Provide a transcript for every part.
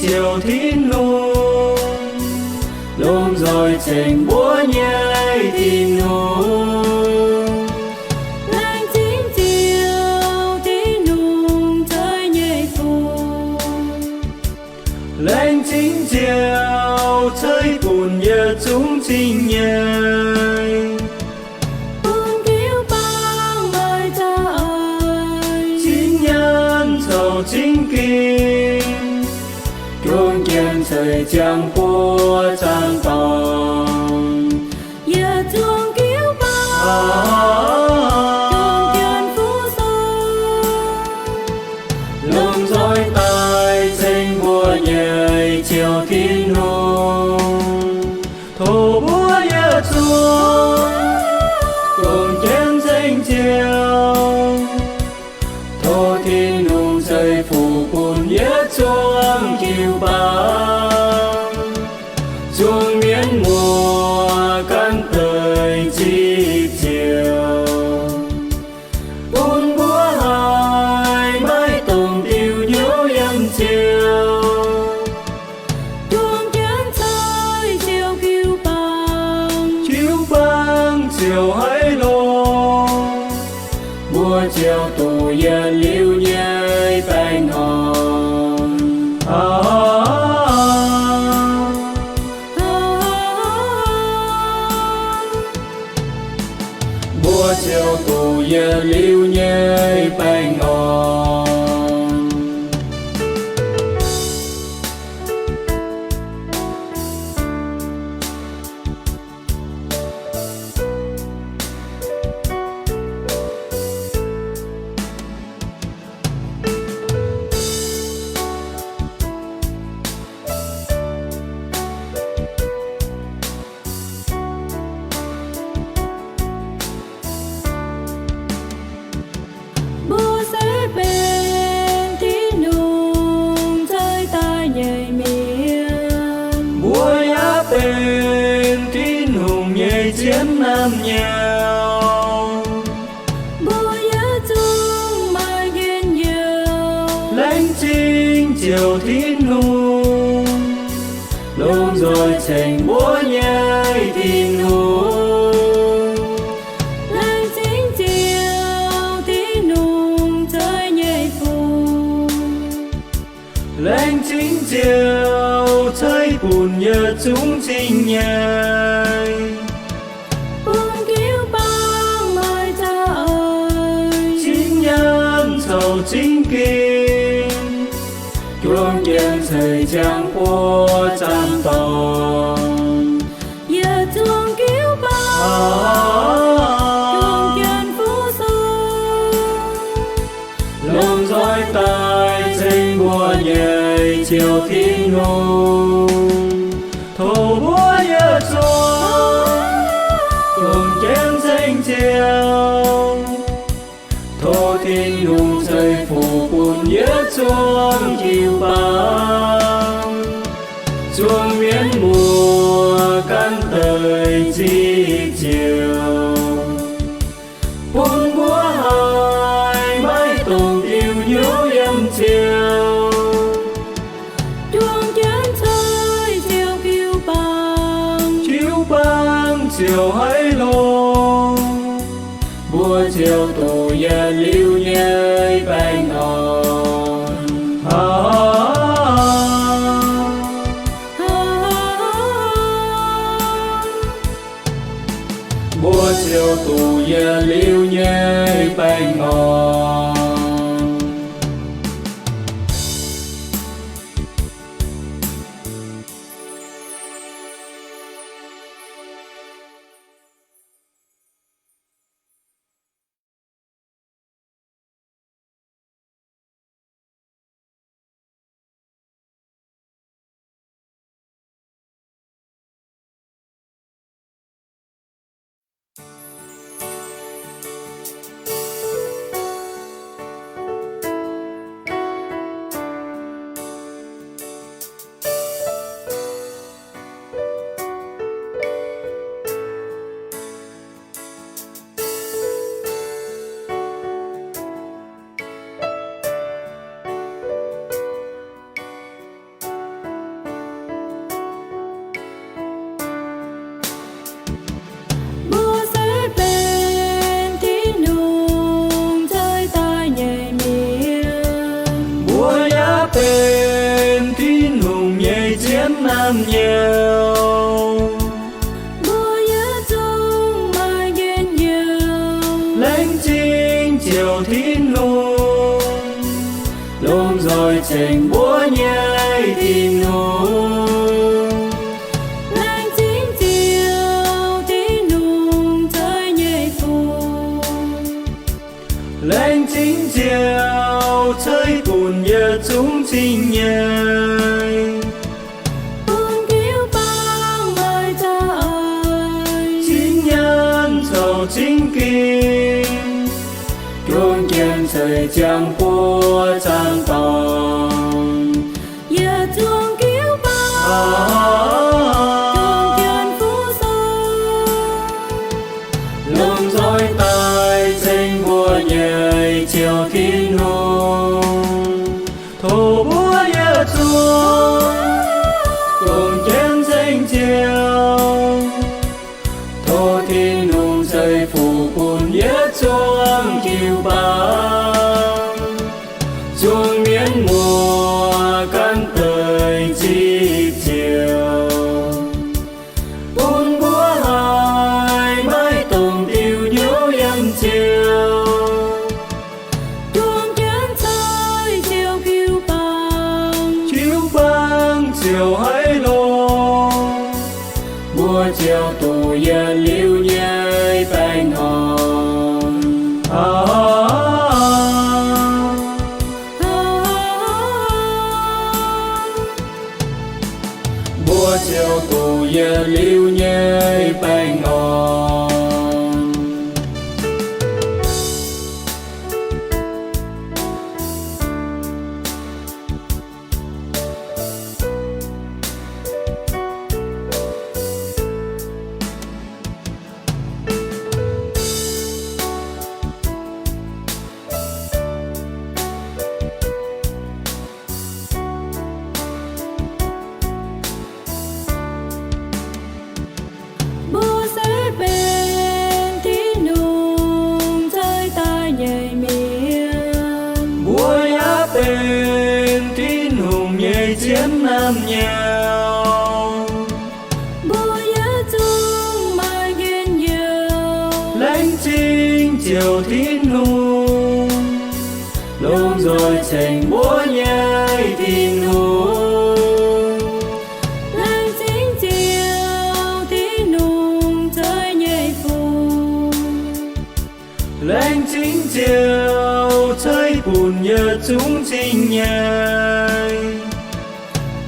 ziouc Tin-Hungh, lomh nzoih ceng mbuo nyei Tin-Hungh. Laengz zingh Ziouv Tin-Hungh ceix nyei fuqv. Laengz zingh Ziouv ceix bun yietc zungv zingh nyei, bun jiu-baang maaih za'eix, zingh nyaanh caux zingh ging, juang jienv ceix ziangh buoz zaangc dorngx. Yietc zungv jiu-baang, juang jienv fuqv sou, lomh nzoih daaih ceng mbuo nyei Ziouv Tin-Hungh. Tov mbuo yietc zungv juang jienv ceng Ziouv. Tov Tin-Hungh ceix fuqv bun yietc zungv jiu-baang, zuangx mienv muoz gan deix zipv Ziouv, bun mbuo haih maiv dungx diuh hnyouv yiem Ziouv. Juang jienv ceix Ziouv jiu-baang, jiu-baang ziouc haiz longx, mbuo ziouc duqv yietc liuz nyei baengh orn. Mbuo ziouc duqv yietc liuz nyei baengh orn. Mbuo se benx Tin-Hungh ceix daaih nyei mienh. Mbuo yaac benx Tin-Hungh nyei zien naamh nyouz. Mbuo yietc zungv maaih njien-youh. Laengz zingh Ziouv Tin-Hungh, lomh nzoih ceng mbuo nyei Tin-Hungh. Laengz zingh Ziouv Tin-Hungh ceix nyei fuqv. Laengz zingh Ziouv ceix bun yietc zungv zingh nyei, bun jiu-baang maaih za'eix, zingh nyaanh caux zingh ging, juang jienv ceix ziangh buoz zaangc dorngx. Yietc zungv jiu-baang, juang jienv fuqv sou, lomh nzoih daaih ceng mbuo nyei Ziouv Tin-Hungh. Tov mbuo yietc zungv juang jienv ceng Ziouv. Tov Tin-Hungh ceix fuqv bun yietc zungv jiu-baang, zuangx mienv muoz gan deix zipv Ziouv, bun mbuo haih maiv dungx diuh hnyouv yiem Ziouv. Juang jienv ceix Ziouv jiu-baang, jiu-baang ziouc haiz longx, mbuo ziouc duqv yietc liuz nyei baengh orn. Mbuo ziouc duqv yietc liuz nyei baengh orn. nyei Tin-Hungh. Laengz zingh Ziouv Tin-Hungh, zeiz nyei Fuqv. Laengz zingh Ziouv, ceix bun yietc zungv zingh nyei, bun jiu-baang maaih za'eix, zingh nyaanh caux zingh ging, juang jienv ceix ziangh buoz zaangc dorngx. Yietc zungv jiu-baang juang jienv fuqv sou, lomh nzoih daaih ceng mbuo nyei Ziouv Tin-Hungh. Tov mbuo yietc zungv juang jienv ceng Ziouv. Tov Tin-Hungh ceix fuqv bun yietc zungv jiu-baang, zungv mienh muoz ganh deix zipv Ziouv, bun mbuo haih maiv dungx diuh hnyouv yiem Ziouv. Juang jienv ceix Ziouv jiu-baang, jiu-baang ziouc haiz longx. Mbuo ziouc duqv yietc liuz nyei baengh orn. Mbuo ziouc duqv yietc liuz nyei baengh orn. Mbuo se benx Tin-Hungh ceix daaih nyei mienh. Mbuo yaac benx Tin-Hungh nyei zien naamh nyouz. Mbuo yietc zungv maaih njien-youh. Laengz zingh Ziouv Tin-Hungh, lomh nzoih ceng mbuo nyei Tin-Hungh. Laengz zingh Ziouv Tin-Hungh, zeiz nyei Fuqv. Laengz zingh Ziouv, ceix bun yietc zungv zingh nyei,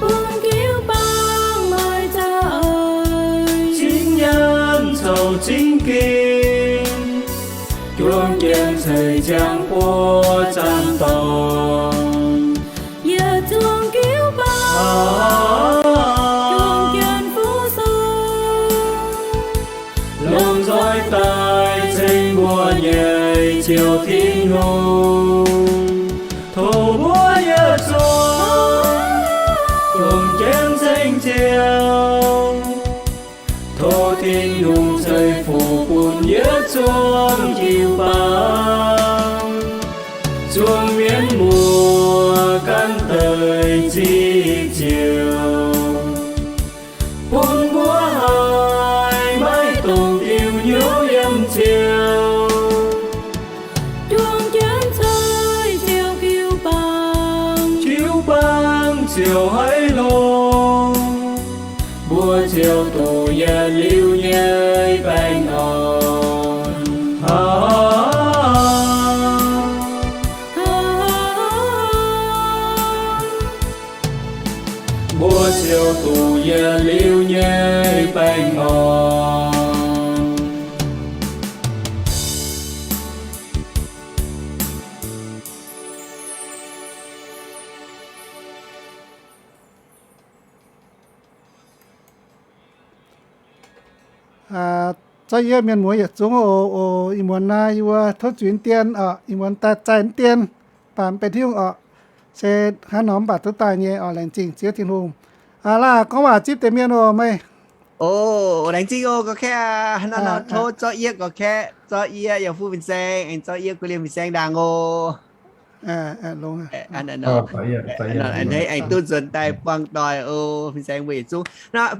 bun jiu-baang maaih za'eix, zingh nyaanh caux zingh ging, juang jienv ceix ziangh buoz zaangc dorngx. Yietc zungv jiu-baang juang jienv fuqv sou, lomh nzoih daaih ceng mbuo nyei Ziouv Tin-Hungh. Tov mbuo yietc zungv juang jienv ceng Ziouv. Tov Tin-Hungh ceix fuqv bun yietc zungv jiu-baang, zungv mienh muoz ganh deix zipv Ziouv, bun mbuo haih maiv dungx diuh hnyouv yiem Ziouv. Juang jienv ceix Ziouv jiu-baang, jiu-baang ziouc haiz longx. Mbuo ziouc duqv yietc liuz nyei baengh orn. Mbuo ziouc duqv yietc liuz nyei baengh orn. Zorqv yie mienh muoz yietc zungv oc. Oc, ih muonz naaiv yie mbuo tov zuiz dien oc, ih muonz daaih zaih dien, mv baac mv benx Tin-Hungh oc, se hnangv nor mv baac duqv daaih nyei oc. Laengz zingh Ziouv Tin-Hungh. Aa, laah gorngv waac zipv deix mienh oc, meih. Oc, laengz zingh oc, gorqv-kaeqv aac. Hnangv nor tov zorqv yie gorqv-kaeqv, zorqv yie yiem fuqv fin-saeng, aengx zorqv yie guei liemh fin-saeng ndaangc oc. Aengx duqv nzuonx daaih buangh doic oc, fin-saeng mbuo yietc zungv.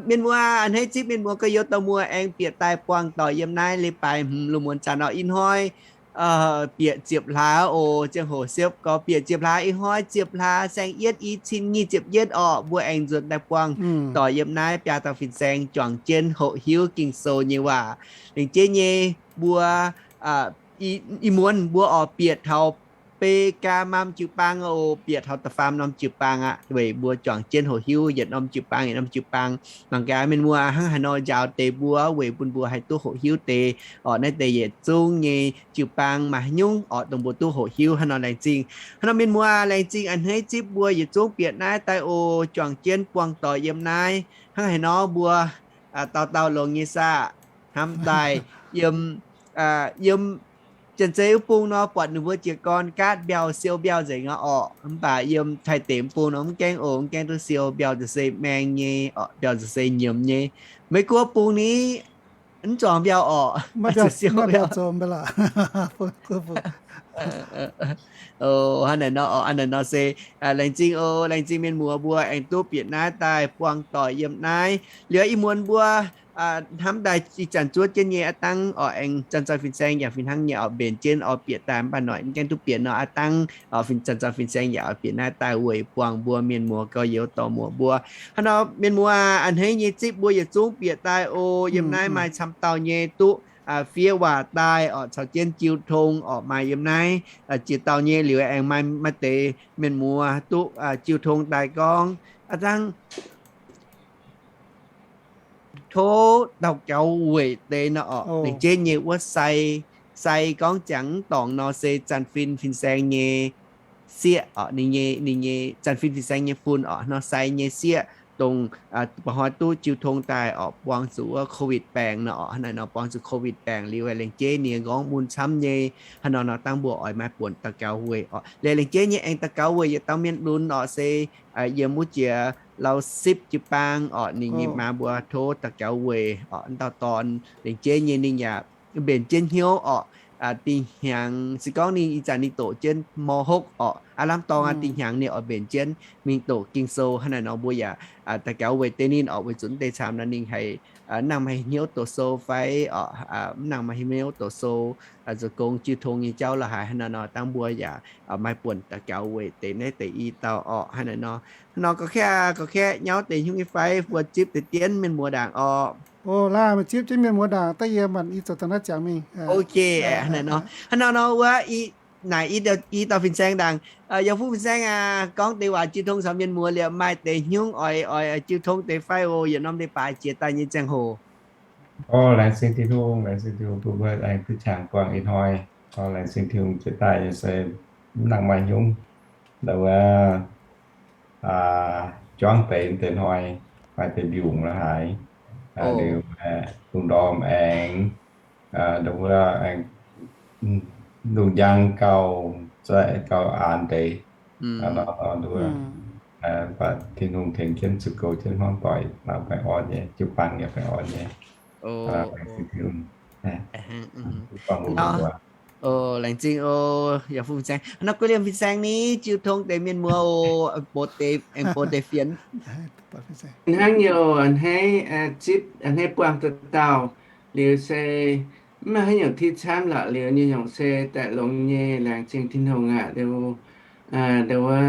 Mienh muoz, a'hneiv zipv mienh muoz gorx-youz dorh mbuo aengx bieqc daaih buangh doic yiem naaiv leiz-baaix hmz lungh muonz zanc oc. Ih hnoi bieqc ziepc hlaax oc, ziangh hoc siepv gorx bieqc ziepc hlaax, ih hnoi ziepc hlaax saeng-yietv, i cin nyic ziepc yietv orqc, mbuo aengx nzuonx daaih buangh doic yiem naaiv biaa dauh fin-saeng juangc jienv hoqc hiuv Ging-Sou nyei waac. Laengz jeiv nyei mbuo, ih muonz mbuo oix bieqc taux Beigaa norm jiu-baang oc, bieqc taux da'faam norm jiu-baang aqv, weic mbuo juangc jienv hoqc hiuv yietc norm jiu-baang yietc norm jiu-baang. Mangc gaax mienh muoz hnangv haaix nor njaaux deix mbuo weic bun mbuo haih duqv hoqc hiuv deix orqc, naaiv deix yietc zungv nyei jiu-baang maaih haaix nyungc orqc dongh mbuo duqv hoqc hiuv hnangv nor. Laengz zingh hnangv nor mienh muoz, laengz zingh a'hneiv zipv mbuo yietc zungv bieqc naaiv daaih oc, juangc jienv buangh doic yiem naaiv. Hnangv haaix nor mbuo dauh dauh longx nyei saah, hnamv daaih yiem, yiem Janx-Zei wuov bung nor buatc ninh mbuo jiez gorn gaatv mbiauh siou mbiauh nzengc aqv orqc. Mv baac yiem Taiv-Deic bung nor mv gaengh oc, mv gaengh duqv siou, mbiauh nzengc se maeng nyei orqc, mbiauh nzengc se nyiemz nyei. Meiv Guoqv bung ni mv zuangx mbiauh orqc, maiv zuqc siou mbiauh. Hnangv naaic nor, hnangv naaic nor se laengz zingh oc, laengz zingh mienh muoz mbuo aengx duqv bieqc naaiv daaih buangh doic yiem naaiv. Liuz ih muonz mbuo hnamv daaih ih zanc zuov jienv nyei aqv dangv orqc, aengx zanc-zanc fin-saeng yaac fih hnangv nyei orqc, mbenc jienv oix bieqc daaih mv baac noic mv gaengh duqv bieqc nor aqv dangv orqc, zanc-zanc fin-saeng yaac oix bieqc naaiv daaih weic buangh mbuo mienh muoz gorx-youz dorh muoc mbuo. Hnangv nor mienh muoz a'hneiv nyei zipv mbuo yietc zungv bieqc daaih oc. Yiem naaiv maaih camv dauh nyei duqv fiev waac daaih orqc, caux jienv jiu tong orqc, maaih yiem naaiv ziex dauh nyei. Liuz aengx maaih maaih deix mienh muoz duqv jiu tong daaih gorngv aqv dangv tov daux gaux weic deix nor orqc, laengz jeiv nyei wuov sai, sai gorngv ziangx mv dorngc nor se zanc fin fin-saeng nyei sieqv orqc, ninh nyei, ninh nyei zanc fin fin-saeng nyei fun orqc, nor sai nyei sieqv dongh ba'hnoi duqv jiu tong daaih orqc, buangh zuqc wuov COVID baengc nor orqc. Hnangv naaic nor buangh zuqc COVID baengc liuz, laengz jeiv ninh nyei nqorngv mun camv nyei. Hnangv nor nor dangv mbuo oix maaih buonc daux gaux weic orqc. Liuz laengz jeiv nyei aengx daux gaux weic yietc dauh mienh lunx orqc, se yiem wuov jiex Lausipv jiu-baang orqc, ninh nyei maa mbuo tov daux gaux weic orqc, dauh dorn laengz jeiv nyei ninh yaac mbenc jienv hnyouv orqc. Dinh hnyangx se gorngv ninh ih zanc ninh doqc jienv mv hopv orqc, aav lamh dorngx aqv, dinh hnyangx ninh oix mbenc jienv mingh doqc Ging-Sou. Hnangv naaic nor mbuo yaac daux gaux weic deix ninh orqc, weic zuqc deix camv nor ninh haiz mv nangc maaih hnyouv doqc sou fai orqc, mv nangc maaih hnyouv doqc sou, zoux gong jiu tong nyei jauv la'haaix. Hnangv naaic nor dangv mbuo yaac maaih buonc daux gaux weic deix naaiv deix i dauh orqc. Hnangv naaic nor, hnangv nor gorx-kaeqv, gorx-kaeqv nyauv deix hnyouv nyei fai, mbuo zipv deix dienv mienh muoz ndaangc orqc. O, laaih meih zipv jienv mienh muoz ndaangc daaih yie maanc i zoux daaih naaiv ziangx mingh. Ok, hnangv naaic nor, hnangv naaic nor wuov naaic i dauh fin-saeng ndaangc, yaac fu fin-saeng aac, gorngv deix waac jiu tong caux mienh muoz liuz maaih deix hnyouv oix, oix jiu tong deix fai oc, yietc norm leiz-baaix jiex daaih nyei ziangh hoc. O, laengz zingh Tin-Hungh, laengz zingh Tin-Hungh bun mbuo aengx duqv qangx buangh ih hnoi. O, laengz zingh Tin-Hungh jiex daaih nyei se mv nangc maaih hnyouv, ndau wuov, juangv deix deix hnoi, maaih deix mbiungc la'haaix, liuz, lungh ndorm aengx, ndau wuov, aengx lungh njang gauh, gauh aanx deix. Nor, nor, ndau wuov, baac Tin-Hungh tengx jienv zuqc goux jienv hmuangv doic, baengh orn nyei, jiu-baang yaac baengh orn nyei. Laengz zingh oc, yaac fu fin-saeng. Nor guei liemh fin-saeng ni, jiu tong deix mienh muoz oc, aengx bun deix fienx. Hnangv nyei oc, a'hneiv zipv, a'hneiv buangh dauh dauh, liuz se mv maaih haaix nyungc ti camv lorqc. Liuz nyei nyungc se daaih longx nyei, laengz zingh Tin-Hungh aqv. Liuz, ndau wuov,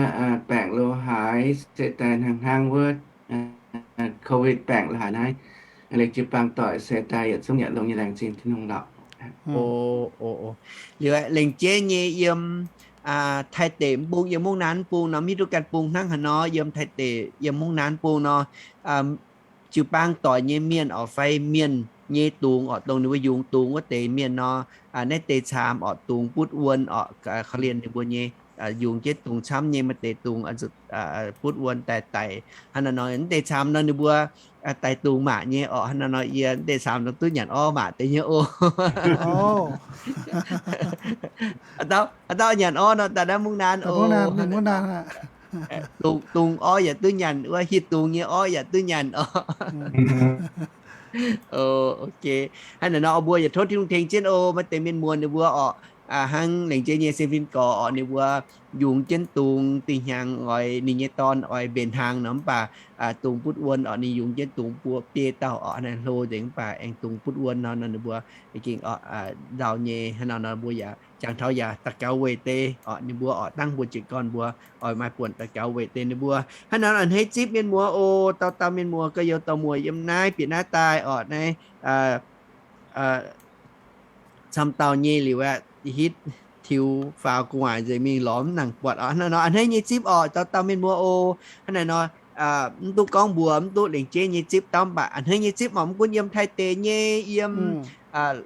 baengc lo haaix se daaih hnangv hnangv wuov, COVID baengc lo haaix naaiv, liuz jiu-baang doic se daaih yietc zungv yaac longx nyei, laengz zingh Tin-Hungh lorqc. Liuz laengz jeiv nyei yiem Taiv deic bung, yiem Mungv Naanv bung nor, mv hiuv duqv ganh bung hnangv haaix nor, yiem Taiv deic, yiem Mungv Naanv bung nor, jiu-baang doic nyei mienh orqc fai mienh nyei dungz orqc, dongh ninh mbuo yungz dungz wuov deix mienh nor, naaiv deix caamx orqc, dungz butv wuon orqc, korv-lienh ninh mbuo nyei, yungz jienv dungz camv nyei, maaih deix dungz butv wuon daaih daic. Hnangv naaic nor, mv deix caamx nor ninh mbuo daic dungz maac nyei orqc. Hnangv naaic nor yie mv deix caamx nor duqv nyanc orv maac deix nyei oc. Aa, dauh nyanc orv nor daaih naaiv Mungv Naanv oc. Dungz orv yaac duqv nyanc, wuov hitv dungz nyei orv yaac duqv nyanc orqc. Ok, hnangv naaic nor mbuo yaac tov Tin-Hungh tengx jienv oc. Maaih deix mienh muoz ninh mbuo orqc, hnangv Lengc Jeiv nyei sin fin gorx orqc, ninh mbuo yungz jienv dungz dinh hnyangx oix ninh nyei dorn oix mbenc hnaangx nor, mv baac dungz butv wuon orqc, ninh yungz jienv dungz buo biei dauh orqc, hnangv hlo nzengc, mv baac aengx dungz butv wuon nor, ninh mbuo gengh nzauh nyei. Hnangv nor nor mbuo yaac jangx taux yaac daux gaux weic deix orqc, ninh mbuo orqc, dangv mbuo jiez gorn mbuo oix maaih buonc daux gaux weic deix ninh mbuo. Hnangv nor a'hneiv zipv mienh muoz oc, dauh dauh mienh muoz gorx-youz dorh muoz yiem naaiv bieqc naaiv daaih orqc, naaiv camv dauh nyei liuz aeqv, hitv tiux faaux gu'nguaaic nzengc mingh lorz mv nangc buatc orqc. Hnangv naaiv nor a'hneiv nyei zipv orqc, dauh dauh mienh muoz oc. Hnangv naaiv nor mv duqv gorngv mbuox mv duqv Lengc Jeiv nyei zipv dauh, mv baac a'hneiv nyei zipv orqc, mv gunv yiem Taiv deic nyei, yiem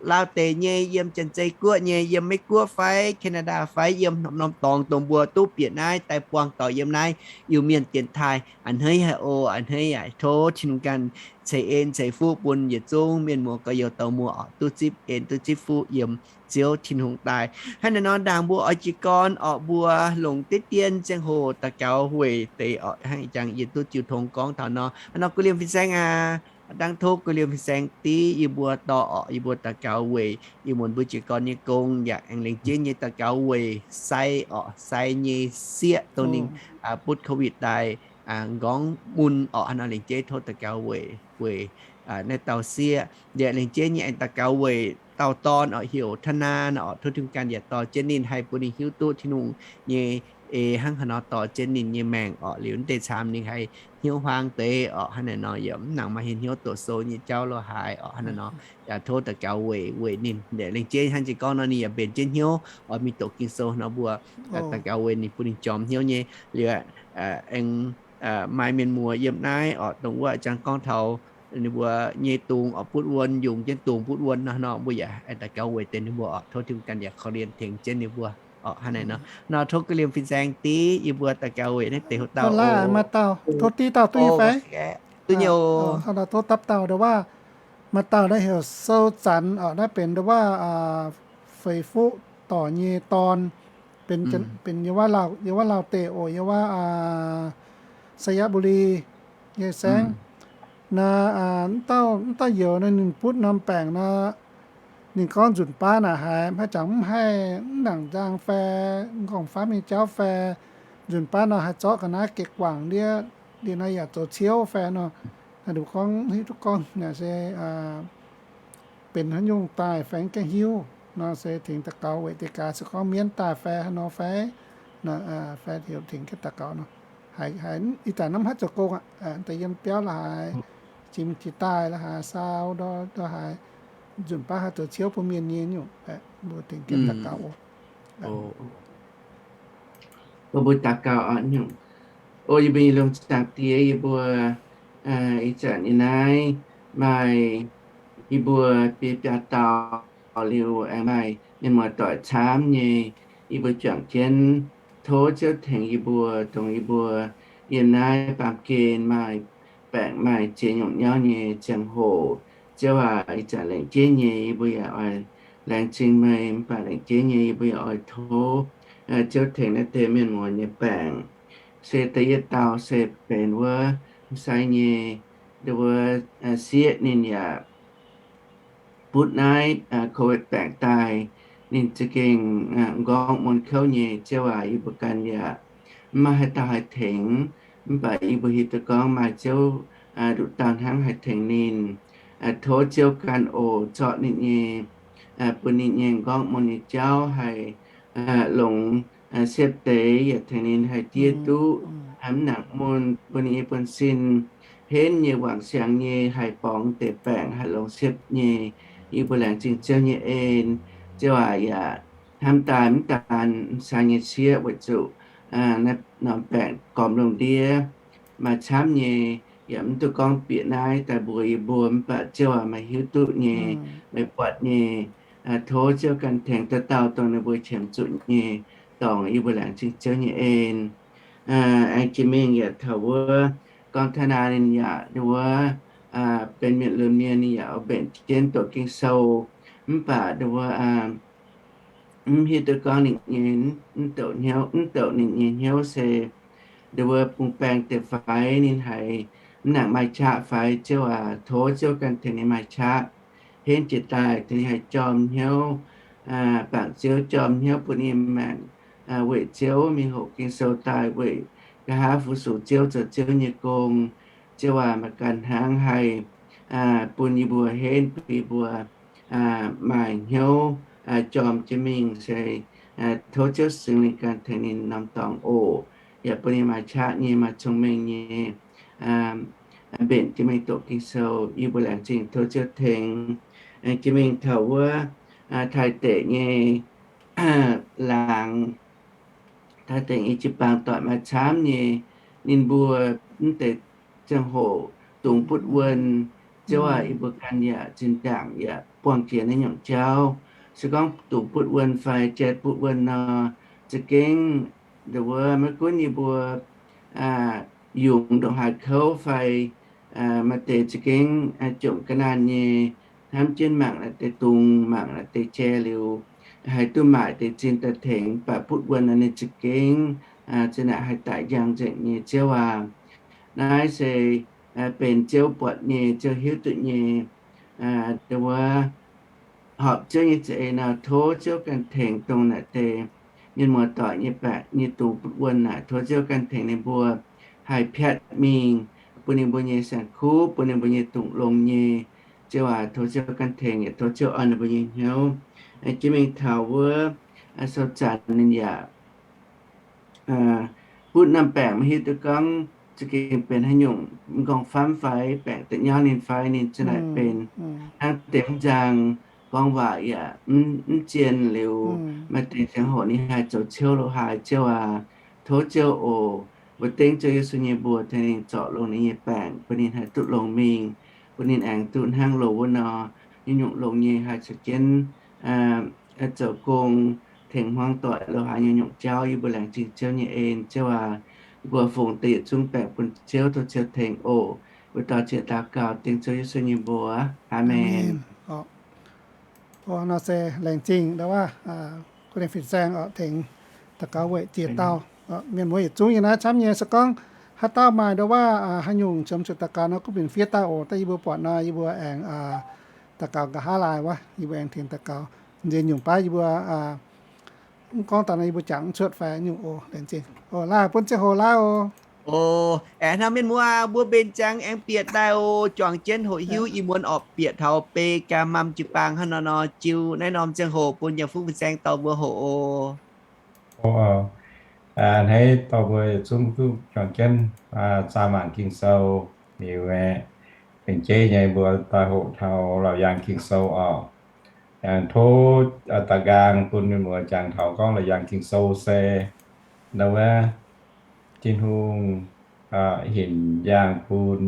Laauv deic nyei, yiem Janx-Zei Guoqv nyei, yiem Meiv Guoqv fai Canada fai yiem norm-norm dorngx dongh mbuo duqv bieqc naaiv daaih buangh doic yiem naaiv Iu-Mienh dienx taaih. A'hneiv haic oc, a'hneiv haic. Tov Tin-Hungh ganh ceix en ceix fuqv bun yietc zungv mienh muoz gorx-youz dorh muoz orqc, duqv zipv en duqv zipv fuqv yiem Ziouv Tin-Hungh daaih. Hnangv naaiv nor ndaangc mbuo oix jiez gorn orqc, mbuo longc deix dien ziangh hoc daux gaux weic deix orqc, hnangv jangx yie duqv jiu tong gorngv taux nor. Hnangv nor guv liemh fin-saeng aac, dangv tov guv liemh fin-saeng div yie mbuo dorh orqc, yie mbuo daux gaux weic ih muonz mbuo jiez gorn nyei gong, yaac aengx Lengc Jeiv nyei daux gaux weic sai orqc, sai nyei sieqv dongh ninh butv COVID daaih m'nqorngv mun orqc. Hnangv nor Lengc Jeiv tov daux gaux weic, weic naaiv dauh sieqv. Yaac Lengc Jeiv nyei aengx daux gaux weic dauh dorn orqc, heuc Tana nor orqc, tov Tin-Hungh ganh yaac dorh jienv ninh, haih bun ninh hiuv duqv Tin-Hungh nyei eix hnangv haaix nor dorh jienv ninh nyei maengc orqc. Liuz naaiv deix camv ninh haih hnyouv huaang deix orqc. Hnangv naaiv nor yaac mv nangc maaih hien hnyouv doqc sou nyei jauv lo haaix orqc. Hnangv naaiv nor yaac tov daux gaux weic, weic ninh. Lengc Jeiv hnangv jiex gorngv nor ninh yaac mbenc jienv hnyouv oix mingh doqc Ging-Sou nor, mbuo daux gaux weic ninh, bun ninh jorm hnyouv nyei. Liuz aengx maaih mienh muoz yiem naaiv orqc, dongh wuov jangx gorngv taux ninh mbuo nyei dungz orqc, butv wuon, yungz jienv dungz butv wuon nor, nor mbuo yaac aengx daux gaux weic deix ninh mbuo orqc. Tov Tin-Hungh ganh yaac korv-lienh tengx jienv ninh mbuo orqc. Hnangv naaiv nor, nor tov guv liemh fin-saeng div yie mbuo daux gaux weic naaiv deix haaix dauh. Maaih dauh, tov div dauh duqv nyei fai? Duqv nyei oc. Tov dapv dauh, ndo wuov, maaih dauh naaiv heuc Sou Zanx orqc, naaiv benx ndo wuov Feix Fuqv dorc nyei dorn, benx yiem wuov Laauv deic oc, yiem wuov Xayaburi nyei saengv. Naaiv, mv dauh youz naaiv ninh butv norm baengc nor, ninh gorngv nzunc baav naaic haiz maiv jangx mv haih mv nangc nzang fai m'nqorngv faamv nyei jauv fai, nzunc baav nor haih zorqv ga'naaiv geh guangc ndiev, liuz nor yaac zoux ciouv fai nor. Naaiv nduqc gorngv hiuv duqv gorngv naaic se benx haaix nyungc daaih fai mv gaengh hiuv nor, se tengx daux gaux weic deix gaax, se gorngv mienv daaih fai haaix nor fai, fai heuc tengx jienv daux gaux nor. Haiz, haiz ih zanc mv haih zoux gong aqv, daaih yiem biauv la'haaix, jiex mingh jiex daaih la'haaix, saau ndor haaix, nzunc baav haih zoux ciouv bun mienh nyei nyungc, mbuo tengx jienv daux gaux oc. Mbuo, mbuo daux gaux oc nyungc. O yie mbuo nyei lungh zaangc Diex, yie mbuo ih zanc nyei naaiv maaih yie mbuo biei biaa dauh liuz aengx maaih mienh muoz doic camv nyei, yie mbuo juangc jienv tov Ziouv tengx yie mbuo, dongh yie mbuo yiem naaiv baamh gen maaih baengc maaih ziex nyungc nyauv nyei ziangh hoc. Ziouv aac, ih zanc lengc jeiv nyei yie mbuo yaac oix laengz zingh meih, mv baac lengc jeiv nyei yie mbuo yaac oix tov Ziouv tengx naaiv deix mienh muoz nyei baengc. Se da'yietv dauh se benx wuov m'sai nyei, wuov sieqv ninh yaac butv naaiv COVID baengc daaih, ninh za'gengh m'nqorngv mun kouv nyei. Ziouv aac, yie mbuo ganh yaac mv maaih haaix dauh haih tengx, mv baac yie mbuo hiuv duqv gorngv maaih Ziouv nduqc dauh hnangv haih tengx ninh. Tov Ziouv ganh oc zorqv ninh nyei, bun ninh nyei m'nqorngv mun nyei jauv haih longx siepv deix, yaac tengx ninh haih diev duqv mv nangc mun, bun ninh nyei buonv-sin henv nyei, wangc siangx nyei, haih borngz deix baengc haih longx siepv nyei. Yie mbuo laengz zingh Ziouv nyei en. Ziouv aac, yaac hnamv daaih mv daan m'sai nyei sieqv weic zuqc naaiv norm baengc gormx lungh ndiev maaih camv nyei, yaac mv duqv gorngv bieqc naaiv daaih mbuox yie mbuo, mv baac Ziouv aac, meih hiuv duqv nyei, meih buatc nyei. Tov Ziouv ganh tengx dauh dauh dongh ninh mbuo qiemx zuqc nyei dorngx. Yie mbuo laengz zingh Ziouv nyei en. Aengx jiex mingh yaac taux wuov gorngv taux naaiv ninh yaac wuov benx mienh lunx mienh, ninh yaac oix mbenc jienv doqc Ging-Sou, mv baac wuov mv hiuv duqv gorngv ninh nyei, mv douc hnyouv, mv douc ninh nyei hnyouv se wuov bung baeng deix fai, ninh haiz mv nangc maaih qaqv fai. Ziouv aac, tov Ziouv ganh tengx ninh maaih qaqv henv jiex daaih, tengx ninh haih jorm hnyouv, bangc Ziouv jorm hnyouv bun yie maengc, weic Ziouv mingh hoqc Ging-Sou daaih weic nqa'haav fu-sux Ziouv zoux Ziouv nyei gong. Ziouv aac, maaih ganh hnangv haih bun yie mbuo henv, bun yie mbuo maaih hnyouv jorm jienv mingh se tov Ziouv Singx Lingh ganh tengx ninh norm dorngx oc. Yaac bun ninh maaih qaqv nyei, maaih cong-mengh nyei, mbenc jienv mingh doqc Ging-Sou. Yie mbuo laengz zingh tov Ziouv tengx jienv mingh taux wuov taaih deic nyei laangz, taaih deic nyei jiu-baang doic maaih camv nyei. Ninh mbuo mv deix ziangh hoc dungx butv wuonh. Ziouv aac, yie mbuo ganh yaac zinh ndaangc yaac buangh jiex naaiv nyungc jauv. Se gorngv dungx butv wuonh fai jai butv wuonh nor, za'gengh ndongc wuov maiv gunv yie mbuo yungz ndongc haaix kouv fai maaih deix za'gengh jomc ga'naanh nyei, hnamv jienv mangc naaiv deix dungz, mangc naaiv deix jai liuz, haih duqv maaic deix zinh daaih tengx, mv baac butv wuonh nor ninh za'gengh zinh ndaangc haih daic njang nzengc nyei. Ziouv aac, naaiv se benx Ziouv buatc nyei, Ziouv hiuv duqv nyei. Ndongc wuov horpc Ziouv nyei za'eix nor, tov Ziouv ganh tengx dongh naaic deix mienh muoz-doic nyei baeqc nyei dungz butv wuonh naaic, tov Ziouv ganh tengx ninh mbuo haih piatv mingh, bun ninh mbuo nyei saeng-kuv, bun ninh mbuo nyei dungz longx nyei. Ziouv aac, tov Ziouv ganh tengx, yaac tov Ziouv orn ninh mbuo nyei hnyouv. Jienv mingh taux wuov sou zanc ninh yaac butv norm baengc maiv hiuv duqv gorngv za'gengh benx haaix nyungc, m'nqorngv-famv fai baengc da'nyauv ninh fai ninh za'naaic benx hnangv deix m'nzang, gorngv waac yaac mv zien liuz, maaih deix ziangh hoc ninh haih zoux ciouv lo haaix. Ziouv aac, tov Ziouv oc, mbuo dengv Ziouv Yesu nyei mbuox tengx ninh zorc longx ninh nyei baengc, bun ninh haih duqv longx mingh, bun ninh aengx duqv hnangv loz wuov nor, nyungc-nyungc longx nyei haih caux jienv zoux gong, tengx hmuangv doic lo haaix nyungc-nyungc jauv. Yie mbuo laengz zingh Ziouv nyei en. Ziouv aac, mbuo fungx deix yietc zungv baengc bun Ziouv, tov Ziouv tengx oc. Mbuo daux ziex daux gaux dengv Ziouv Yesu nyei mbuox. Aamen. Nor se laengz zingh ndau wuov guv dien fin-saeng oc, tengx daux gaux weic ziex dauh mienh muoz yietc zungv yiem naaiv camv nyei. Se gorngv haaix dauh maaih ndau wuov haaix nyungc qiemx zuqc daux gaux nor, gunv binc fiev daaih oc. Daaih yie mbuo buatc nor, yie mbuo aengx daux gaux nqa'haav laaix wuov, yie mbuo aengx tengx daux gaux. Nziex nyungc baav yie mbuo mv gorngv daaih nor, yie mbuo jangx mv cuotv fai nyungc oc. Laengz zingh oc. Laaih bun ziangh hoc laaih oc. Oc, aengx hnangv mienh muoz mbuo mbenc ziangx aengx bieqc daaih oc. Juangc jienv hoqc hiuv ih muonz orqc, bieqc taux Begaa Mam jiu-baang hnangv nor nor, jiu naaiv norm ziangh hoc bun Nyaanh Fuqv Fin-Saeng dorh mbuo hoqc oc. Hneiv dorh mbuo yietc zungv duqv juangc jienv zaah mangc Ging-Sou liuz aeqv, lengc jeiv nyei mbuo daaih hoqc taux Laauc Yaangh Ging-Sou oc. Tov da'nqaang bun mienh muoz jangx taux gorngv Laauc Yaangh Ging-Sou se ndau wuov Tin-Hungh hinc yaangh bun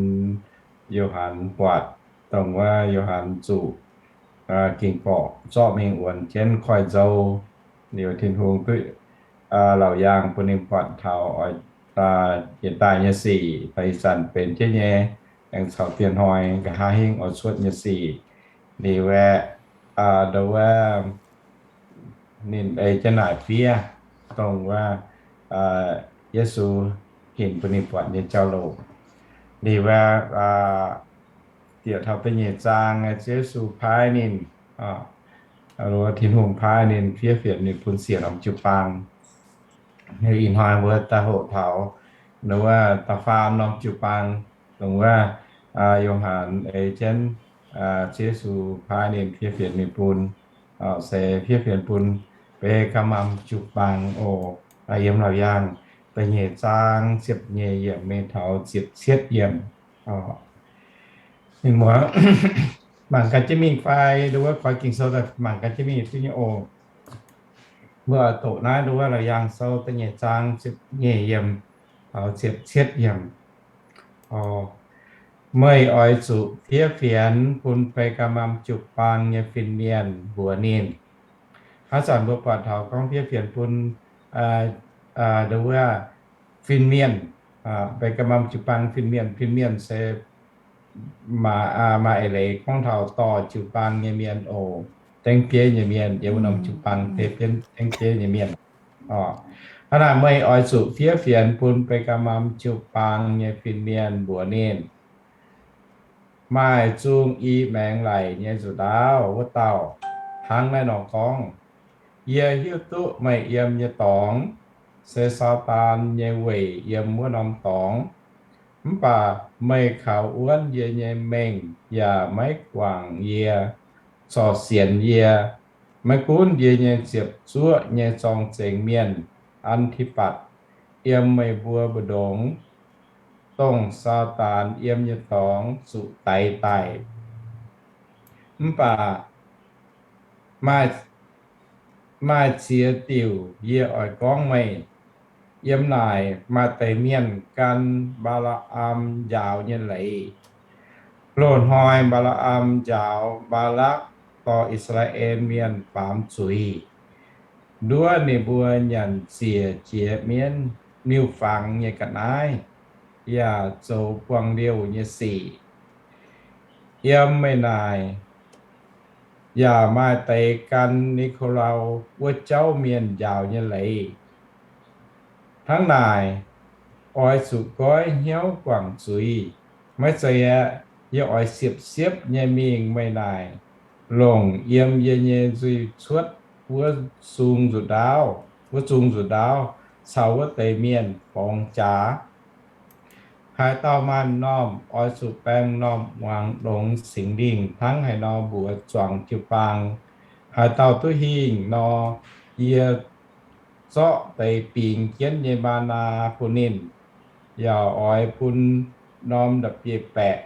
Yo^han buatc, dongh wuov Yo^han zuqc ging-borqc zorqv mingh wuonx jienv koiv-nzou. Liuz Tin-Hungh duqv Laauc Yaangh bun ninh buatc taux yietc daaih nyei sic, daaih ih zanc benx jienv nyei, aengx caux dieh hnoi nqa'haav hingv oix cuotv nyei sic. Liuz aeqv, ndau wuov ninh ei jienv naaic fiev, dongh wuov Yesu hinc bun ninh buatc nyei jauv-louc. Liuz aeqv, diex taux da'nyeic zaang, Ziouv Yesu paaiv ninh, Tin-Hungh paaiv ninh fiev fienx ninh bun siec norm jiu-baang. Ih hnoi mbuo daaih hoqc taux ndau wuov da'faam norm jiu-baang, dongh wuov Yo^han ei jienv Ziouv Yesu paaiv ninh fiev fienx ninh bun, se fiev fienx bun Begaa Mam jiu-baang oc. Yiem Laauc Yaangh da'nyeic zaang ziepc nyeic yiemc mingh taux ziepc cietv yiemc. Mienh muoz mangc gaax jienv mingh fai ndau wuov koi Ging-Sou daaih mangc gaax jienv mingh duqv nyei oc. Mbuo doqc naaiv ndau wuov Laauc Yaangh Sou da'nyeic zaang ziepc nyeic yiemc taux ziepc cietv yiemc. Meih oix zuqc fiev fienx bun Begaa Mam jiu-baang nyei fin-mienh mbuox ninh. Hnangv zanc mbuo buatc taux gorngv fiev fienx bun ndau wuov fin-mienh, Begaa Mam jiu-baang fin-mienh, fin-mienh se maaih eix leiz gorngv taux dorh jiu-baang nyei mienh oc, dengv bieiv nyei mienh, yiem wuov norm jiu-baang dengv bieiv nyei mienh. Hnangv naaic meih oix zuqc fiev fienx bun Begaa Mam jiu-baang nyei fin-mienh mbuox ninh, maaih zung i maengx laic nyei nzuqc ndaauv wuov dauh hnangv naaiv nor gorngv, Yie hiuv duqv meih yiem nyei dorngx se Saadaan nyei weic yiem wuov norm dorngx. Mv baac meih kaux wuonv yie nyei mengh yaac maiv guangc yie, corc sienx yie. Maiv gunv yie nyei ziepc zuoqv nyei zorng-zengx mienh, An^ti^batc, yiem meih mbuo mbu'ndongx, dongh Saadaan yiem nyei dorngx, zuqc daix daic. Mv baac maaih, maaih ziex diuc yie oix gorngv meih. Yiem naaic maaih deix mienh gan Mbaa^laa^am njaaux nyei leiz. Loz-hnoi Mbaa^laa^am njaaux Mbaalakv dorh I^saa^laa^en Mienh baamz zuiz, nduov ninh mbuo nyanc ziec jiex mienv miuc-fangx nyei ga'naaiv, yaac zoux buangh liouh nyei sic. Yiem meih naaic yaac maaih deix gan Ni^ko^lau wuov jauv mienh njaaux nyei leiz. Hnangv naaic, oix zuqc goiv hnyouv guangc zuiz. Maiv zeiz aeqv, yie oix siepv-siepv nyei mingh meih naaic, longc yiem yie nyei nzuih cuotv wuov sung nzuqc ndaauv, wuov zung nzuqc ndaauv, caux wuov deix mienh borngz jaax. Haaix dauh maaih m'normh oix zuqc baeng m'normh muangx longx Singx Lingh hnangv haaix nor mbuox zuangx jiu-baang. Haaix dauh duqv hingh nor, yie zorqv deix bingx jienv nyei maa^naa bun ninh, yaac oix bun norm la'bieiv-baeqc.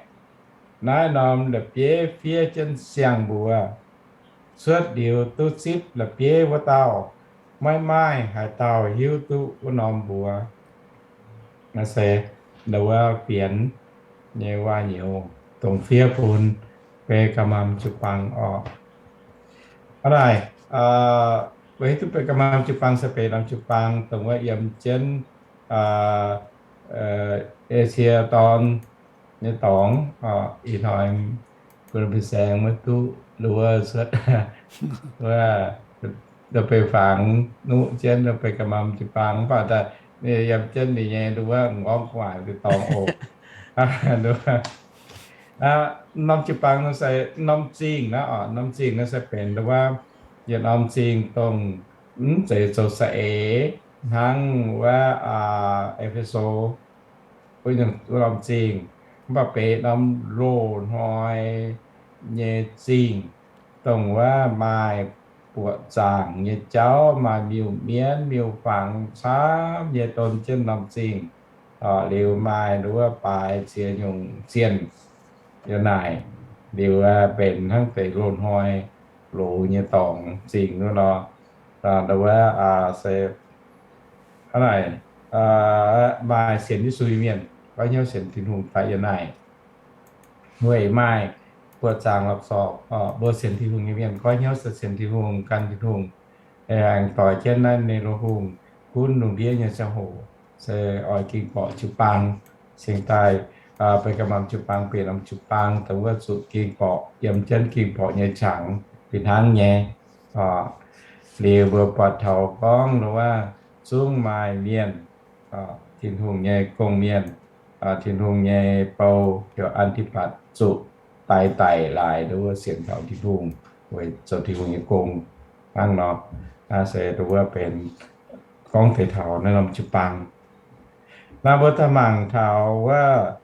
Naaiv norm la'bieiv fiev jienv siang-mbuox. Cuotv liuz duqv zipv la'bieiv wuov dauh, maiv maaih haaix dauh hiuv duqv wuov norm mbuox. Naaiv se wuov fienx nyei waac-nyouz dongh fiev bun Be^gaa^mam jiu-baang oc. Hnangv naaic, weic hiuv duqv Be^gaa^mam jiu-baang se benx norm jiu-baang dongh wuov yiem jienv Esie dorn nyei dorngx. Ih hnoi bun mbuo saeng maiv duqv nduov cuotv wuov, Be^fangx nuqv jienv Be^gaa^mam jiu-baang mv baac daaih yiem jienv ninh nyei nduov m'nqorngv gu'nguaaic deix dorngx oc. Norm jiu-baang naaiv se norm zingh naaiv oc. Norm zingh naaiv se benx nduov yietc norm zingh dongh mv zeiz zoux saeng-eix hnangv wuov E^fe^so wuov norm zingh, mv baac benx norm loz-hnoi nyei zingh, dongh wuov maaih buoqc zaangc nyei jauv, maaih miuc-mienv miuc-fangx camv nyei don jienv norm zingh. Liuz maaih nduov baaix ziex nyungc zienh yiem naaic. Liuz benx hnangv deix loz-hnoi loz nyei dorngx zingh wuov nor. Nduov se hnangv naaic, maaih sienx Yesu nyei mienh goiv hnyouv sienx Tin-Hungh daaih yiem naaic. Weic maaih buoqc zaangc lorqc sorc, mbuo sienx Tin-Hungh nyei mienh goiv hnyouv se sienx Tin-Hungh, gan Tin-Hungh, aengx doix jienv naaiv nyei loz-hungh gunv lungh ndiev nyei ziangh hoc, se oix ging borqc jiu-baang cingx daaih, Be^gaa^mam jiu-baang bieqc norm jiu-baang dongh wuov zuqc ging borqc, yiem jienv ging borqc nyei qangx fih hnangv nyei. Liuz mbuo buatc taux gorngv wuov zungv maaih mienh, Tin-Hungh nyei gong-mienh, Tin-Hungh nyei bou heuc An^ti^batc zuqc daix daic laaix nduov sienx taux Tin-Hungh weic zoux Tin-Hungh nyei gong hnangv nor. Naaiv se nduov benx gorngv deix taux naaiv norm jiu-baang. Naaiv mbuo daaih mangc taux wuov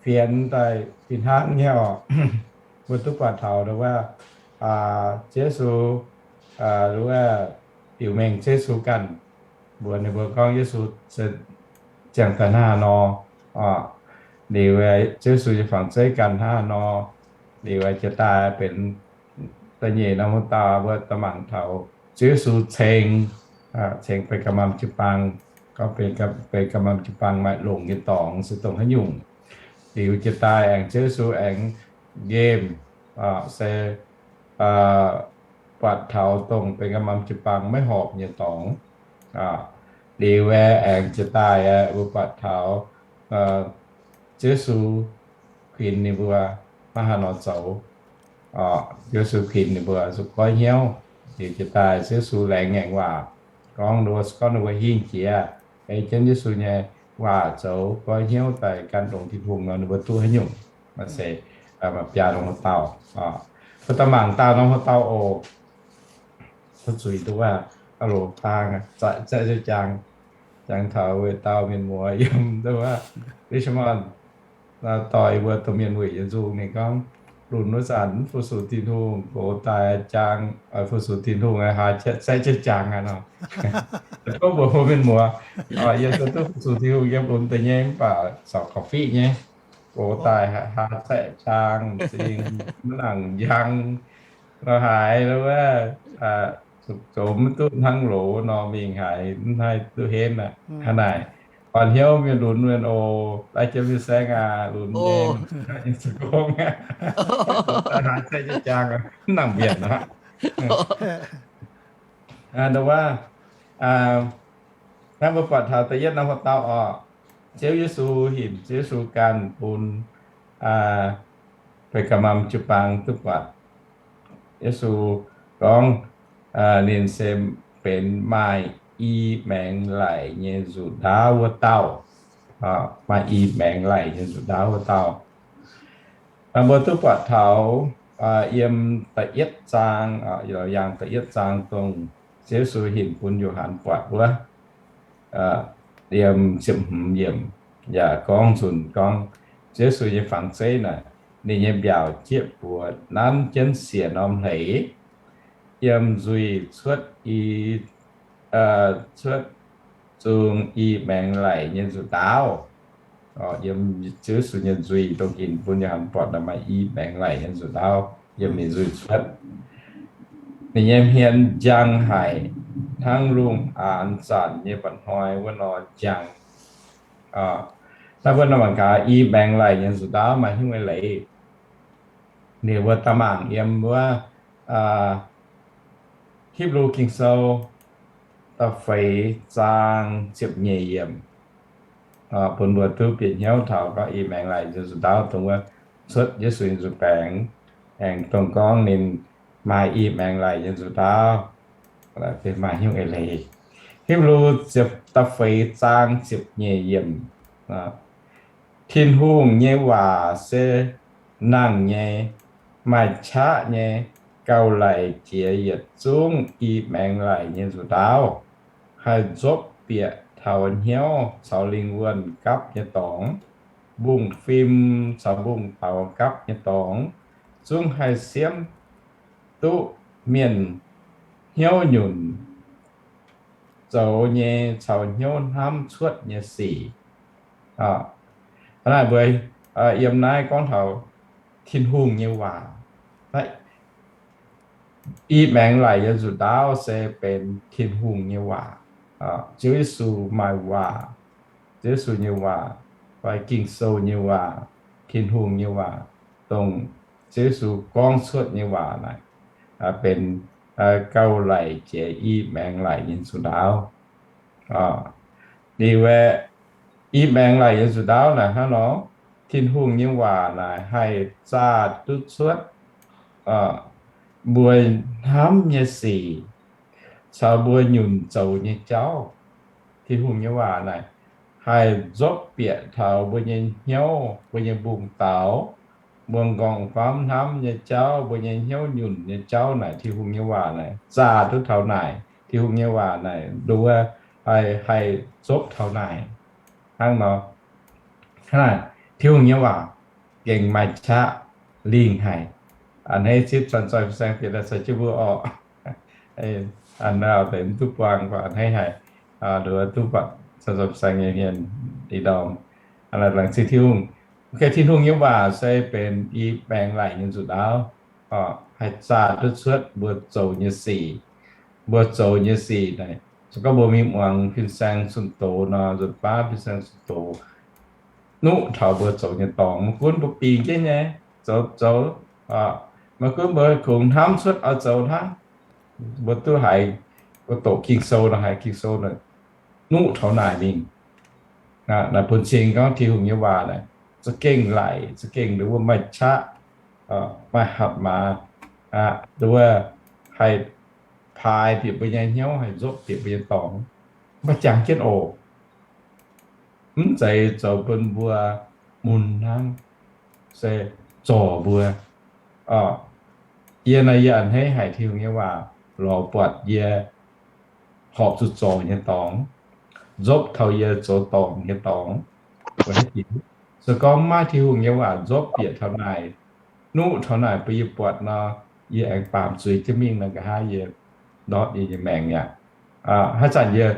fienx daaih fih hnangv nyei oc. Mbuo duqv buatc taux nduov wuov Yesu, nduov diuc mengh Yesu ganh, mbuox ninh mbuo gorngv Yesu se ziangh daaih hnangv haaix nor, liuz Yesu nyei fangx zeiv ganh hnangv haaix nor, liuz jiex daaih benx da'nyeic norm wuov dauh mbuo daaih mangc taux Ziouv Yesu ceng, ceng Be^gaa^mam jiu-baang, gorngv Be^gaa^mam jiu-baang maaih longc nyei dorngx se dongh haaix nyungc. Liuz jiex daaih aengx Ziouv Yesu aengx nqemh, se buatc taux dongh Be^gaa^mam jiu-baang maiv horpc nyei dorngx. Liuz aengx jiex daaih mbuo buatc taux Ziouv Yesu kuinx ninh mbuo hnangv haaix nor zoux. Ziouv Yesu kuinx ninh mbuo zuqc goiv hnyouv. Liuz jiex daaih Ziouv Yesu laengz ngaengc waac gorngv, gorngv ninh mbuo hingh jiex, ei jienv Yesu nyei waac zoux, goiv hnyouv daaih gan longx Tin-Hungh nor, ninh mbuo duqv haaix nyungc. Maaih se, maaih biaa norm haaix dauh. Mbuo daaih mangc daauh norm haaix dauh oc. tov zuiz duqv waac, aa loc paang, zaeqv jienv jangx, jangx taux weic dauh mienh muoz yiem nduov waac Richmond, doix mbuo domh mienh weic yietc nzungh ninh gorngv, lunx wuov zanc mv fu-sux Tin-Hungh, gox daaih jangx, fu-sux Tin-Hungh, haaix zaeqv jienv jangx aqv nor. Tov mbuox mbuo mienh muoz, yie se duqv fu-sux Tin-Hungh yiem lunx deix nyei mv baac corc korv-fiqv nyei, gox daaih haaix zaeqv jangx, zingh maiv nangc njang, lorz haaix wuov, zoux mv duqv hnangv loz nor mingh haiz mv haih duqv henv aqv. Hnangv naaic, orn hnyouv mienh lunx mienh oc, laih jiem mienh saeng aac, lunx nyei, haaix zaeqv jienv jangx, mv nangc mbienc aqv. Nduov waac, hnangv mbuo buatc taux da'yietv norm haaix dauh orqc, Ziouv Yesu hinc, Ziouv Yesu ganh bun Beigamam jiu-baang duqv buatc. Yesu gorngv ninh se benx maaih i maengx laic nyei nzuqc ndaauv wuov dauh. Maaih i maengx laic nyei nzuqc ndaauv wuov dauh. Mbuo duqv buatc taux yiem da'yietv zaang, yangh da'yietv zaang dongh Ziouv Yesu hinc bun Yo^han buatc wuov, yiem ziepc hmz yiemc, yaac gorngv nzunc gorngv Ziouv Yesu nyei fangx zeiv naaic, ninh nyei mbiaauc jieqv buoz nanv jienv siec norm hleix, yiem nzuih cuotv i, cuotv zungh i maengx laic nyei nzuqc ndaauv. Yiem Ziouv Yesu nyei nzuih dongh hinc bun Yo^han buatc naaic maaih i maengx laic nyei nzuqc ndaauv yiem ninh nzuih cuotv. Ninh nyei hmien njang haic, hnangv lungh aanx zanc nyei mba'hnoi wuov nor njang. Naaiv mbuo nor mangc gaax i maengx laic nyei nzuqc ndaauv maaih hnyouv eix leiz. Ninh mbuo daaih mangc yiem wuov Hipv^lu Ging-Sou da'feix zaang ziepc nyeic yiemc, bun mbuo duqv bieqc hnyouv taux gorngv i maengx laic nyei nzuqc ndaauv dongh wuov cuotv Yesu nyei nzuqc baengx, aengx dongh gorngv ninh maaih i maengx laic nyei nzuqc ndaauv, maaih hnyouv eix leiz. Hipv^lu da'feix zaang ziepc nyeic yiemc, Tin-Hungh nyei waac se nangh nyei, maaih qaqv nyei, gauh laic jiex yietc zungv i maengx laic nyei nzuqc ndaauv, haih nzopv bieqc taux hnyouv caux lingh wuonh gapv nyei dorngx, mbungv-fim caux mbungv-taux gapv nyei dorngx, zungv haih siemv duqv mienh hnyouv nyunc zoux nyei caux hnyouv hnamv cuotv nyei sic. Hnangv naaic mbuo yiem naaiv gorngv taux Tin-Hungh nyei waac. I maengx laic nyei nzuqc ndaauv se benx Tin-Hungh nyei waac. Ziouv Yesu maaih waac, Ziouv Yesu nyei waac, fai Ging-Sou nyei waac, Tin-Hungh nyei waac, dongh Ziouv Yesu gorngv cuotv nyei waac naaic, benx gauh laic jiex i maengx laic nyei nzuqc ndaauv. Liuz aeqv, i maengx laic nyei nzuqc ndaauv naaic hnangv nor, Tin-Hungh nyei waac naaic haih zaah duqv cuotv mbuo hnamv nyei sic caux mbuo nyunc zoux nyei jauv. Tin-Hungh nyei waac naaic haih nzopv bieqc taux mbuo nyei hnyouv, mbuo nyei mbungv-daaux, mbuo m'nqorngv famv hnamv nyei jauv, mbuo nyei hnyouv nyunc nyei jauv naaic, Tin-Hungh nyei waac naaic zaah duqv taux naaic. Tin-Hungh nyei waac naaic nduov haih, haih nzopv taux naaic. Hnangv nor, hnangv naaic, Tin-Hungh nyei waac gengh maaih qaqv lingh haic. A'hneiv zipv caux zoih fin-saeng bieqc daaih caux jienv mbuo orqc. A'hneiv deix mv duqv buangh, a'hneiv haic, nduov duqv buatc caux zoih fin-saeng nyei hmien ih ndorm. Laengz zingh Tin-Hungh. Tin-Hungh nyei waac se benx i maengx laic nyei nzuqc ndaauv, haih zaah duqv cuotv mbuo zoux nyei sic. Mbuo zoux nyei sic naaic, se gorngv mbuo mingh muangx fin-saeng zunh doz nor, nzunc baav fin-saeng zunh doz nuqv taux mbuo zoux nyei dorngx. Maiv gunv mbuo bingx jienv nyei zoux, zoux, maiv gunv mbuo kungx hnamv cuotv oix zoux hnangv, mbuo duqv haiz, mbuo doqc Ging-Sou nor, haiz Ging-Sou naaic nuqv taux naaic mingh. Naaic bun cing gorngv Tin-Hungh nyei waac naaic za'gengh laic, za'gengh nduov maaih qaqv, maaih hatc maaz, nduov haih paaix bieqc mbuo nyei hnyouv, haih nzopv bieqc mbuo nyei dorngx. Mv baac jangx jienv oc, mv zeiz zoux bun mbuo mun hnangv, se zorc mbuo. Yie naaic yie a'hneiv haic Tin-Hungh nyei waac. lorz buatc yie horpc zuqc zorc nyei dorngx, nzopv taux yie zoux dorngc nyei dorngx. Se gorngv maiv maaih Tin-Hungh nyei waac nzopv bieqc taux naaic, nuqv taux naaic bun yie buatc nor, yie aengx baamz zuiz jienv mingh nor, nqa'haav yie ndortv yie nyei maengc aqv. Haaix zanc yie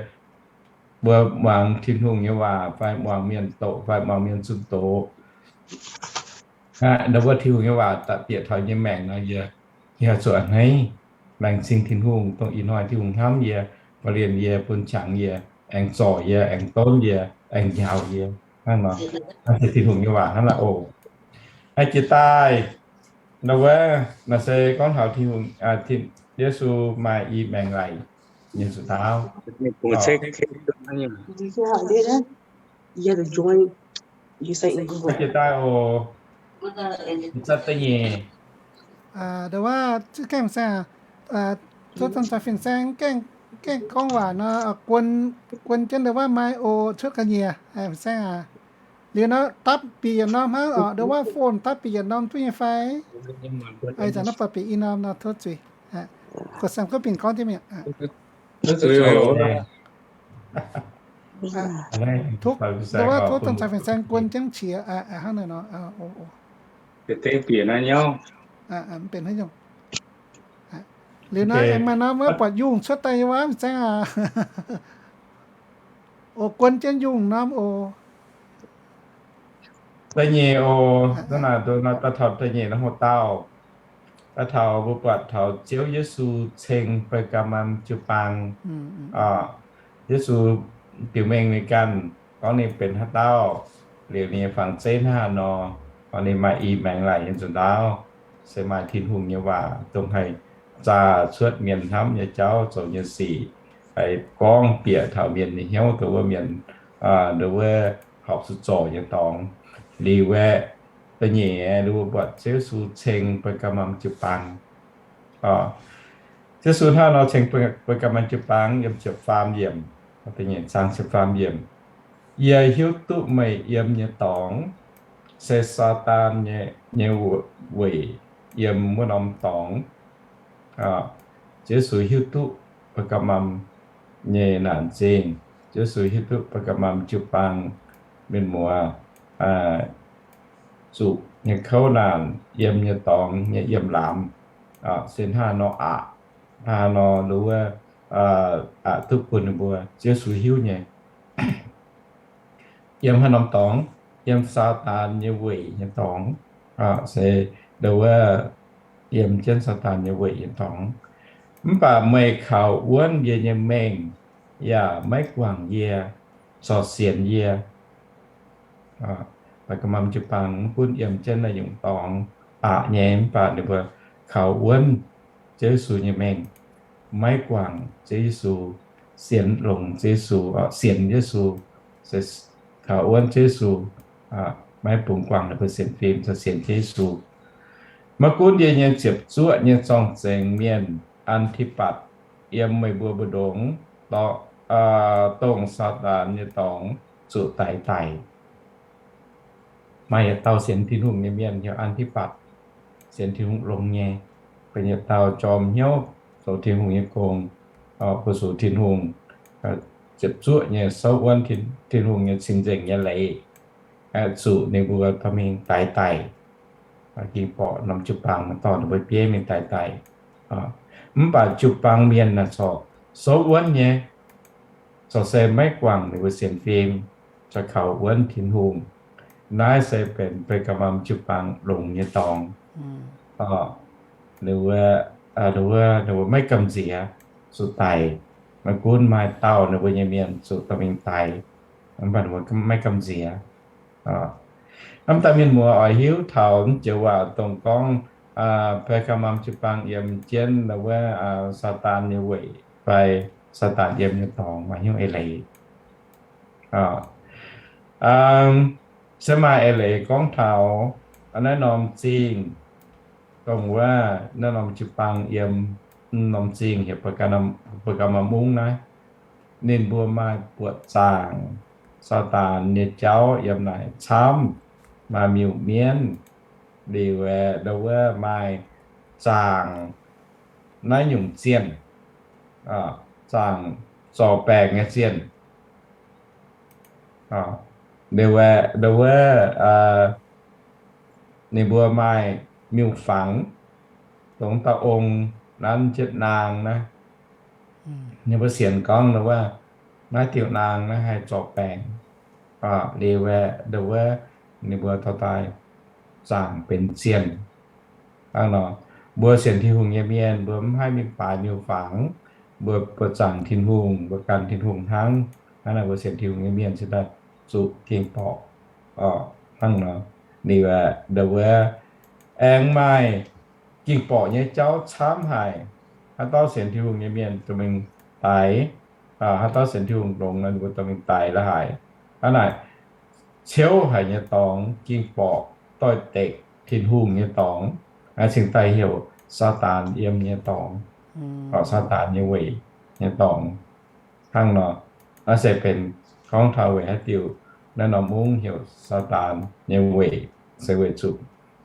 mbuo muangx Tin-Hungh nyei waac fai muangx mienh doqc fai muangx mienh zunh doqc, ndau wuov Tin-Hungh nyei waac daaih bieqc taux yie nyei maengc nor, yie, yie zuqc a'hneiv, laengz zingh Tin-Hungh dongh ih hnoi Tin-Hungh hnamv yie, korv-lienh yie, bun qangx yie, aengx zorc yie, aengx donv yie, aengx njaaux yie. Hnangv nor, naaiv se Tin-Hungh nyei waac hnangv naaiv oc. Jiex daaih, ndau wuov naaiv se gorngv taux Tin-Hungh, Yesu maaih i maengc laic nyei zuqc ndaauv. Jiex daaih oc, da'nyeic. Ndau wuov, gaengh fin-saeng, tov zanc fin-saeng gaengh gorngv waac nor, guon jienv ndau wuov maiv oc, cuotv ga'nyiec, fin-saeng aac. Liuz nor dapv bieqc yietc norm hnangv oc, ndau wuov phone dapv bieqc yietc norm duqv nyei fai? Ih zanc naaiv buatc bieqc i norm nor tov zuiz. Guoqv saeng gorngv bieqc gorngv jienv mi'aqv. Ndau wuov tov zanc fin-saeng guon jienv qiex hnangv naaiv nor. Liuz nor aengx maaih norm wuov buatc yungh cuotv daaih nyei wuov fin-saeng aac. Oc, guon jienv yungh norm oc. Da'nyeic oc, da'nyeic norm haaix dauh, da'nyeic norm haaix dauh, daaih taux mbuo buatc taux Ziouv Yesu ceng Beu^gaa^mam jiu-baang. Yesu biux mengh ninh ganh gorngv ninh benx haaix dauh, liuz ninh nyei fangx zeiv hnangv haaix nor, ninh maaih i maengc laic nyei nzuqc ndaauv, se maaih Tin-Hungh nyei waac dongh haih zaah cuotv mienh hnamv nyei jauv zoux nyei sic, haih gorngv bieqc taux mienh nyei hnyouv dongh wuov mienh, dongh wuov horpc zuqc zorc nyei dorngx. Liuz aeqv, da'nyeic aeqv, mbuo buatc Ziouv Yesu ceng Beu^gaa^mam jiu-baang. Ziouv Yesu hnangv nor ceng Beu^gaa^mam jiu-baang yiem ziepc faam yiemc, da'nyeic zaang ziepc faam yiemc, Yie hiuv duqv meih yiem nyei dorngx se Saadaan nyei weic yiem wuov norm dorngx. Ziouv Yesu hiuv duqv Beu^gaa^mam nyei naanc zingh. Ziouv Yesu hiuv duqv Beu^gaa^mam jiu-baang mienh muoz zuqc nyei kouv naanc yiem nyei dorngx nyei yiem laamz se hnangv haaix nor aqc, hnangv haaix nor nduov, aqc duqv bun ninh mbuo. Ziouv Yesu hiuv nyei. Yiem haaix norm dorngx? Yiem Saadaan nyei weic nyei dorngx. Se nduov, yiem jienv Saadaan nyei weic nyei dorngx. Mv baac meih kaux wuonv yie nyei mengh yaac maiv guangc yie, corc sienx yie. Beu^gaa^mam jiu-baang mv gunv yiem jienv naaiv nyungc dorngx aqc nyei, mv baac ninh mbuo kaux wuonv Ziouv Yesu nyei mengh, maiv guangc Ziouv Yesu, sienx longx Ziouv Yesu, sienx Yesu, kaux wuonv Ziouv Yesu, maiv bungx guangc ninh mbuo sienx fim, corc sienx Ziouv Yesu. Maiv gunv yie nyei ziepc zuoqv nyei zorng-zengx mienh, An^ti^batc, yiem meih mbuo mbu'ndongx, dongh Saadaan nyei dorngx zuqc daix daic. Maaih yietc dauh sienx Tin-Hungh nyei mienh heuc An^ti^batc, sienx Tin-Hungh longx nyei, benx yietc dauh jorm hnyouv zoux Tin-Hungh nyei gong, fu-sux Tin-Hungh, ziepc zuoqv nyei souv wuonv Tin-Hungh nyei cing-nzengc nyei leiz, zuqc ninh mbuo dorh mingh daix daic. Ging borqc norm jiu-baang dorh ninh mbuo bieiv mingh daix daic. Mv baac jiu-baang mienh naaic corc souv wuonv nyei, corc se maiv guangc ninh mbuo sienx fim, corc kaux wuonv Tin-Hungh. Naaiv se benx Beu^gaa^mam jiu-baang longx nyei dorngx. Ninh mbuo, ninh mbuo maiv gamh nziex, zuqc daic. Maiv gunv maaih dauh ninh mbuo nyei mienh zuqc dorh mingh daix, mv baac ninh mbuo maiv gamh nziex. Hnamv daaih mienh muoz oix hiuv taux mv joux waac dongh gorngv Beu^gaa^mam jiu-baang yiem jienv wuov Saadaan nyei weic fai Saadaan yiem nyei dorngx maaih hnyouv eix leiz. Se maaih eix leiz gorngv taux naaiv norm zingh, dongh wuov naaiv norm jiu-baang yiem norm zingh heuc Beu^gaa^mam Mungv naaiv. Ninh mbuo maaih buoqc zaangc Saadaan nyei jauv yiem naaic camv, maaih miuc-mienv, liuz aeqv, ndau wuov maaih zaangc naaiv nyungc zienh. zaangc zorc baengc nyei zienh. Liuz aeqv, ndo wuov, ninh mbuo maaih miuc-fangx, dongh dauh ong nanv jienv naang naaiv. Ninh mbuo sienx gorngv ndo wuov, naaiv diuh naang naaiv haih zorc baengc. Liuz aeqv, ndo wuov, ninh mbuo dorh daaih zaangc benx zienh. Hnangv nor, mbuo sienx Tin-Hungh nyei mienh, mbuo mv haih mingh baaix miuc-fangx, mbuo, mbuo zaangc Tin-Hungh, mbuo gan Tin-Hungh hnangv. Hnangv naaic mbuo sienx Tin-Hungh nyei mienh cingx daaih zuqc ging-borqc. Hnangv nor, liuz aeqv, ndo wuov, aengx maaih ging-borqc nyei jauv camv haic. Haaix dauh sienx Tin-Hungh nyei mienh dorh mingh daix, haaix dauh sienx Tin-Hungh longx nor, ninh mbuo dorh mingh daix la'haic. Hnangv naaic, ciouv haic nyei dorngx, ging-borqc doix-dekc Tin-Hungh nyei dorngx, cingx daaih heuc Saadaan yiem nyei dorngx, Saadaan nyei weic nyei dorngx. Hnangv nor, naaiv se benx gorngv taux weic haaix diuc naaiv norm mungv heuc Saadaan nyei weic, se weic zuqc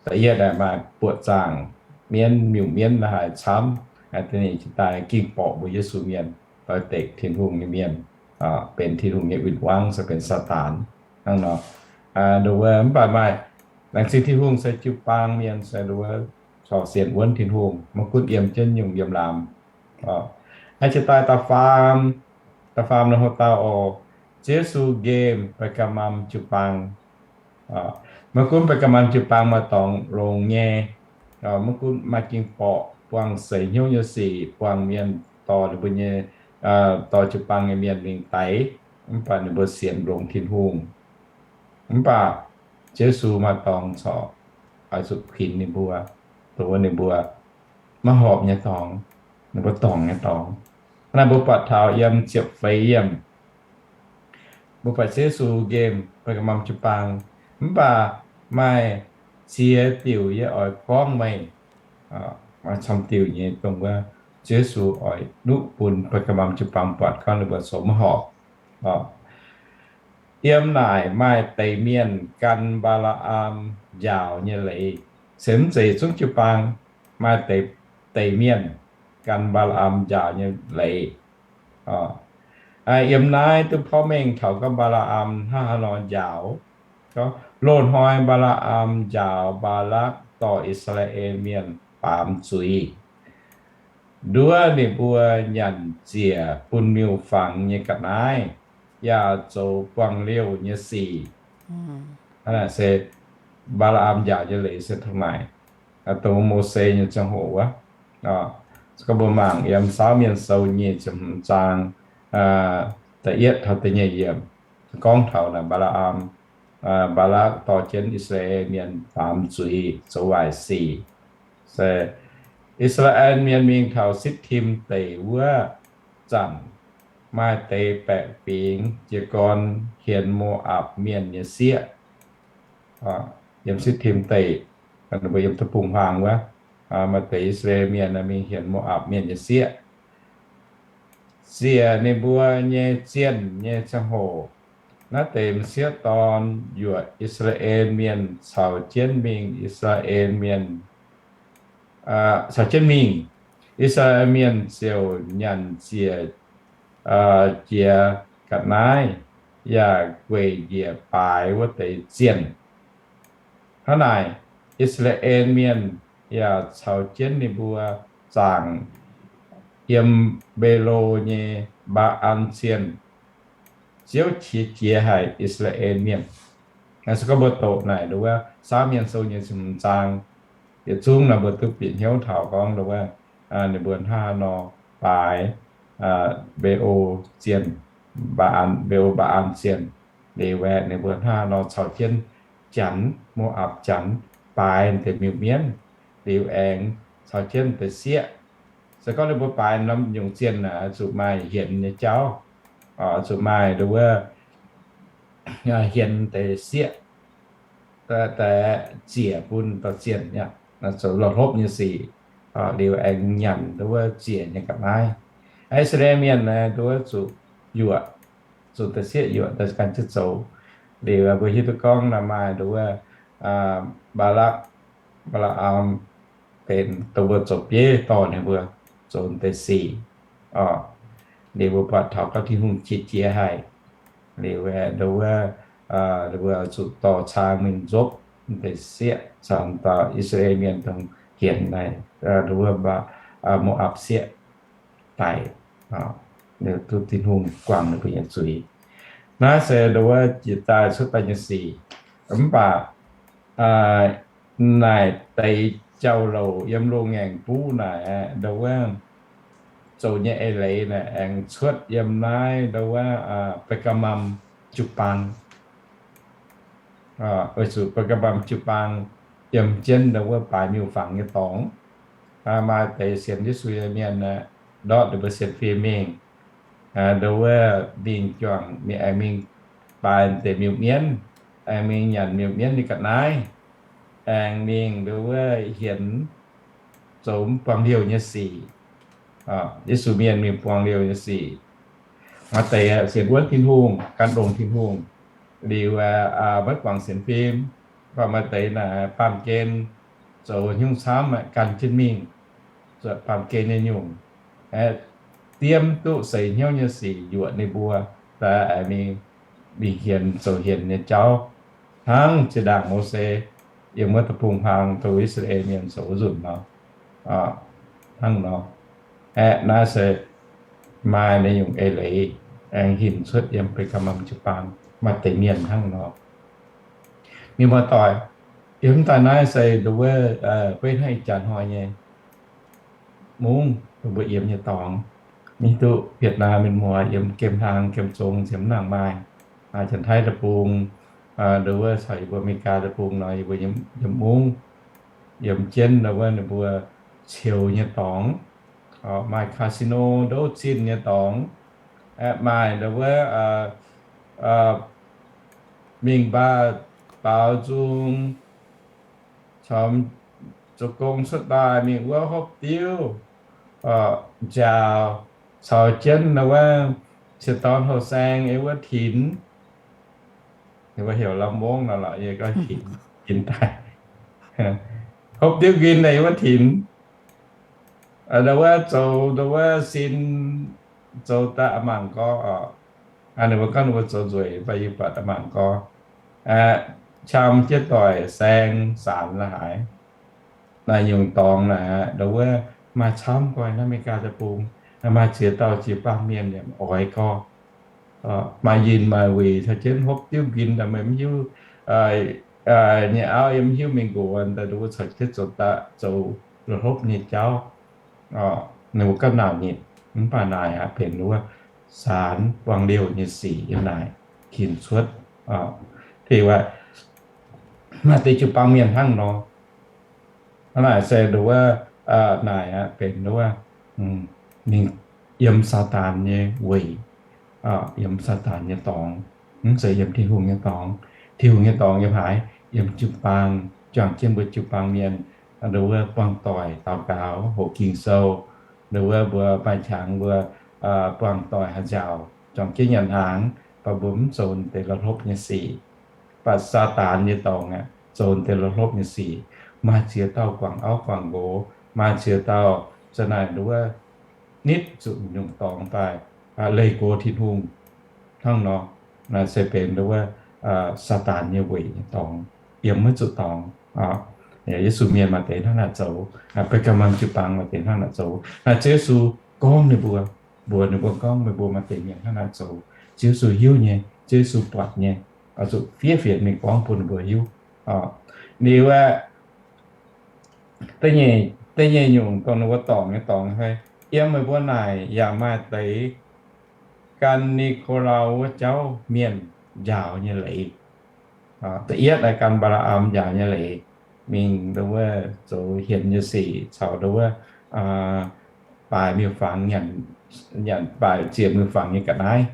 da'yietv aeqv, maaih buoqc zaangc mienv, miuc-mienv la'haic camv, da'nyeic cingx daaih ging-borqc mbuo Yesu mienh, doix-dekc Tin-Hungh nyei mienh, benx Tin-Hungh nyei win-wangv se benx Saadaan. Hnangv nor, ndo wuov, mv baac maaih laengz zingh Tin-Hungh se jiu-baang mienh se ndo wuov corc sienx wuonv Tin-Hungh, maiv gunv yiem jienv nyungc yiem laamz. Aengx jiex daaih da'faam, da'faam nor, hoc dauh oc, Ziouv Yesu nqemh Baeqv^ga'maam jiu-baang. Maiv gunv Baeqv^ga'maam jiu-baang maaih dorngx longx nyei, maiv gunv maaih ging-borqc buangh seix hnyouv nyei sic, buangh mienh dorh ninh mbuo nyei, dorh jiu-baang nyei mienh mingh daix, mv baac ninh mbuo sienx longx Tin-Hungh. Mv baac Ziouv Yesu maaih dorngx corc oix zuqc kuinx ninh mbuo, dongh wuov ninh mbuo maiv horpc nyei dorngx, ninh mbuo dorngc nyei dorngx. Hnangv naaiv mbuo buatc taux yiem ziepc feix yiemc, mbuo buatc Ziouv Yesu nqemh Baeqv^ga'maam jiu-baang, mv baac maaih ziex diuc yie oix gorngv meih. Maaih camv diuc nyei dongh wuov Ziouv Yesu oix nuqv bun Baeqv^ga'maam jiu-baang buatc gorngv ninh mbuo zoux maiv horpc. Yiem naaic maaih deix mienh gan Mbaa^laa^am njaaux nyei leiz, se mv zeiz zungv jiu-baang, maaih deix, deix mienh gan Mbaa^laa^am njaaux nyei leiz. Yiem naaiv duqv porv mengh taux gorngv Mbaa^laa^am hnangv haaix nor njaaux. Loz-hnoi Mbaa^laa^am njaaux Mbaalakv dorh I^saa^laa^en Mienh baamz zuiz, nduov ninh mbuo nyanc ziec bun miuc-fangx nyei ga'naaiv, yaac zoux buangh-liouh nyei sic. Hnangv naaic se Mbaa^laa^am njaaux nyei leiz se tong naaic, dongh Mose nyei ziangh hoc wuov. Se gorngv mbuo mangc yiem Saauv Mienh Sou nyic ziepc hmz zaang da'yietv taux da'nyeic yiemc, gorngv taux naaic Mbaa^laa^am, Mbaalakv dorh jienv I^saa^laa^en Mienh baamz zuiz zoux waaic sic. Se I^saa^laa^en Mienh mingh taux Sitv^tim Deic wuov zanc, maaih deix baeqc fingx jiez gorn hienx Mo^apc Mienh nyei sieqv. Yiem Sitv^tim Deic, mbuo yiem deic-bung-huaang wuov, maaih deix I^saa^laa^en Mienh mingh hienx Mo^apc Mienh nyei sieqv. Ziec ninh mbuo nyei zienh nyei ziangh hoc, naaiv deix m'sieqv dorn yuoqc I^saa^laa^en Mienh caux jienv mingh I^saa^laa^en Mienh, caux jienv mingh. I^saa^laa^en Mienh ziouc nyanc ziec jiex ga'naaiv, yaac gueic njiec baaix wuov deix zienh. Hnangv naaic, I^saa^laa^en Mienh yaac caux jienv ninh mbuo zaangc yiem Mbe^lo nyei Mbaa^an Zienh. Ziouv qiex jiez haic I^saa^laa^en Mienh. Se gorngv mbuo doqc naaic ndo wuov Saauv Mienh Sou nyic ziepc hmz zaang, yietc zungv naaic mbuo duqv bieqc hnyouv taux gorngv ndo wuov ninh mbuo hnangv haaix nor baaix Mbe^lo Zienh, Mbe^lo Mbaa^an Zienh. Liuz aeqv, ninh mbuo hnangv haaix nor caux jienv Janx, Mo^apc Janx baaix deix miuc-mienv, liuz aengx caux jienv deix sieqv. Se gorngv ninh mbuo baaix norm nyungc zienh naaic, zuqc maaih hienx nyei jauv, zuqc maaih ndo wuov hienx deix sieqv, deix ziec bun dauh zienh, zoux lorh hlopv nyei sic, liuz aengx nyanc ndo wuov ziec nyei ga'naaiv. I^saa^laa^en Mienh naaic ndo wuov zuqc yuoqc, zuqc deix sieqv yuoqc daaih gan jienv zoux. Liuz mbuo hiuv duqv gorngv naaic maaih ndo wuov Mbaalakv, Mbaalaa^am benx dongh mbuo zoux bieiv dorh ninh mbuo zoux deix sic. Liuz mbuo buatc taux gorngv Tin-Hungh qiex jiez haic. Liuz nduov wuov, mbuo zuqc dorh caa mingh nzopv deix sieqv caux dauh I^saa^laa^en Mienh dongh hienx naaic, nduov wuov, Mo^apc sieqv daic. Duqv Tin-Hungh guangc ninh mbuo nyei zuiz. Naaiv se nduov wuov jiex daaih cuotv daaih nyei sic. Mv baac naaic deix jauv-louc yiem loz-ngaengc buv naaic nduov wuov zoux nyei eix leiz naaic aengx cuotv yiem naaiv nduov wuov Baa^gaa^mam jiu-baang. Weic zuqc Baa^gaa^mam jiu-baang yiem jienv nduov wuov baaix miuc-fangx nyei dorngx. Maaih deix sienx Yesu nyei mienh aeqv, ndortv ninh mbuo sienx fim mingh, nduov wuov mingh juangc mingh aengx mingh baaix deix miuc-mienv, aengx mingh nyanc miuc-mienv nyei ga'naaiv, aengx mingh nduov wuov hienx zoux mv buangh liouh nyei sic. Yesu mienh mingh buangh liouh nyei sic. Maaih deix sienx wuonv Tin-Hungh, gan longx Tin-Hungh, liuz maiv guangc sienx fim. Mv baac maaih deix naaic baamh gen zoux hnyouv camv, gan jienv mingh, zuotc baamh gen nyei nyungc, aeqv, diemv duqv seix hnyouv nyei sic yuoqc ninh mbuo, daaih aengx mingh, mingh hienx zoux hienx nyei jauv, hnangv zinh ndaangc Mose yiem wuov deic-bung-huaang taux I^saa^laa^en Mienh zoux wuov nzunc nor. Hnangv nor, aeqv, naaiv se maaih naaiv nyungc eix leiz aengx hinc cuotv yiem Baa^gaa^mam jiu-baang maaih deix mienh hnangv nor. Mienh muoz-doic, yiem daaih naaiv se nduov wuov beiv hnangv ih jaax hnoi nyei mungv, dongh mbuo yiem nyei dorngx, maiv hiuv duqv Vietnam mienh muoz yiem gemh hlang gemh zong ziemx nangc maaih, Janx-Taiv deic-bung, nduov wuov caux yie mbuo America deic-bung nor, yie mbuo yiem mungv, yiem jienv nduov wuov ninh mbuo ceux nyei dorngx, maaih casino ndoqv zinh nyei dorngx, maaih nduov wuov mingh mbaah baaux nzung, caux zoux gong cuotv daaih mingh wuov hopv diuv, nziaaux, caux jienv nduov wuov ciex dorn houh saeng yiem wuov tinx, ninh mbuo heuc lamh mongv nor lorqc, yie gorngv tinx, tinx daaih, hopv diuv nquin yiem wuov tinx, nduov wuov zoux nduov wuov sin, zoux daaih a'mangc gorx oc. Ninh mbuo gorngv ninh mbuo zoux nzueic, mv baac yie buatc a'mangc gorx, qam jienv doic saeng saanx la'haaix. Naaiv nyungc dorngx naaic, nduov wuov maaih camv gorx naaiv America deic-bung, maaih ziex dauh jiu-baang mienh yaac oix gorx, maaih yinh maaih wuic caux jienv hopv diuv nquin, meih mv hiuv, nyei auv yie mv hiuv mingh nqox, nduov wuov caux jienv zoux daaih zoux la'hlopv nyei jauv. Ninh mbuo gapv nauc nyitc, mv baac naaic aqv benx nduov wuov saanx buangh liouh nyei sic yiem naaic hinc cuotv. Tengx waac maaih deix jiu-baang mienh hnangv nor. Hnangv naaic se nduov wuov naaic aqv benx nduov wuov mingh yiem Saadaan nyei weic, yiem Saadaan nyei dorngx, mv zeiz yiem Tin-Hungh nyei dorngx. Tin-Hungh nyei dorngx yiem haaix? Yiem jiu-baang, juangc jienv mbuo jiu-baang mienh, nduov wuov buangh doic, daux gaux, hoqc Ging-Sou, nduov wuov mbuo maaih qangx mbuo buangh doic haaix nziaauc, juangc jienv nyanc hnaangx, baac mbuo mv zoux deix la'hlopv nyei sic. Baac Saadaan nyei dorngx aqv zoux deix la'hlopv nyei sic. Maaih ziex dauh guangc auv guangc nqox, maaih ziex dauh za'naaic nduov wuov nitv zuqc nyungc dorngx daaih leih gox Tin-Hungh. Hnangv nor, naaiv se benx nduov wuov Saadaan nyei weic nyei dorngx, yiem maiv zuqc dorngx. Yesu mienh maaih deix hnangv naaic zoux, Baa^gaa^mam jiu-baang maaih deix hnangv naaic zoux. Naaiv Ziouv Yesu gorngv ninh mbuo, mbuox ninh mbuo gorngv meih mbuo maaih deix mienh hnangv naaic zoux. Ziouv Yesu hiuv nyei, Ziouv Yesu buatc nyei, oix zuqc fiev fienx mingh gorngv bun ninh mbuo hiuv. Liuz aeqv, da'nyeic nyungc dongh ninh mbuo dorngc nyei dorngx fai, yiem meih mbuo naaic yaac maaih deix gan Ni^ko^lau wuov jauv mienh njaaux nyei leiz. Da'yietv aeqv, gan Mbaa^laa^am njaaux nyei leiz, mingh nduov wuov zoux hienx nyei sic caux nduov wuov baaix miuc-fangx, nyanc baaix ziec miuc-fangx nyei ga'naaiv,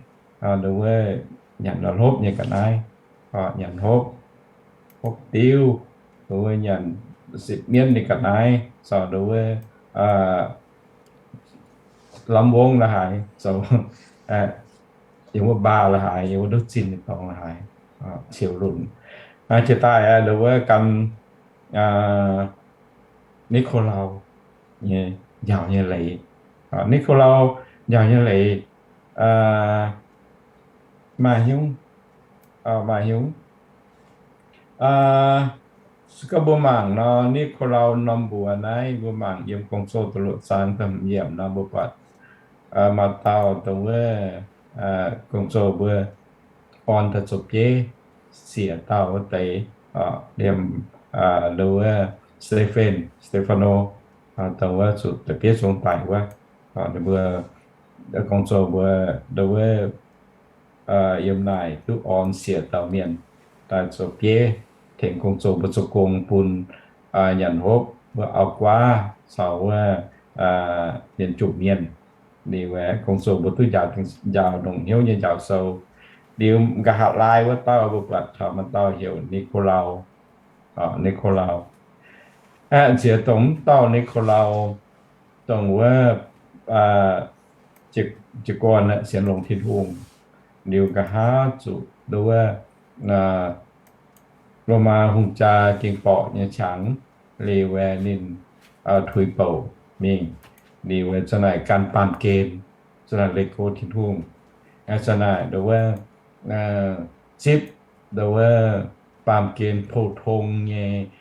nduov wuov nyanc la'hlopv nyei ga'naaiv, nyanc hopv, hopv diuv, nduov wuov nyanc sipv mienv nyei ga'naaiv, caux nduov wuov lamh wongv la'haaix, zoux yiem wuov mbaah la'haaix, yiem wuov ndoqv zinh nyei dorngx la'haaix, ceux lunc. Jiex daaih nduov wuov gan Ni^ko^lau nyei njaaux nyei leiz. Ni^ko^lau Njaaux nyei leiz maaih hnyouv, maaih hnyouv. Gorngv mbuo mangc nor, Nikolao norm mbuox naaiv, mbuo mangc yiem Gong-Zoh da'luoqc zaang da'hmz yiemc nor, mbuo buatc maaih dauh dongh wuov Gong-Zoh mbuo orn daaih zoux bieiv siec dauh wuov deix, liemh wuov Stephen, Stefano, dongh wuov zuqc da'bieiv zong daic wuov. Ninh mbuo Gong-Zoh mbuo ndongc wuov yiem naaic duqv orn siec dauh mienh daaih zoux bieiv tengx Gong-Zoh mbuo zoux gong bun nyanc hopv wuov auv-guaav caux wuov mienh jomc mienh. Liuz Gong-Zoh mbuo duqv njaaux, njaaux longc hnyouv nyei njaaux sou. Liuz nqa'haav laai wuov dauh mbuo buatc taux maaih dauh heuc Nikolao. Nikolao, nziex dongh m'dauh Nikolao, dongh wuov jiez gorn sienx longx Tin-Hungh. Liuz nqa'haav zuqc ndongc wuov Lomaa hungh jaa gengh borqc nyei qangx, liuz ninh tuix bouc mingh, liuz za'naaic gan baamh gen, za'naaic leih go Tin-Hungh, za'naaic ndongc wuov zipv ndongc wuov baamh gen pou-tong nyei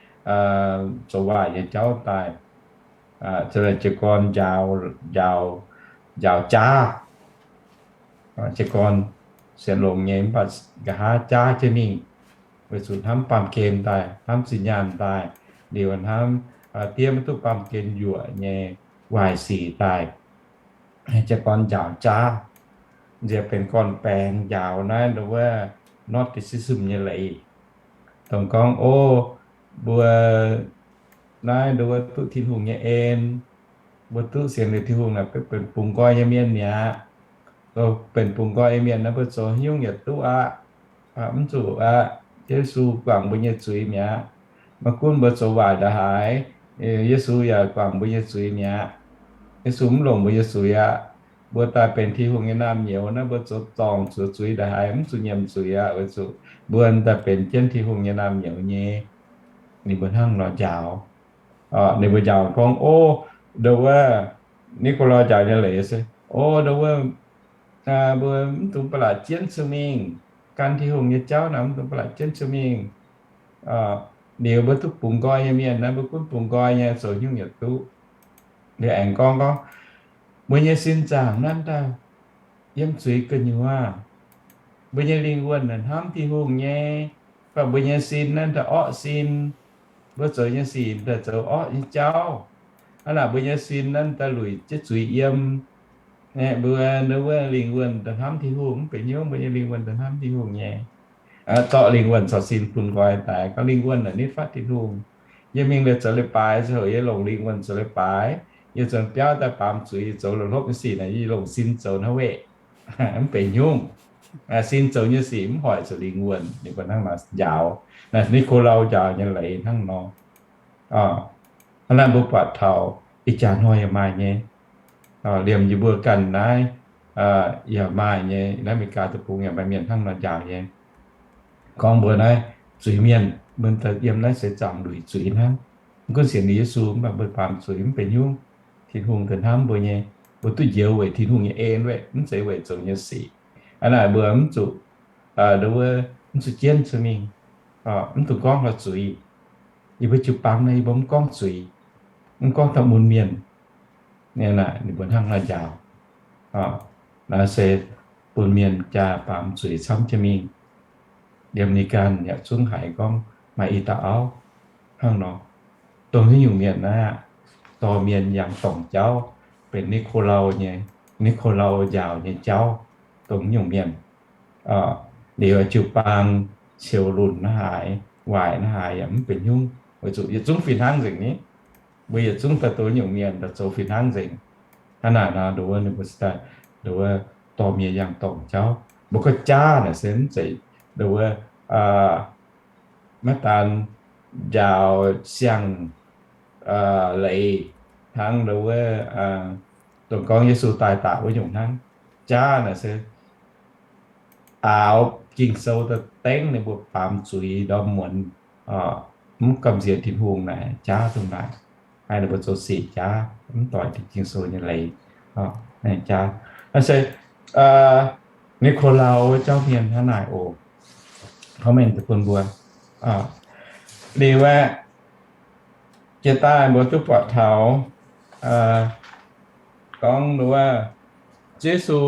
zoux waaic nyei jauv daaih. Za'naaic jiez gorn njaaux, njaaux jaav. Jiez gorn sienx longx nyei mv baac nqa'haav jaav jienv mingh, weic zuqc hnamv baamh gen daaih, hnamv zinh nyaanh daaih, liuz hnamv diev maiv duqv baamh gen yuoqc nyei waaic sic daaih. Jiez gorn njaaux jaav, nziex benx gorn-baengx njaaux naaiv ndongc wuov Gnosticism nyei leiz, dongh gorngv, o, mbuo naaiv ndongc wuov duqv Tin-Hungh nyei en, mbuo duqv sienx liuz Tin-Hungh naaic benx bungx nqoi nyei mienh mi'aqv. Benx bungx nqoi nyei mienh naaiv mbuo zoux haaix nyungc yaac duqv aqv. Mv zuqc aqv. Yesu guangc mbuo nyei zuiz mi'aqv. Maiv gunv mbuo zoux waaic ndaaih haaix, Yesu yaac guangc mbuo nyei zuiz mi'aqv. Yesu mv longc mbuo nyei zuiz aqv. Mbuo daaih benx Tin-Hungh nyei naamh nyouz naaiv, mbuo zoux zorngc zoux zuiz ndaaih haaix mv zuqc nyiemc zuiz aqv, weic zuqc mbuo daaih benx jienv Tin-Hungh nyei naamh nyouz nyei. Ninh mbuo hnangv nor njaaux. Ninh mbuo njaaux gorngv, o, ndongc wuov, Nikolai njaaux nyei leiz se, o, ndongc wuov, mbuo mv dungx ba'laqc jienv ziouc mingh. Gan Tin-Hungh nyei jauv naaic mv dungx ba'laqc jienv ziouc mingh. Liuz mbuo duqv bungx nqoi nyei mienh naaiv, mbuo gunv bungx nqoi nyei, zoux haaix nyungc yaac duqv. Liuz aengx gorngv, gorngv, mbuo nyei sin zaangc nanv daaih yiem zuiz gu'nyuoz. Mbuo nyei lingh wuonh naaic hnamv Tin-Hungh nyei, mv baac mbuo nyei sin nanv daaih orqv sin. Mbuo zoux nyei sic daaih zoux orqv nyei jauv. Hnangv naaic mbuo nyei sin nanv daaih luic jienv zuiz yiem. Mbuo ndongc wuov lingh wuonh daaih hnamv Tin-Hungh mv benx hnyouv, mbuo nyei lingh wuonh daaih hnamv Tin-Hungh nyei. Zorqv lingh wuonh caux sin bun nqoi daaih, gorngv lingh wuonh naaic nitv fatv Tin-Hungh. Yie mingh liuz zoux leiz-baaix ziangh hoc yie longc lingh wuonh zoux leiz-baaix. Yie zoux biauv daaih baamz zuiz, zoux la'hlopv nyei sic naaic yie longc sin zoux hnangv weic. Mv benx hnyouv. Sin zoux nyei sic mv hoic zuqc lingh wuonh. Ninh mbuo hnangv nor njaaux. Naaiv Nikolai njaaux nyei leiz hnangv nor. Hnangv naaiv mbuo buatc taux ih jaax hnoi yaac maaih nyei. Liemh yie mbuo ganh naaiv yaac maaih nyei. Naaiv America deic-bung yaac maaih mienh hnangv nor njaaux nyei. Gorngv mbuo naaiv zuiz mienh, mbuo daaih yiem naaiv seix zaangc luic zuiz hnangv. Mv gunv sienx liuz Yesu mv baac mbuo baamz zuiz mv benx hnyouv. Tin-Hungh daaih hnamv mbuo nyei, mbuo duqv njoux weic Tin-Hungh nyei en, mv zeiz weic zoux nyei sic. Hnangv naaic mbuo mv zuqc, ndongc wuov, mv zuqc jienv zuqc mingh, mv dungx gorngv la'zuiz. Yie mbuo jiu-baang naaiv yie mbuo mv gorngv zuiz, mv gorngv taux mun mienh. Naaiv ninh mbuo hnangv naaiv njaaux. Naaiv se bun mienh jaa baamz zuiz camv jienv mingh. Liemh ni ganh yaac zungv haiz gorngv maaih i dauh auv hnangv nor. Dongh haaix nyungc mienh naaiv aqv, dorh mienh yangh dorngc jauv, benx Nikolai nyei, Nikolai njaaux nyei jauv. Dongh haaix nyungc mienh, liuz jiu-baang ciouv lunc naaiv haaix, waaic naaiv haaix yaac mv benx hnyouv, weic zuqc yietc zungv fih hnangv nzengc ni. Mbuo yietc zungv daaih dongh haaix nyungc mienh daaih zoux fih hnangv nzengc. Hnangv naaic nor, ndongc wuov ninh mbuo se daaih, ndongc wuov, dorh mienh yangh dorngc jauv. Mbuo gorngv jaav naaic se mv zeiz, ndongc wuov, maiv daan njaaux siang leiz hnangv ndongc wuov, dongh gorngv Yesu daaih daaih wuov nyungc hnangv. Jaav naaic se aaux Ging-Sou daaih dengv ninh mbuo baamz zuiz ndorm muonz, mv gamh nziex Tin-Hungh naaic jaav dongh naaic. Haih ninh mbuo zoux sic jaav, mv doic Ging-Sou nyei leiz. Naaiv jaav. Naaiv se Nicolau wuov jauv mienh hnangv naaic oc. Tov mengh deix bun mbuo. Liuz aeqv, jiex daaih mbuo duqv buatc taux gorngv wuov, Yesu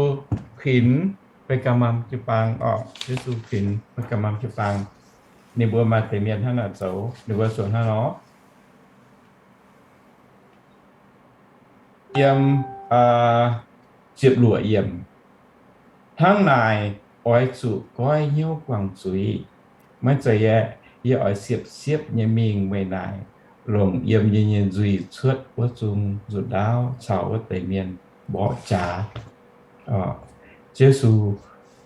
kuinx Bengaamaan jiu-baang oc. Yesu kuinx Bengaamaan jiu-baang. Ninh mbuo maaih deix mienh hnangv naaic zoux, ninh mbuo zuqc hnangv nor. Yiem ziepc luoqc yiemc, hnangv naaic oix zuqc goiv hnyouv guangc zuiz. Maiv zeiz aeqv, yie oix siepv-siepv nyei mingh weic naaic longc yiem yie nyei nzuih cuotv wuov zung nzuqc ndaauv caux wuov deix mienh mborqv jaax. Yesu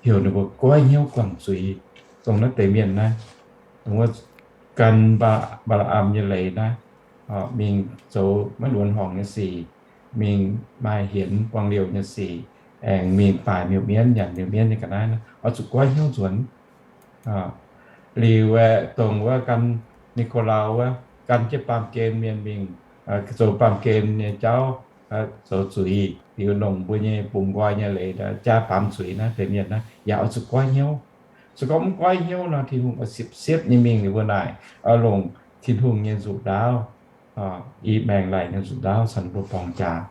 heuc ninh mbuo goiv hnyouv guangc zuiz, dongh naaiv deix mienh naaiv, dongh wuov gan Mbaa^laa^am nyei leiz naaiv, mingh zoux maiv luonx horngc nyei sic, mingh maaih hienx buang liouh nyei sic, aengx mingh baaic miuc-mienv, nyanc miuc-mienv nyei ga'naaiv, oix zuqc goiv hnyouv nzuonx. Liuz aeqv, dongh wuov gan Nicolau wuov, gan jienv baamh gen mienh mingh zoux baamh gen nyei jauv, zoux zuiz, liuz longc mbuo nyei bungx nqoi nyei leiz jaa baamz zuiz naaiv deix mienh naaiv, yaac oix zuqc goiv hnyouv. Se gorngv mv goiv hnyouv nor, Tin-Hungh oix siepv-siepv nyei mingh liuz mbuo naaic, oix longc Tin-Hungh nyei nzuqc ndaauv, i maengx laic nyei nzuqc ndaauv caux ninh mbuo borngz jaax.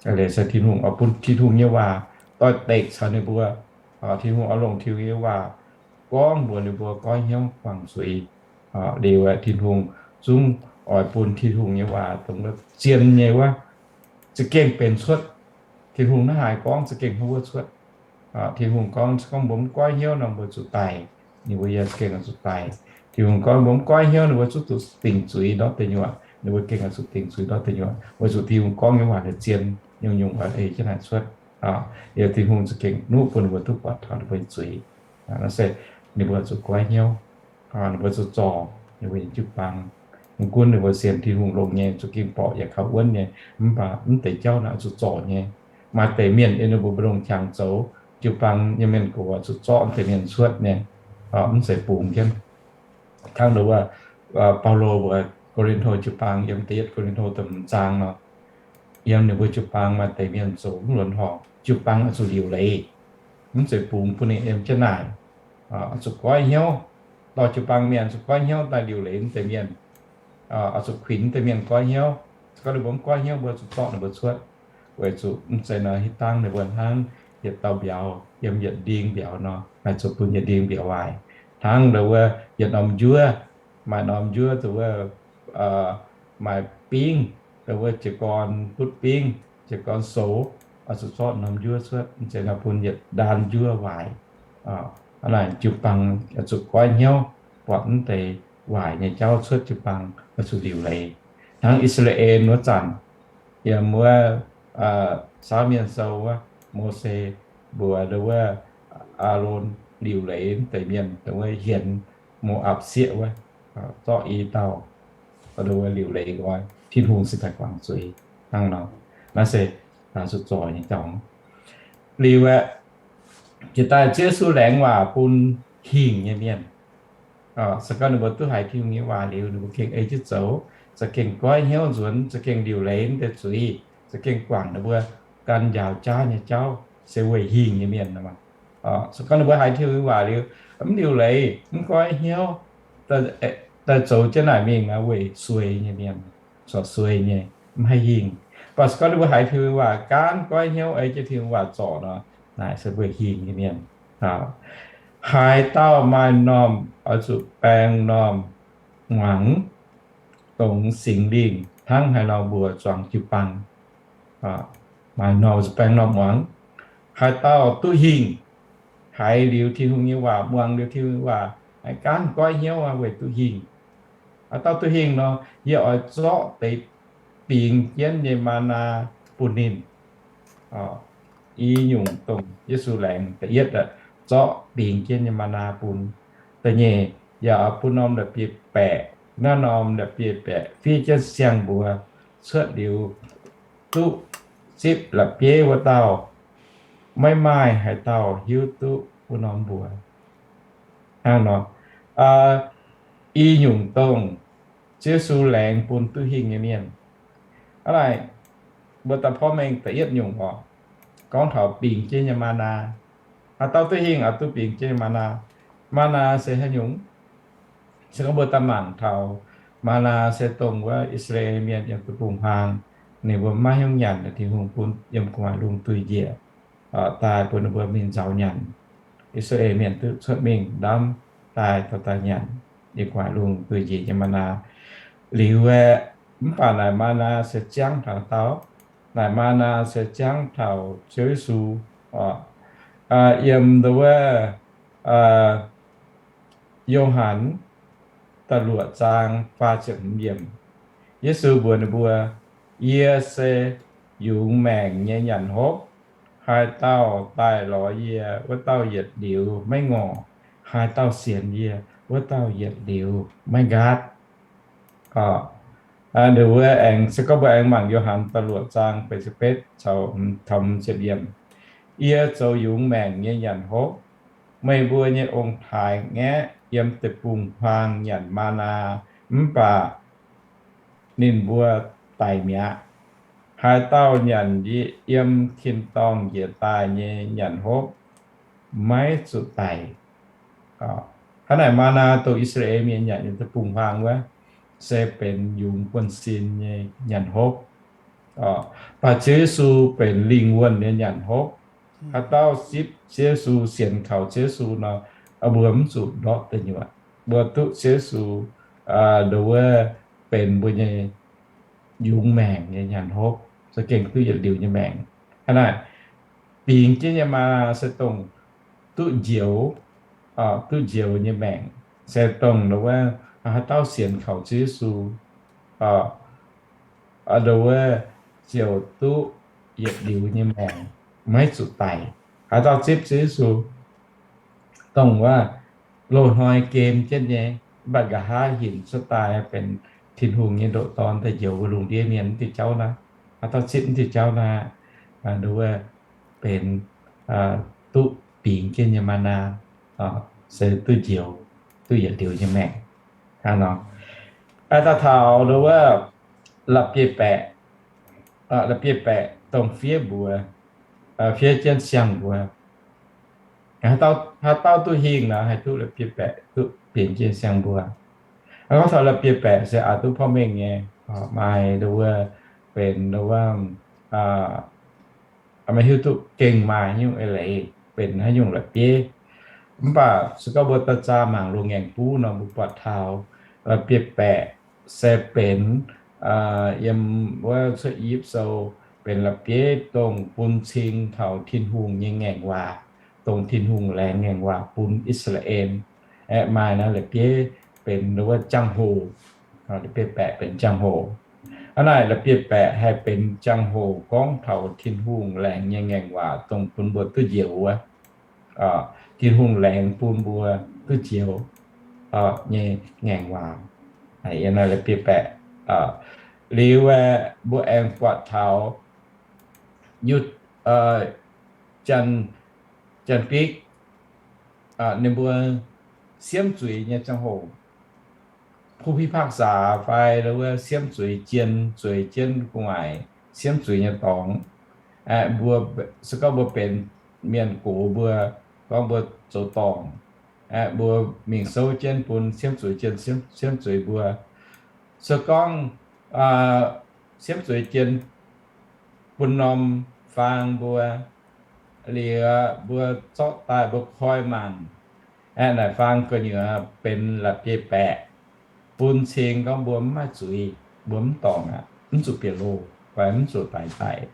Leiz se Tin-Hungh oix bun Tin-Hungh nyei waac doix-dekc caux ninh mbuo. Tin-Hungh oix longc Tin-Hungh nyei waac gorngv mbuox ninh mbuo goiv hnyouv guangc zuiz. Liuz aeqv, Tin-Hungh zungv oix bun Tin-Hungh nyei waac dongh zien nyei wuov, za'gengh benx cuotv. Tin-Hungh naaiv haaix gorngv za'gengh hnangv wuov cuotv. Tin-Hungh gorngv, gorngv mbuo mv goiv hnyouv nor, mbuo zuqc daic, ninh mbuo yaac za'gengh oix zuqc daic. Tin-Hungh gorngv mbuo mv goiv hnyouv, ninh mbuo zungv zuqc dingc zuiz ndortv deic nyuoqc, ninh mbuo gengh oix zuqc dingc zuiz ndortv deic nyuoqc, weic zuqc Tin-Hungh gorngv nyei waac naaic zien, nyungc-nyungc oix ei jienv naaic cuotv. Liuz Tin-Hungh za'gengh nuqv bun ninh mbuo duqv buatc taux ninh mbuo nyei zuiz. Naaiv se ninh mbuo zuqc goiv hnyouv, ninh mbuo zuqc zorc ninh mbuo nyei jiu-baang. Mv gunv ninh mbuo sienx Tin-Hungh longx nyei, zuqc ging-borqc yaac kaux wuonv nyei, mv baac mv deix jauv naaic zuqc zorc nyei. Maaih deix mienh yiem ninh mbuo mbu'ndongx qangx zoux, jiu-baang nyei mienh gox zuqc zorqv mv deix mienh cuotv nyei, mv zeiz bungx jienv. Hnangv nduov wuov, Baulo mbuox Ko^lin^to jiu-baang yiem da'yietv Ko^lin^to da'hmz zaang nor, yiem ninh mbuo jiu-baang maaih deix mienh zoux mv luonx horngc, jiu-baang oix zuqc liuc leiz, mv zeiz bungx bun ninh yiem jienv naaic. Oix zuqc goiv hnyouv, dorh jiu-baang mienh zuqc goiv hnyouv daaih liuc leiz mv deix mienh. Oix zuqc kuinx mv deix mienh goiv hnyouv. Se gorngv ninh mbuo mv goiv hnyouv, mbuo zuqc zorqv ninh mbuo cuotv. Weic zuqc mv zeiz nor, hitv dangh ninh mbuo hnangv yietc dauh mbiauz yiem yietc nding mbiauz nor, haih zoux bun yietc nding mbiauz waaic. Hnangv nduov wuov yietc norm njuov, maaih norm njuov nduov wuov maaih bingv, nduov wuov jiez gorn butv bingv, jiez gorn soux, oix zuqc zorqv norm njuov cuotv, mv zeiz nor bun yietc ndaan njuov waaic. Hnangv naaic jiu-baang oix zuqc goiv hnyouv, buatc mv deix waaic nyei jauv cuotv jiu-baang oix zuqc liuc leiz. Hnangv I^saa^laa^en wuov zanc, yiem wuov Saauv Mienh Sou wuov, Mose mbuox nduov wuov Aalon liuc leiz mv deix mienh, nduov wuov hienx Mo^apc sieqv wuov, zorqv i dauh nduov wuov liuc leiz nqoi, Tin-Hungh cingx daaih guangc zuiz hnangv nor. Naaiv se zuqc zorc nyei dorngx. Liuz aeqv, jiex daaih Ziouv Yesu laengz waac bun hingh nyei mienh. Se gorngv ninh mbuo duqv haiz Tin-Hungh nyei waac liuz, ninh mbuo gengh ei jienv zoux, za'gengh goiv hnyouv nzuonx, za'gengh liuc leiz mv deix zuiz, za'gengh guangc ninh mbuo gan njaaux jaav nyei jauv, se weic hingh nyei mienh. Se gorngv ninh mbuo haiz Tin-Hungh nyei waac liuz, mv liuc leiz, mv goiv hnyouv, daaih zoux jienv naaic mingh naaic weic sueix nyei mienh, corc sueix nyei, mv haih hingh. Mv baac se gorngv ninh mbuo haiz Tin-Hungh nyei waac, gaanv goiv hnyouv ei jienv Tin-Hungh waac zorc nor, naaic se weic hingh nyei mienh. Haaix dauh maaih m'normh oix zuqc baeng m'normh muangx, dongh Singx Lingh hnangv haaix nor mbuox zuangx jiu-baang. Maaih m'normh zuqc baeng m'normh muangx. Haaix dauh duqv hingh, haiz liuz Tin-Hungh nyei waac, muangx liuz Tin-Hungh nyei waac, haiz gaanv goiv hnyouv aqv weic duqv hingh. Haaix dauh duqv hingh nor, yie oix zorqv deix bingx jienv nyei maa^naa bun ninh. I nyungc dongh Yesu laengz, da'yietv, zorqv bingx jienv nyei maa^naa bun. Da'nyeic, yaac oix bun norm la'bieiv-baeqc, naaiv norm la'bieiv-baeqc fiev jienv siang-mbuox cuotv liuz, duqv zipv la'bieiv wuov dauh, maiv maaih haaix dauh hiuv duqv wuov norm mbuox. Hnangv nor, i nyungc dongh Ziouv Yesu laengz bun duqv hingh nyei mienh. Hnangv naaic, mbuo daaih porv mengh da'yietv nyungc oc. gorngv taux bingx jienv nyei maa naa. Haaix dauh duqv hingh oix duqv bingx jienv nyei maa naa. Maa naa se haaix nyungc? Se gorngv mbuo daaih mangc taux maa naa se dongh wuov I^saa^laa^en Mienh yiem deic-bung-huaang, ninh mbuo maiv hiuv nyanc, Tin-Hungh bun yiem gu'nguaaic lungh duih njiec daaih bun ninh mbuo mingh nzaaux nyanc. I^saa^laa^en Mienh duqv cuotv mingh ndamv daaih, dorh daaih nyanc yiem gu'nguaaic lungh duih njiec nyei maa naa. Liuz aeqv, mv baac naaic maa naa se jangv taux haaix dauh? Naaic maa naa se jangv taux Ziouv Yesu. Yiem ndo wuov Yo^han da'luoqc zaang faah ziepc hmz yiemc, Yesu mbuox ninh mbuo, Yie se yungz maengc nyei nyanc hopv. Haaix dauh daaih lorz yie, wuov dauh yietc liuz maiv ngorc. Haaix dauh sienx yie, wuov dauh yietc liuz maiv nqaatv. Ndo wuov aengx se gorngv mbuo aengx mangc Yo^han da'luoqc zaang faah ziepc betv caux hmz ziepc yiemc, Yie zoux yungz maengc nyei nyanc hopv. Meih mbuo nyei ong-taaix ngaeqv yiem deic-bung-huaang nyanc maa naa, mv baac ninh mbuo daic mi'aqv. Haaix dauh nyanc yiem tin-dorngh njiec daaih nyei nyanc hopv maiv zuqc daic. Hnangv naaic maa naa dongh I^saa^laa^en Mienh nyanc yiem deic-bung-huaang wuov, se benx yungz buonv-sin nyei nyanc hopv. Mv baac Ziouv Yesu benx lingh wuonh nyei nyanc hopv. Haaix dauh zipv Ziouv Yesu, sienx kaux Ziouv Yesu nor, mbuo mv zuqc ndortv deic nyuoqc. Mbuo duqv Ziouv Yesu ndo wuov benx mbuo nyei yungz maengc nyei nyanc hopv, za'gengh duqv yietc liuz nyei maengc. Hnangv naaic, bingx jienv nyei maa naa se dongh duqv njoux, duqv njoux nyei maengc, se dongh ndo wuov haaix dauh sienx kaux Ziouv Yesu, ndo wuov ziouc duqv yietc liuz nyei maengc, maiv zuqc daic. Haaix dauh zipv Ziouv Yesu, dongh wuov loz-hnoi gem jienv nyei, mv baac nqa'haav hinc cuotv daaih benx Tin-Hungh nyei ndoqc Dorn daaih njoux mbuo lungh ndiev mienh wuov diuh jauv naaiv, haaix dauh zipv wuov diuh jauv naaiv, ndo wuov benx duqv bingx jienv nyei maa naa, se duqv njoux, duqv yietc liuz nyei maengc. Hnangv nor, daaih taux ndo wuov la'bieiv-baeqc, la'bieiv-baeqc dongh fiev mbuox, fiev jienv siang-mbuox. Haaix dauh duqv hingh nor, haih duqv la'bieiv-baeqc duqv bingx jienv siang-mbuox. Gorngv taux la'bieiv-baeqc se oix duqv porv mengh nyei, maaih ndo wuov benx ndo wuov, maaih hiuv duqv gengh maaih haaix nyungc eix leiz benx haaix nyungc la'bieiv. Mv baac se gorngv mbuo daaih zaah mangc loz-ngaengc buv nor, mbuo buatc taux la'bieiv-baeqc se benx yiem wuov Cuotv I^yipv Sou benx la'bieiv dongh bun cing taux Tin-Hungh nyei ngaengc waac, dongh Tin-Hungh laengz ngaengc waac bun I^saa^laa^en. Aeqv, maaih naaiv la'bieiv benx wuov jangx-hoc, la'bieiv-baeqc benx jangx-hoc. Hnangv naaic, la'bieiv-baeqc haih benx jangx-hoc gorngv taux Tin-Hungh laengz nyei ngaengc waac dongh bun mbuo duqv njoux wuov. Tin-Hungh laengz bun mbuo duqv njoux nyei ngaengc waac. Yiem naaiv la'bieiv-baeqc. Liuz aeqv, mbuo aengx buatc taux Yu, Jan, Janx-Bikv, ninh mbuo siemv zuiz nyei ziangh hoc, ผู้พิพากษา fai wuov siemv zuiz jien, zueiz jienv gu'nguaaic siemv zuiz nyei dorngx. Mbuo, se gorngv mbuo benx mienh gox mbuo, gorngv mbuo zoux dorngc, mbuo mingh souv jienv bun siemv zuiz jien siemv zuiz mbuo. Se gorngv siemv zuiz jien bun norm faang mbuo, liuz mbuo zorqv daaih mbuo koi mangc, aeqv, naaic faang gu'nyuoz benx la'bieiv-baeqc, bun cing gorngv mbuo mv maaih zuiz, mbuo mv dorngc aqv, mv zuqc bieqc loh fai mv zuqc daix daic.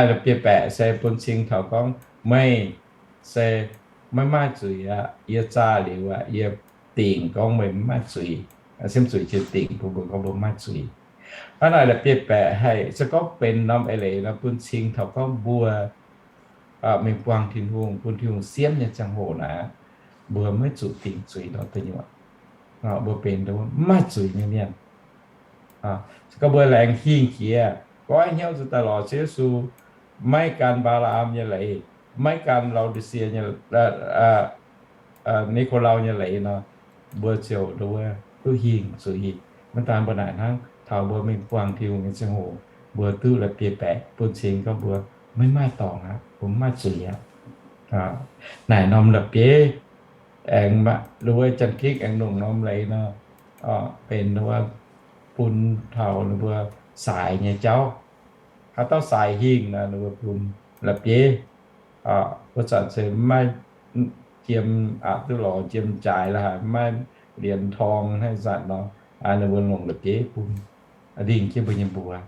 La'bieiv-baeqc se bun cing taux gorngv meih se maiv maaih zuiz aqv. Yie zaah liuz aqv, yie dingc gorngv meih mv maaih zuiz. Siemv zuiz jien dingc bun mbuo gorngv mbuo mv maaih zuiz. Hnangv naaic la'bieiv-baeqc haih se gorngv benx norm eix leiz nor bun cing taux gorngv mbuo mingh buangh Tin-Hungh, bun Tin-Hungh siemv nyei ziangh hoc naaic, mbuo maiv zuqc dingc zuiz ndortv deic nyuoqc. Mbuo benx mv maaih zuiz nyei mienh. Se gorngv mbuo laengz hingh jiex, goiv hnyouv zuqc daaih lorz Ziouv Yesu, maiv gan Mbaa^laa^am nyei leiz, maiv gan Lao^di^sie nyei, Ni^ko^lau nyei leiz nor, mbuo ziouc ndo wuov duqv hingh zuiz. Maiv daan mbuo naaic hnangv, taux mbuo mingh buangh Tin-Hungh nyei ziangh hoc, mbuo duqv la'bieiv-baeqc bun cing gorngv mbuo maiv maaih dorngx aqv, mbuo maiv maaih zuiz aqv. Naaic norm la'bieiv aengx, wuov Janx-Gikc aengx longc norm leiz nor, benx wuov bun taux ninh mbuo saaix nyei jauv. Haaix dauh saaix hingh nor, ninh mbuo bun la'bieiv. Wuov zanc se maiv jiem, aqc duqv lorz jiem jaaix la'haaix, maiv lienx torng naaiv zanc nor, ninh mbuo longc la'bieiv bun, lingh jienv mbuo nyei mbuox.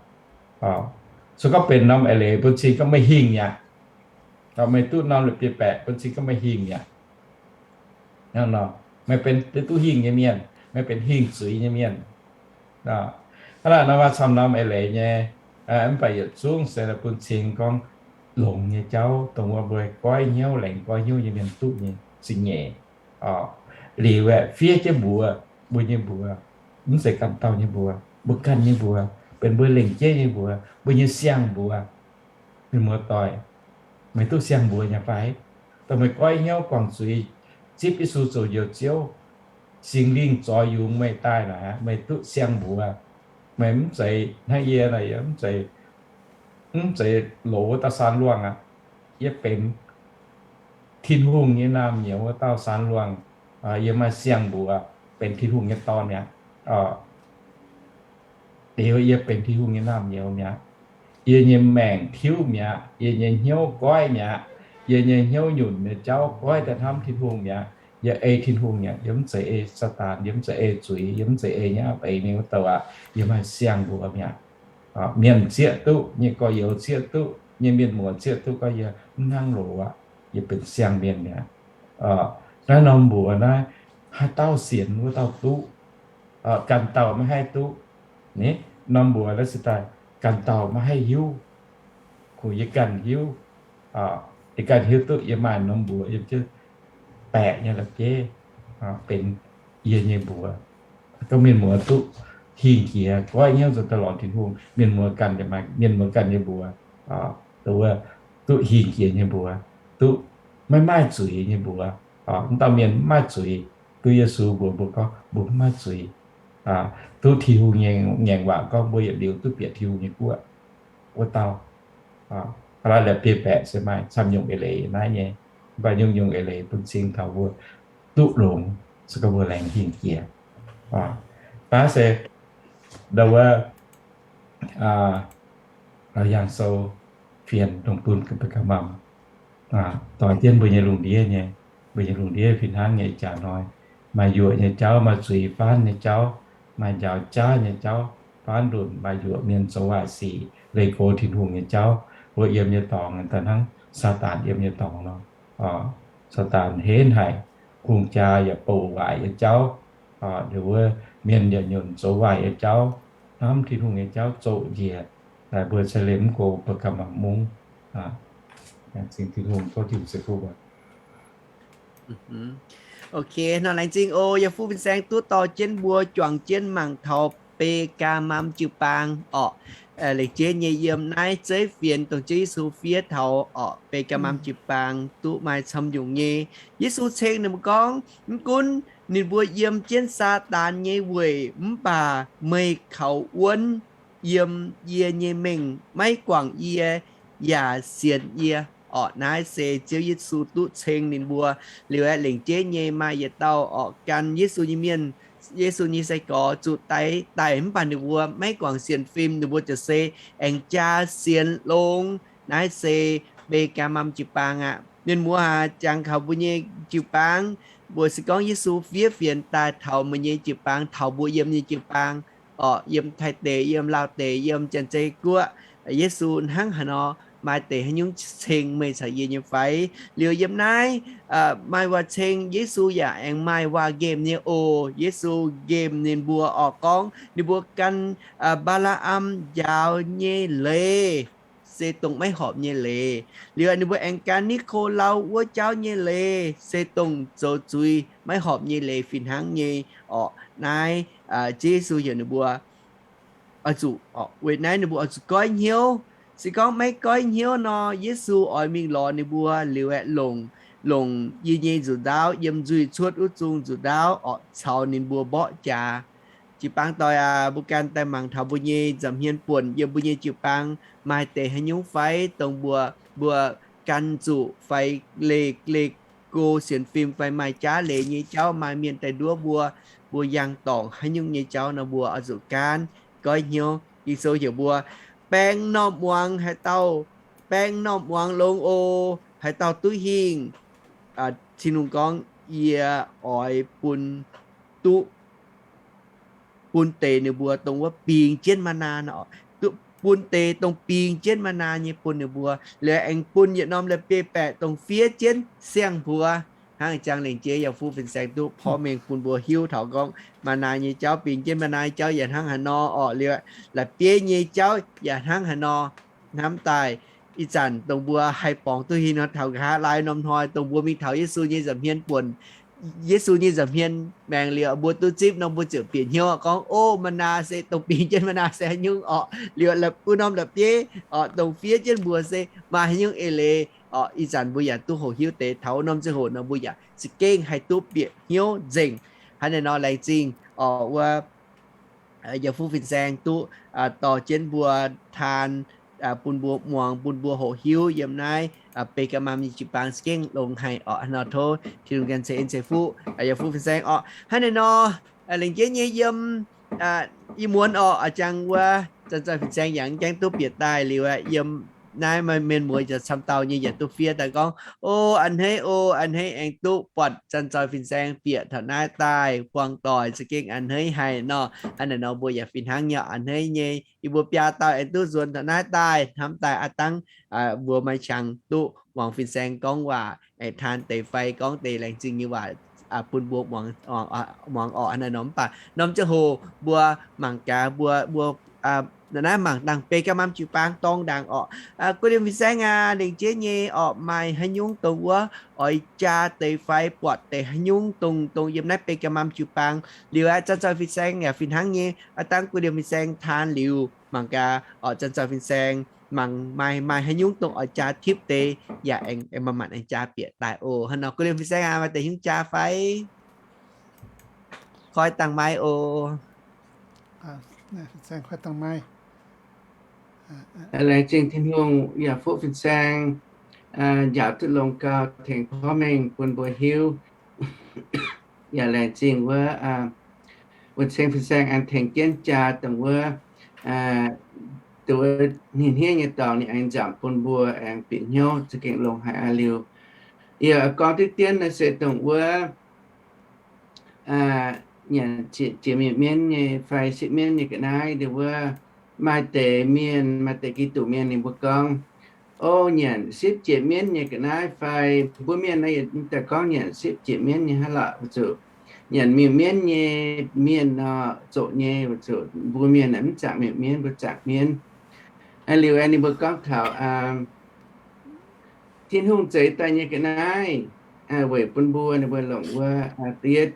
Se gorngv benx norm eix leiz bun cing gorngv meih hingh mi'aqv, meih duqv norm la'bieiv-baeqc bun cing gorngv meih hingh mi'aqv. Meih benx duqv hingh nyei mienh, meih benx hingh zuiz nyei mienh. Hnangv naaic nor, maaih camv norm eix leiz nyei, mv baac yietc zungv se bun cing gorngv longx nyei jauv, dongh wuov mbuo goiv hnyouv, laengz goiv hnyouv nyei mienh duqv nyei zingh nyeic. Liuz aeqv, fiev jienv mbuox mbuo nyei mbuox, mv zeiz ganh dauh nyei mbuox, mbuo ganh nyei mbuox, benx mbuo lengc jeiv nyei mbuox, mbuo nyei siang-mbuox. Mienh muoz-doic, meih duqv siang-mbuox nyei fai? Dongh meih goiv hnyouv guangc zuiz, zipv Yesu zoux njoux Ziouv, Singx Lingh zoix yungz meih daaih naaic, meih duqv siang-mbuox. Meih mv zeiz hnangv yie naaic, yie mv zeiz, mv zeiz loz wuov dauh saan luangh aqv. Yie benx Tin-Hungh nyei naamh nyouz wuov dauh saan luangh. Yie maaih siang-mbuox benx Tin-Hungh nyei dorn mi'aqv. Liuz yie benx Tin-Hungh nyei naamh nyouz mi'aqv. Yie nyei maengc tiuv mi'aqv. Yie nyei hnyouv goiv mi'aqv. Yie nyei hnyouv nyunc nyei jauv goiv daaih hnamv Tin-Hungh mi'aqv. Yie ei Tin-Hungh mi'aqv. Yie mv zeiz ei Saadaan. Yie mv zeiz ei zuiz. Yie mv zeiz ei nyei apv eix mingh wuov douh aqv. Yie maaih siang-mbuox mi'aqv. Mienh zieqv duqv, nyei gorx-youz zieqv duqv, nyei mienh muoz zieqv duqv gorngv yie mv hnangv loz aqv. Yie benx siang-mienh mi'aqv. Naaiv norm mbuox naaiv, haaix dauh sienx wuov dauh duqv. Ganh dauh maiv haih duqv. Ni, norm mbuox naaiv se daaih ganh dauh maiv haih hiuv. Kungx yie ganh hiuv. Yie ganh hiuv duqv yie maaih norm mbuox yiem jienv baeqc nyei la'bieiv benx yie nyei mbuox. Gorngv mienh muoz duqv hingh jiex, goiv hnyouv nzuonx daaih lorz Tin-Hungh, mienh muoz ganh, mienh muoz ganh nyei mbuox, duqv hingh jiex nyei mbuox, duqv maiv maaih zuiz nyei mbuox. Wuov dauh mienh maiv maaih zuiz, duqv Yesu mbuox mbuo gorngv mbuo maiv maaih zuiz. Duqv Tin-Hungh nyei ngaengc waac gorngv mbuo yietc liuz duqv bieqc Tin-Hungh nyei guoqv. Wuov dauh, la'bieiv-baeqc se maaih camv nyungc eix leiz naaiv nyei, mv baac nyungc-nyungc eix leiz bun cing taux mbuo duqv longx, se gorngv mbuo laengz hingh jiex. Naaiv se ndau wuov Laauc Yaangh Sou fienx dongh bun Perga^mam doix jienv mbuo nyei lungh ndiev nyei, mbuo nyei lungh ndiev fih hnangv nyei jaax hnoi, maaih yuoqc nyei jauv, maaih zuiz faanv nyei jauv, maaih njaaux jaav nyei jauv, faanv ndunh, maaih yuoqc mienh zoux waaic sic, leih gox Tin-Hungh nyei jauv, mbuo yiem nyei dorngx daaih hnangv Saadaan yiem nyei dorngx nor. Saadaan henv haic, hungh jaa yaac bouh waaic nyei jauv, wuov mienh yaac nyunc zoux waaic nyei jauv, hnamv Tin-Hungh nyei jauv zoqc njiec, mbuo ceix liemh mv go Perga^mam Mungv. Laengz zingh Tin-Hungh, tov Tin-Hungh ceix fuqv. Ok, nor laengz zingh oc. Yaac fuqv fin-saeng duqv dorh jienv mbuo juangc jienv mangc taux Bega^mam jiu-baang orqc. Laengz jeiv nyei yiem naaiv zeiv fienx dongh Ziouv Yesu fiev taux orqc, Bega^mam jiu-baang duqv maaih camv nyungc nyei. Yesu ceng ninh mbuo gorngv, mv gunv ninh mbuo yiem jienv Saadaan nyei weic, mv baac meih kaux wuonv yiem yie nyei mengh, maiv guangc yie yaac sienx yie. Orqc, naaiv se Ziouv Yesu duqv ceng ninh mbuo. Liuz aeqv, lengc jeiv nyei maaih yietc dauh orqc gan Yesu nyei mienh, Yesu nyei sai-gorx zuqc daix daic, mv baac ninh mbuo maiv guangc sienx fim, ninh mbuo ziouc se aengx jaa sienx longx. Naaiv se Bega^mam jiu-baang aqv. Mienh muoz aac, jangx kaux mbuo nyei jiu-baang, mbuo se gorngv Yesu fiev fienx daaih taux meih nyei jiu-baang, taux mbuo yiem nyei jiu-baang, orqc, yiem Taiv deic, yiem Laauv deic, yiem Janx-Zei Guoqv, Yesu hnangv haaix nor, maaih deix haaix nyungc ceng meih caux yie nyei fai? Liuz yiem naaiv maaih waac ceng, Yesu yaac aengx maaih waac nqemh nyei oc. Yesu nqemh ninh mbuo orqc gorngv ninh mbuo gan Mbaa^laa^am njaaux nyei leiz se dongh maiv horpc nyei leiz. Liuz ninh mbuo aengx gan Ni^ko^lau wuov jauv nyei leiz se dongh zoux zuiz maiv horpc nyei leiz fih hnangv nyei orqc. Naaiv Ziouv Yesu heuc ninh mbuo oix zuqc, weic naaiv ninh mbuo oix zuqc goiv hnyouv. Se gorngv maiv goiv hnyouv nor, Yesu oix mingh lorz ninh mbuo liuz aeqv, longc, longc yie nyei nzuqc ndaauv yiem nzuih cuotv wuov zungh nzuqc ndaauv orqc caux ninh mbuo mborqv jaax. jiu-baang doic aac, mbuo ganh daaih mangc taux mbuo nyei nza'hmien buonc yiem mbuo nyei jiu-baang maaih deix haaix nyungc fai dongh mbuo, mbuo gan zuqc fai leih, leih go sienx fim fai maaih jaav leiz nyei jauv, maaih mienh daaih nduov mbuo, mbuo yangh dorngc haaix nyungc nyei jauv nor, mbuo oix zuqc gaanv goiv hnyouv. Ging-Sou heuc mbuo, baeng norm muangx haaix dauh, baeng norm muangx longx oc, haaix dauh duqv hingh, Tin-Hungh gorngv, yie oix bun duqv, bun deix ninh mbuo dongh wuov bingx jienv ma^naa nor, bun deix dongh bingx jienv ma^naa nyei bun ninh mbuo, liuz aengx bun yietc norm la'bieiv-baeqc dongh fiev jienv siang-mbuox. Hnangv jangx lengc jeiv yaac fuqv fin-saeng duqv porv mengh bun mbuo hiuv taux gorngv ma^naa nyei jauv, bingx jienv ma^naa nyei jauv yaac hnangv haaix nor orqc, liuz la'bieiv nyei jauv yaac hnangv haaix nor. Hnamv daaih ih zanc dongh mbuo haih borngz duqv hingh nor, taux nqa'haav laai norm hnoi dongh mbuo mingh taux Yesu nyei nza'hmien buonc, Yesu nyei nza'hmien maengx liuz, mbuo duqv zipv nor, mbuo ziouc bieqc hnyouv gorngv, o, ma^naa se dongh bingx jienv ma^naa se haaix nyungc orqc, liuz wuov norm la'bieiv orqc dongh fiev jienv mbuox se maaih haaix nyungc eix leiz orqc. Ih zanc mbuo yaac duqv hoqc hiuv deix taux wuov norm ziangh hoc nor, mbuo yaac za'gengh haih duqv bieqc hnyouv nzengc. Hnangv naaiv nor laengz zingh orqc wuov yaac fuqv fin-saeng duqv dorh jienv mbuo taan bun mbuo muangx, bun mbuo hoqc hiuv yiem naaiv Begaa Maam nyei jiu-baang za'gengh longx haic orqc. Hnangv nor tov Tin-Hungh gan ceix en ceix fuqv yaac fuqv fin-saeng orqc. Hnangv naaiv nor, lengc jeiv nyei yiem ih muonz orqc, jangx wuov zanc zoih fin-saeng yaac mv gaengh duqv bieqc daaih liuz, yiem naaiv mienh muoz yaac camv dauh nyei yaac duqv fiev daaih gorngv, o, a'hneiv, o, a'hneiv aengx duqv buatc zanc zoih fin-saeng bieqc taux naaiv daaih buangh doic, za'gengh a'hneiv haic nor. Hnangv naaiv nor mbuo yaac fih hnangv nyei a'hneiv nyei, yie mbuo biaa dauh aengx duqv nzuonx taux naaiv daaih, hnamv daaih aav dangv mbuo maaih qangx duqv muangx fin-saeng gorngv waac, aengx taan deix fai gorngv deix laengz zingh nyei waac bun mbuo muangx orqc. Hnangv naaiv nor mv baac norm ziangh hoc mbuo mangc gaax, mbuo, mbuo naaiv mangc dangh Begaa Maam jiu-baang dorng ndaangc orqc. Guei liemh fin-saeng aac, lengc jeiv nyei orqc, maaih haaix nyungc dongh wuov oix jaa deix fai buatc deix haaix nyungc dongh, dongh yiem naaiv Begaa Maam jiu-baang liuz aqv, zanc zoih fin-saeng yaac fih hnangv nyei. Aav dangv guei liemh fin-saeng taan liuz mangc gaax orqc, zanc zoih fin-saeng mangc maaih, maaih haaix nyungc dongh oix jaa tipv deix yaac aengx, aengx manc-manc aengx jaa bieqc daaih oc. Hnangv nor guei liemh fin-saeng aac, maaih deix haaix nyungc jaa fai? Koi dangh maiv oc. Laengz zingh Tin-Hungh yaac fuqv fin-saeng njaaux duqv longx gau tengx porv mengh bun mbuo hiuv. Yaac laengz zingh wuov wuonh ceng fin-saeng aengx tengx jienv jaa dongh wuov, dongh wuov hniev hniev nyei dorngx ninh aengx nzamc bun mbuo aengx bieqc hnyouv za'gengh longx haic aqv. Liuz yie gorngv diqv dien naaiv se dongh wuov nyanc jiex mienv mienv nyei fai sipv mienv nyei ga'naaiv, dongh wuov maaih deix mienh, maaih deix Giduc mienh ninh mbuo gorngv, o, nyanc sipv jiex mienv nyei ga'naaiv fai mbuo mienh naaiv yietc daaih gorngv nyanc sipv jiex mienv nyei hnangv lorqc, weic zuqc nyanc mienv mienv nyei mienh nor zoqc nyei, weic zuqc mbuo mienh naaic mv zaangc mienv mienv, mbuo zaangc mienv. Liuz aengx ninh mbuo gorngv taux Tin-Hungh zeix daaih nyei ga'naaiv weic bun mbuo, ninh mbuo longc wuov da'yietv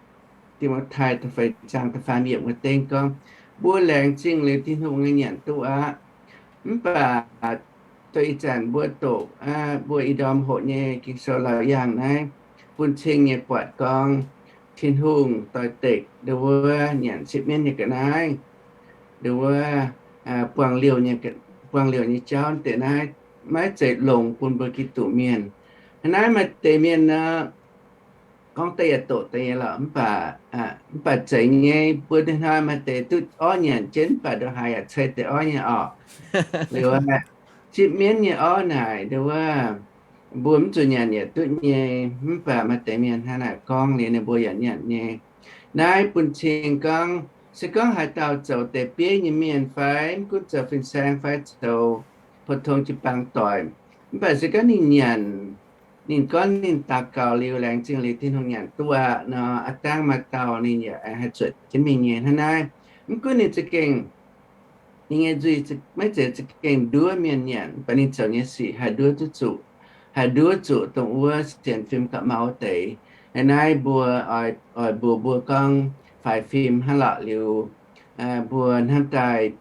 Ti^mo^tai da'feix zaang da'faam yiemc wuov dengv gorngv, mbuo laengz zingh liuz Tin-Hungh nyei nyanc duqv aqv. Mv baac doix ih zanc mbuo doqc mbuo ih ndorm hoqc nyei Ging-Sou laauc yaangh naaiv, bun cing nyei buatc gorngv Tin-Hungh doix-dekc ndongc wuov nyanc sipv mienv nyei ga'naaiv, ndongc wuov buangh liouh nyei, buangh liouh nyei jauv deix naaiv maiv zeiz longx bun mbuo Giduc mienh. Hnangv naaiv maaih deix mienh nor, gorngv deix yaac doqc deix nyei lorqc, mv baac, mv baac zeiz nyei, mbuo hnoi-hnoi maaih deix duqv orv nyanc jienv, mv baac ndongc haaix yaac ceix deix orv nyei orqc. Liuz aqv, sipv mienv nyei orv naaic ndongc wuov mbuo mv zuqc nyanc yaac duqv nyei, mv baac maaih deix mienh hnangv naaic gorngv liuz ninh mbuo yaac nyanc nyei. Naaiv bun cing gorngv, se gorngv haaix dauh zoux deix bieiv nyei mienh fai mv gunv zoux fin-saeng fai zoux pou-tong jiu-baang doic, mv baac se gorngv ninh nyanc, ninh gorngv ninh daux gaux liuz laengz zingh liuz Tin-Hungh nyanc duqv aqv nor, aav dangv maaih dauh ninh yaac haih zuotc jienv mingh nyei. Hnangv naaiv, mv gunv ninh za'gengh, ninh nyei nzuih maiv zeiz za'gengh nduov mienh nyanc, mv baac ninh zoux nyei sic haih nduov duqv zuqc, haih nduov zuqc dongh wuov sienx fim gauh mau deix. Hnangv naaiv mbuo oix mbuox mbuo gorngv faix fim hnangv lorqc liuz, mbuo hnamv daaih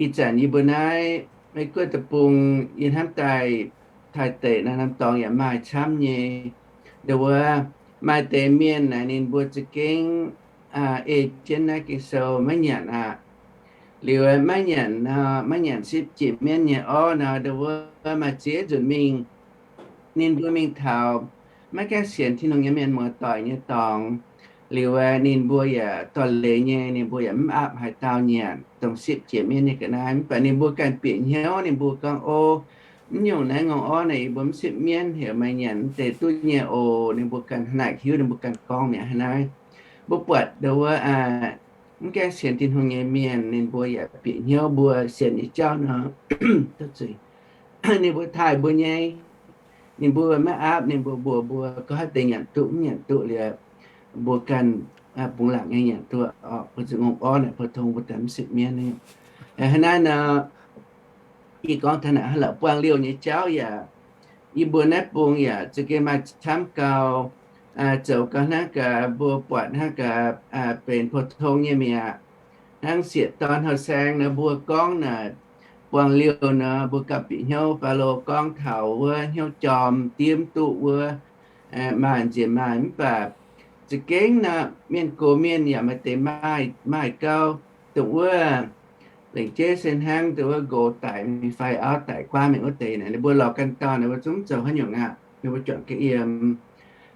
ih zanc yie mbuo naaiv Meiv Guoqv deic-bung, yie hnamv daaih Taiv deic naaiv norm dorngx yaac maaih camv nyei. Ndongc wuov maaih deix mienh naaic ninh mbuo za'gengh ei jienv naaiv Ging-Sou maiv nyanc aqv. Liuz maiv nyanc nor, maiv nyanc sipv jiex mienv nyei orv nor, ndau wuov maaih ziex nzunc mingh, ninh mbuo mingh taux maiv gaengh sienx Tin-Hungh nyei mienh muoz-doic nyei dorngx. Liuz ninh mbuo yaac dorh leiz nyei, ninh mbuo yaac mv aapv haaix dauh nyanc dongh sipv jiex mienv nyei ga'naaiv. Mv baac ninh mbuo ganh bieqc hnyouv, ninh mbuo gorngv, O, mv nyungc naaiv ngongh orv naaic yie mbuo mv sipv mienv, heuc meih nyanc mv deix duqv nyei oc. Ninh mbuo ganh hnangv naaic hiuv, ninh mbuo ganh gorngv mi'aqv. Hnangv naaiv mbuo buatc ndau wuov mv gaengh sienx Tin-Hungh nyei mienh, ninh mbuo yaac bieqc hnyouv mbuo sienx nyei jauv nor, ninh mbuo taaih mbuo nyei, ninh mbuo maiv aapv, ninh mbuo mbuox mbuo gorngv haaix deix nyanc duqv mv nyanc duqv liuz, mbuo ganh bungx laangc nyei nyanc duqv oc. Mbuo zuqc ngongh orv naaic pou-tong mbuo daaih mv sipv mienv. Hnangv naaiv nor, yie gorngv taux naaic haaix lorqc, buangh liouh nyei jauv yaac, yie mbuo naaiv bung yaac za'gengh maaih camv gau, zoux gau hnangv gaax mbuo buatc hnangv gaax benx pou-tong nyei mi'aqv. Hnangv sieqv dorn hauh saeng nor mbuo gorngv naaic, buangh liouh nor mbuo gauh bieqc hnyouv. Baulo gorngv taux wuov hnyouv jorm diev mv duqv wuov, maaih nziex maaih. Mv baac za'gengh nor mienh gox mienh yaac maaih deix maaih, maaih gau, dongh wuov lengc jeiv se hnangv dongh wuov nqox daic mingh fai auv daic guaav mingh wuov deix naaic, ninh mbuo lorz ganh dauh naaic, mbuo zungv zoux haaix nyungc aqv, ninh mbuo juangc ga'yiem.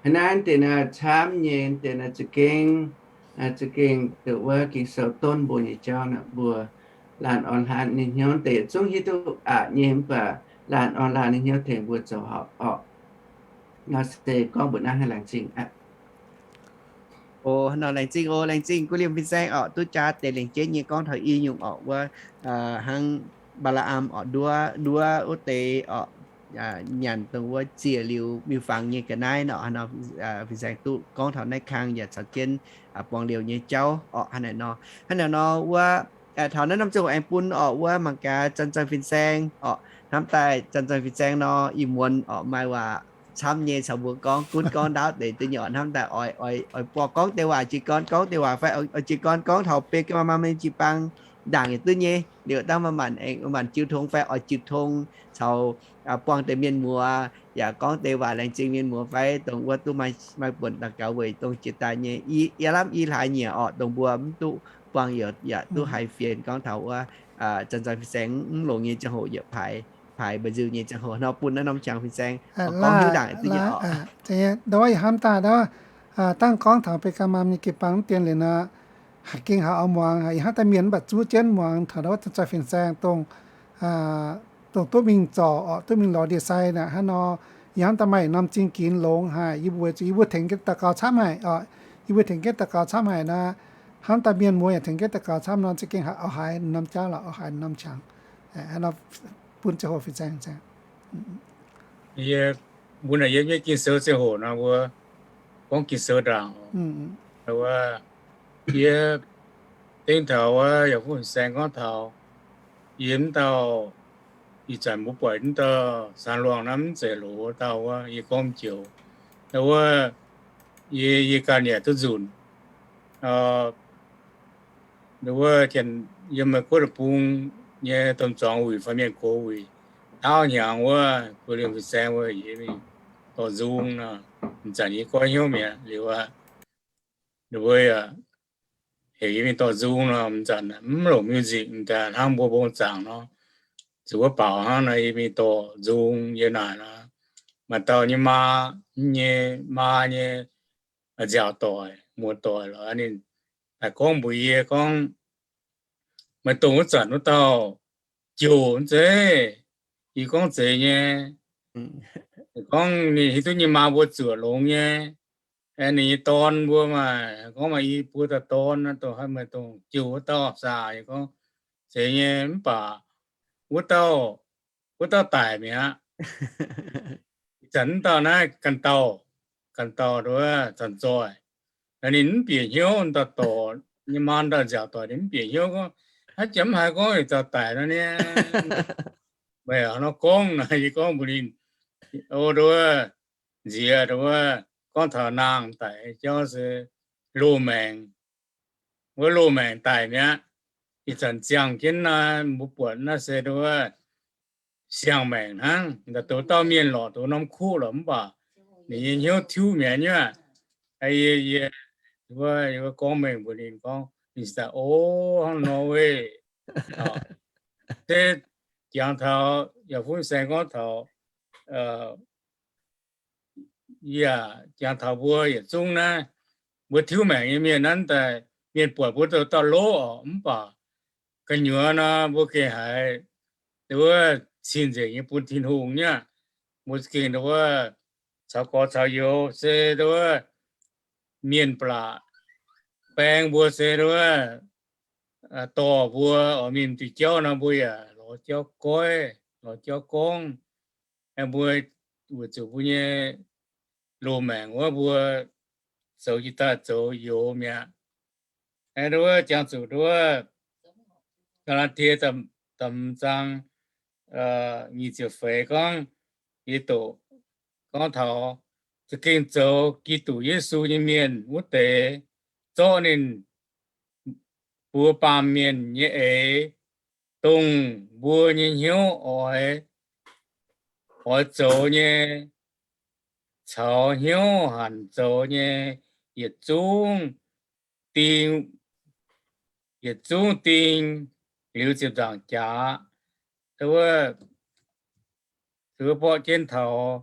Hnangv naaiv deix naaic camv nyei deix naaic za'gengh, za'gengh dongh wuov Ging-Sou donv mbuo nyei jauv naaic, mbuo laanh orn laanh ninh hnyouv deix yietc zungv hiuv duqv aqc nyei, mv baac laanh orn laanh ninh hnyouv tengx mbuo zoux horpc orqc. Nor se gorngv mbuox naaiv haaix laengz zingh aqv. O, nor laengz zingh, o, laengz zingh Guv Liemh fin-saeng orqc, duqv jaa deix lengc jeiv nyei gorngv taux i nyungc orqc wuov, hnangv Mbaa^laa^am orqc, nduov, nduov wuov deix orqc, nyanc dongh wuov ziec liuz miuc-fangx nyei ga'naaiv nor, nor fin-saeng duqv gorngv taux naaiv kang yaac caux jienv buangh liouh nyei jauv orqc. Hnangv naaic nor, hnangv naaic nor wuov, taux naaiv norm ziangh hoc aengx bun orqc wuov mangc gaax Zanc-Zanc fin-saeng orqc. Hnamv daaih Zanc-Zanc fin-saeng nor, ih muonz orqc maaih waac camv nyei caux mbuo gorngv, gunv gorngv ndaauv deix duqv nyei orqc. Hnamv daaih oix, oix buatc gorngv deix waac jiez gorn gorngv deix waac fai oix jiez gorn gorngv taux Bac^gaa^maa^maa nyei jiu-baang ndaangc yaac duqv nyei. Liuz dangh maaih maanc aengx maanc jiu tong fai oix jiu tong caux buangh deix mienh muoz yaac gorngv deix waac laengz zingh mienh muoz fai dongh wuov duqv maaih buonc daux gaux weic dongh jiex daaih nyei. Yie lamh i hlaax nyieqc orqc, dongh mbuo mv duqv buangh youc yaac duqv haiz fienx gorngv taux wuov Zanc-Zanc fin-saeng mv longx nyei ziangh hoc yietc paaix, paaix mba'nziu nyei ziangh hoc nor bun naaiv norm qangx fin-saeng gorngv hiuv ndaangc duqv nyei orqc. Ndau wuov yie hnamv daaih ndau, dangh gorngv taux Bac^gaa^maa nyei jiu-baang mv dien liuz nor, haiz gengh haiz oix muangx, yie hnamv daaih mienh mv baac zuov jienv muangx taux ndau wuov Zanc-Zanc fin-saeng dongh, dongh duqv mingh zorc orqc, duqv mingh lorz ndie-sai naaic hnangv nor, yie hnamv daaih maaih norm zingh ginx longx haic. Yie mbuo weic zuqc yie mbuo tengx jienv daux gaux camv haic orqc. Yie mbuo tengx jienv daux gaux camv haic nor, hnamv daaih mienh muoz yaac tengx jienv daux gaux camv nor, za'gengh haiz oix haiz norm jauv lorqc, oix haiz norm qangx. Bun ziangh hoc fin-saeng. Yie mbuo naaic yiem nyei Ging-Sou ziangh hoc nor mbuo gorngv Ging-Sou ndaangc. Wuov, yie dengv taux wuov yaac fu fin-saeng gorngv taux yie mv dauh, ih zanc mbuo buatc mv dauh Saang Luangh naaiv mv zeiz loz dauh wuov, yie gorngv joux. Wuov, yie, yie ganh yaac duqv nzunc. Wuov, yiem meih guoqv deic-bung nyei domh zuangx wuic fai mienh gox wuic, daauv hnyangx wuov, Guv Liemh fin-saeng wuov, yie mingh dorh nzung nor, m'zanc yie goiv hnyouv mi'aqv liuz aqv. Ninh mbuo heuc yie mingh dorh nzung nor, m'zanc mv longc music, m'daaih hnangv mbuo mbong zaangc nor, zuqc wuov baaux hnangv nor, yie mingh dorh nzung yie naaic nor, maaih dauh nyei maa, nyei maa nyei nziaauc doic, muoz-doic lorqc, ninh daaih gorngv mbuox yie gorngv, meih dongh wuov zanc wuov dauh jouh zeiv? Yie gorngv zeiz nyei. Gorngv ninh hiuv duqv nyei maa mbuo zuoqc longx nyei. Ninh nyei dorn mbuo maaih gorngv maaih i buo dauh dorn, dongh meih dongh jouh wuov dauh saah? Yie gorngv zeiz nyei, mv baac wuov dauh, wuov dauh daic mi'aqv. Ih zanc wuov dauh naaiv ganh dauh, ganh dauh wuov zanc-zoih. Ninh mv bieqc hnyouv, dauh dorc nyei maa dauh nziaauc doic ninh mv bieqc hnyouv gorngv, haaix jaax mv haiz gorngv yietc dauh daic nor niaa. Meih nor gorngv naaic, yie gorngv mbuox ninh, o, nziex, wuov, gorngv taux naang daic jauv se loz-maengc. Wuov loz-maengc daic mi'aqv. Ih zanc ziangh jienv naaiv mbuo buatc naaiv se wuov siang-maengc hnangv, dongh dauh mienh lorqc, dongh norm kuv lorqc, mv baac ninh nyei hnyouv tiuv mi'aqv nyei aqv. Yie, yie wuov, wuov gorngv mengh mbuox ninh gorngv, ninh cingx daaih, O, hnangv nor weic. Se jangx taux yaac fun saeng gorngv taux, yaac jangx taux mbuo yietc zungv naaiv, mbuo tiuv maengc nyei mienh nanv daaih, mienh buatc mbuo douh dauh lov oc, mv baac gu'nyuoz nor mbuo gengh haiz wuov cing-nzengc nyei bun Tin-Hungh nyei aqv. Mbuo gengh wuov caux gorx caux youz se wuov mienh ba'laqc, baeng mbuo se wuov dorh mbuo oix mingh diuh jauv nor, mbuo yaac lorz jauv goiv, lorz jauv gorngv. Mbuo weic zuqc mbuo nyei loz-maengc wuov mbuo zoux jiex daaih zoux youz mi'aqv. Wuov jangx zuqc wuov Gaa^laa^tie da'hmz zaang nyic ziepc feix gorngv, yie doqc gorngv taux za'gengh zoux Giduc Yesu nyei mienh wuov deix zorqv ninh mbuo baamh mienh nyei eix, dongh mbuo nyei hnyouv oix, oix zoux nyei, caux hnyouv hanc zoux nyei, yietc zungv ding, yietc zungv ding liuz ziepc nzaangc jaax. Wuov, wuov borqv jienv taux,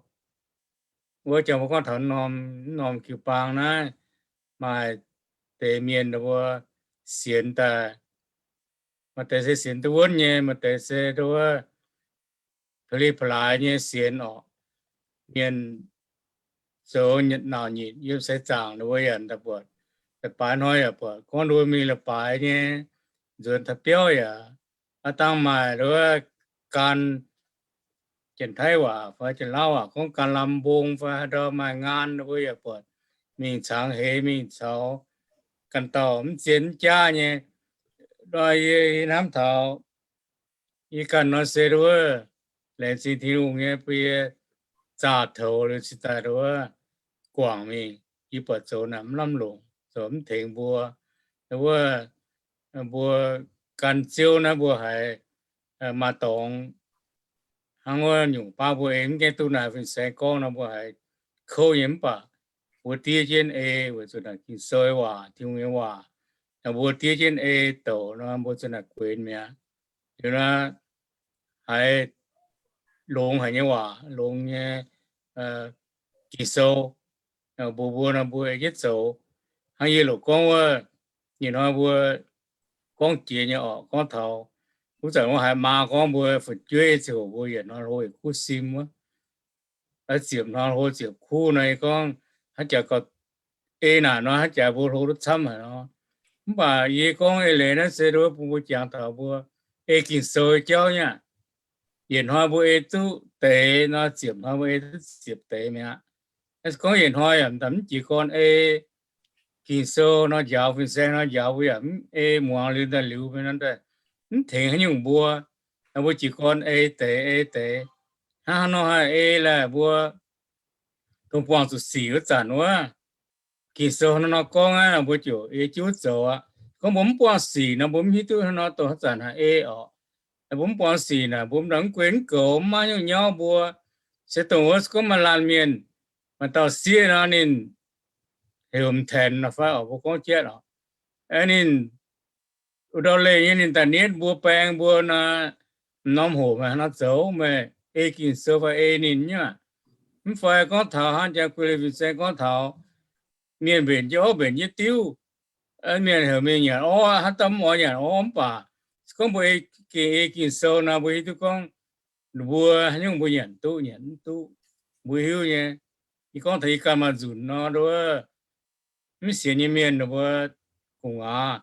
wuov jangx mbuo gorngv taux norm, norm jiu-baang naaiv, maaih deix mienh mbuo sienx daaih, maaih deix se sienx duqv wuonv nyei, maaih deix se wuov pa'li pa'laaix nyei sienx oc. Mienh zoux nauc nyitc yiem seix zaangc ninh mbuo yaac daaih buatc, daaih baaix hnoi yaac buatc gorngv ninh mbuo mingh la'baaix nyei, nzuonx taux biauv yaac aav dangh maaih wuov gan, Janx-Taiv waac fai Janx-Lauv waac gorngv gan lam mbong fai haaix ndau maaih ngaan, ninh mbuo yaac buatc mingh cangx heix mingh caux ganh dauh mv zien mv jaav nyei. Nor yie hnamv taux yie ganh nor se wuov, laengz zingh Tin-Hungh nyei bun yie zaah toux liuz cingx daaih wuov guangc mingh. Yie buatc zoux naaic mv lamh longc, zoux mv tengx mbuo. Wuov, mbuo gan ziouv naaiv mbuo haiz maaih dorngx hnangv wuov nyungc baav mbuo ei mv gaengh duqv naaic fin-saeng gorngv nor, mbuo haiz kouv nyei. Mv baac mbuo diev jienv ei weic zuqc naaic Ging-Sou nyei waac, Tin-Hungh nyei waac, mbuo diev jienv ei douc nor, mbuo zuqc naaic guenx mi'aqv. Liuz naaiv haiz longx haic nyei waac, longx nyei Ging-Sou, mbuox mbuo nor mbuo ei jienv zoux. Hnangv yie loc gorngv wuov, ih hnoi mbuo gorngv jiex nyei orqc, gorngv taux wuov zanc wuov haiz maa gorngv mbuo fu'jueiv ziouc mbuo yietc hnoi hlo yietc kuv sim wuov, ziepc hnoi hlo ziepc kuv nor, yie gorngv haaix jaax gauh ei naaic nor, haaix jaax mbuo hlo duqv camv haic nor. Mv baac yie gorngv eix leiz naaiv se bun mbuo jangx taux mbuo ei Ging-Sou jauv nyei aqv. Yietc hnoi mbuo ei duqv deix nor, ziepc hnoi mbuo ei duqv ziepc deix mi'aqv. Gorngv yietc hnoi yaac mv jiez gorn ei Ging-Sou nor njaaux, fin-saeng nor njaaux, mbuo yaac mv ei muangx liuz daaih liuz mv tengx haaix nyungc mbuo. Mbuo jiez gorn ei deix ei deix, hnangv haaix nor haih ei laeh mbuo dongh buangh zuqc sic wuov zanc wuov, Ging-Sou nor gorngv aqv, mbuo ziouc ei jienv zoux aqv. Gorngv mbuo mv buangh sic nor, mbuo mv hiuv duqv haaix nor dongh haaix zanc haih ei orqc. Mbuo mv buangh sic naaic, mbuo mv nangc mv guei mv goux, mv maaih nyungc nyauv mbuo. Se dongh wuov gorngv maaih laanh mienh, maaih dauh sieqv nor, ninh heuc m'Tenx nor fai oc, mbuo gorngv Jatv oc, ninh wuov ndau leih nyei ninh daaih nietv mbuo, baeng mbuo nor, m'normh hoc meih hnangv nor zoux, meih ei Ging-Sou fai ei ninh nyei aqv? Mv fai gorngv taux hnangv jang guei liuz fin-saeng gorngv taux mienh mbenc jienv orv mbenc jienv diuv, mienh heuc mingh nyanc orv, haaix dauh mv oix nyanc orv. Mv baac gorngv mbuo ei, gengh ei Ging-Sou nor, mbuo hiuv duqv gorngv ninh mbuo haaix nyungc mbuo nyanc duqv nyanc mv duqv, mbuo hiuv nyei. Yie gorngv taux yie ganh maaih nzunc nor, wuov mv sienx nyei mienh ninh mbuo gu'nguaaz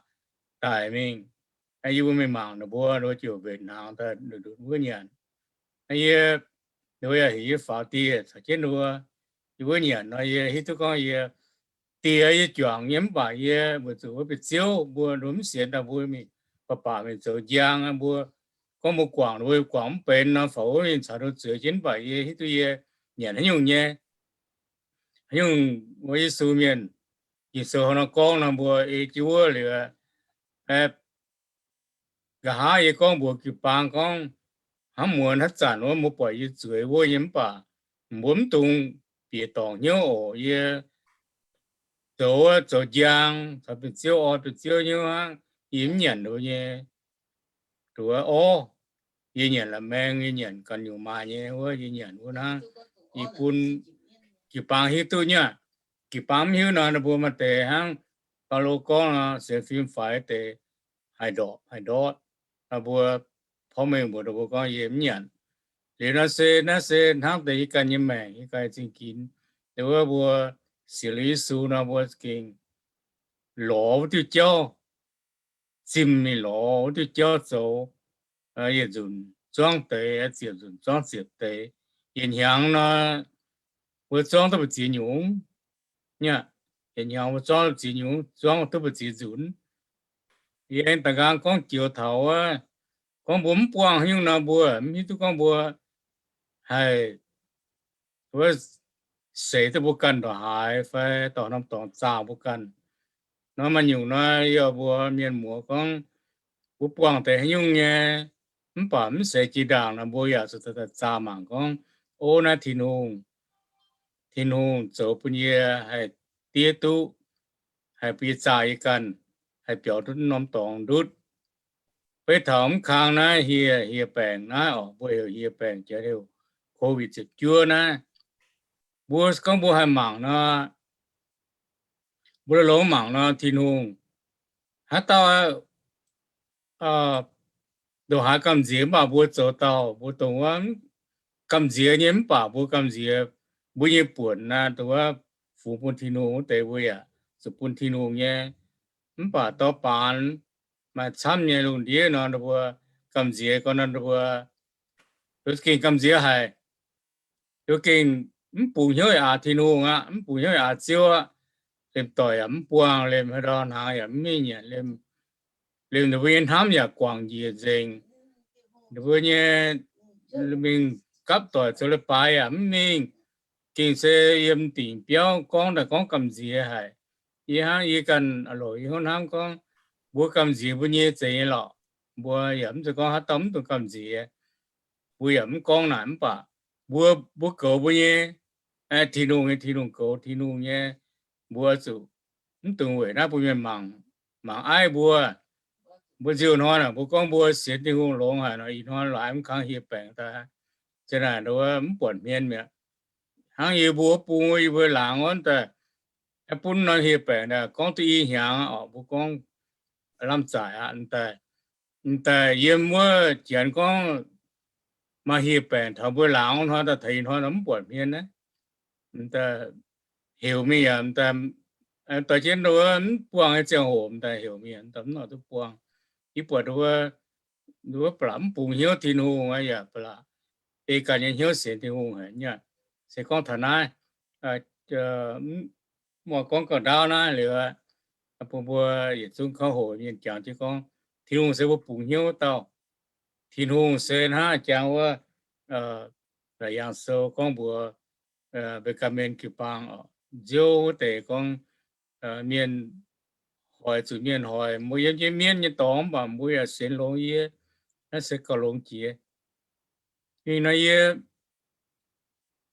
daic mingh, yie mbuo mingh mangc ninh mbuo, ninh mbuo ziouc mbenc hnaangx daaih ndutc wuov nyanc. Yie, ninh mbuo yaac heuc yie faaux dieh caux jienv ninh mbuo, yie wuov nyanc nor, yie hiuv duqv gorngv yie, dieh yie juangc nyei, mv baac yie weic zuqc wuov ba'ziouv mbuo, ninh mbuo mv sienx daaih mbuo mingh baac baac mingh zoux njang, mbuo gorngv mbuo guangc ninh mbuo guangc mv benx nor, faaux wuov mingh caux ninh mbuo zueiz jienv, mv baac yie hiuv duqv yie nyanc haaix nyungc nyei. Haaix nyungc wuov Yesu mienh, Ging-Sou hnangv nor gorngv nor, mbuo ei jienv wuov liuz, nqa'haav yie gorngv mbuox jiu-baang gorngv, hnangv muonz haaix zanc wuov mbuo buatc yie zueiz wuov nyei, mv baac mbuo mv dungx bieqc dorngc hnyouv oc. Yie zoux wuov zoux njang, caux bieqc ziouv orn bieqc ziouv hnyouv hnangv, yie mv nyanc wuov nyei. Duqv orv, yie nyanc la'maeng, yie nyanc ganh nyungc maaih nyei wuov, yie nyanc wuov hnangv. Yie bun jiu-baang hiuv duqv nyei aqv. Jiu-baang mv hiuv nor, ninh mbuo maaih deix hnangv Baulo gorngv nor, sienx fim faix deix, haih ndorqc haih ndortv. Nor mbuo porv mengh mbuox ninh mbuo gorngv, yie mv nyanc. Liuz nor se, naaiv se hnangv deix yie ganh nyei maengc, yie ganh zingh ginx. Deix wuov mbuo sienx liuz Yesu nor, mbuo gengh lorz wuov diuh jauv, zimh mingh lorz wuov diuh jauv zoux. Yietc nzunc zuangv deix, ziepc nzunc zuangv ziepc deix. Yietc hnyangx nor, mbuo zuangv duqv mbu'ziex nyungc. Yietc hnyangx mbuo zuangv duqv mbu'ziex nyungc, zuangv duqv mbu'ziex nzunc. Yie aengx da'nqaang gorngv joux taux wuov, gorngv mbuo mv buangh nyungc nor, mbuo mv hiuv duqv gorngv mbuo haih wuov seix duqv mbuo ganh ndongc haaix fai dorh norm dorngx zaah mbuo ganh. Nor maaih nyungc nor, yie mbuo mienh muoz gorngv, mbuo buangh deix haaix nyungc nyei, mv baac mv seix jiex ndaangc nor, mbuo yaac zuqc daaih zaah mangc gorngv, o, naaiv Tin-Hungh, Tin-Hungh zoux bun yie haih diev duqv, haih bun yie zaah yie ganh, haih biaux duqv norm dorngx ndutv. Beiv taux mv kang naaiv hieh, hieh baengc naaiv oc, mbuo heuc hieh baengc, jiex heuc Covid ziepc juov naaiv. Mbuo gorngv mbuo haih mangc nor, mbuo longx mangc nor, Tin-Hungh haaix dauh ndongc haaix gamh nziex mv baac mbuo zoux dauh, mbuo dongh wuov gamh nziex nyei mv baac mbuo gamh nziex mbuo nyei buonc naaiv, dongh wuov fungx bun Tin-Hungh wuov deix mbuo yaac zuqc bun Tin-Hungh nyei. Mv baac dorh baanx maaih camv nyei lungh ndiev nor, ninh mbuo gamh nziex gorngv nor, ninh mbuo, ninh mbuo gengh gamh nziex haic. Ninh mbuo gengh mv bungx hnyouv yaac aax Tin-Hungh aqv, mv bungx hnyouv yaac aax Ziouv aqv. Lemh doic yaac mv buangh, lemh haaix ndau hnaangx yaac mv mingh nyanc, lemh, lemh ninh mbuo nyei hnamv yaac guangc njiec nzengc. Ninh mbuo nyei mingh gapv doic zoux leiz-baaix yaac mv mingh. Gengh se yiem dingc biauv gorngv daaih gorngv gamh nziex haic. Yie hnangv yie ganh louc yie hnangv hnamv gorngv, mbuo gamh nziex mbuo nyei zeiz nyei lorqc. Mbuo yaac mv zeiz gorngv haaix dauh mv dungx gamh nziex. Mbuo yaac mv gorngv naaic mv baac mbuo, mbuo goux mbuo nyei Tin-Hungh nyei, Tin-Hungh goux Tin-Hungh nyei. Mbuo zuqc mv dungx weic naaiv bun mienh mangc, mangc aiv mbuo. Mbuo nziouv hnoi naaic mbuo gorngv mbuo sienx Tin-Hungh longx haic nor, ih hnoi laaix mv kangv hieh baengc daaih, zinh naaic mv buatc hmien mi'aqv. Hnangv yie mbuo bung yie mbuo laangz wuov daaih, bun norm hieh baengc daaih gorngv duqv i hnyangx oc, mbuo gorngv lamh zaaic aqv. M'daaih yiem wuov janx gorngv maaih hieh baengc taux mbuo laangz wuov hnoi daaih taux ih hnoi nor mv buatc hmien naaiv. M'daaih heuc mingh yaac m'daaih dorh jienv wuov mv buangh nyei ziangh hoc m'daaih heuc mingh yaac m'daaih mv nor duqv buangh. Yie buatc wuov, wuov ba'laqc mv bungx hnyouv Tin-Hungh aqv, yaac ba'laqc ei ganh nyei hnyouv sienx Tin-Hungh haic nyei. Se gorngv taux naaiv, mv, mv oix gorngv gauh ndaauv naaiv liuz, bun mbuo yietc zungv kouv hoc mienh jangx jienv gorngv, Tin-Hungh se mbuo bungx hnyouv wuov dauh. Tin-Hungh se hnangv jangx wuov, Laauc Yaangh Sou gorngv mbuox Mbenjamin jiu-baang oc, nziouv wuov deix gorngv, mienh hoic zuqc mienh hoic mbuo yiem jienv mienv nyei dorngx, mv baac mbuo yaac sienx longx yie. Naaiv se gauh longx jiex. Ih hnoi yie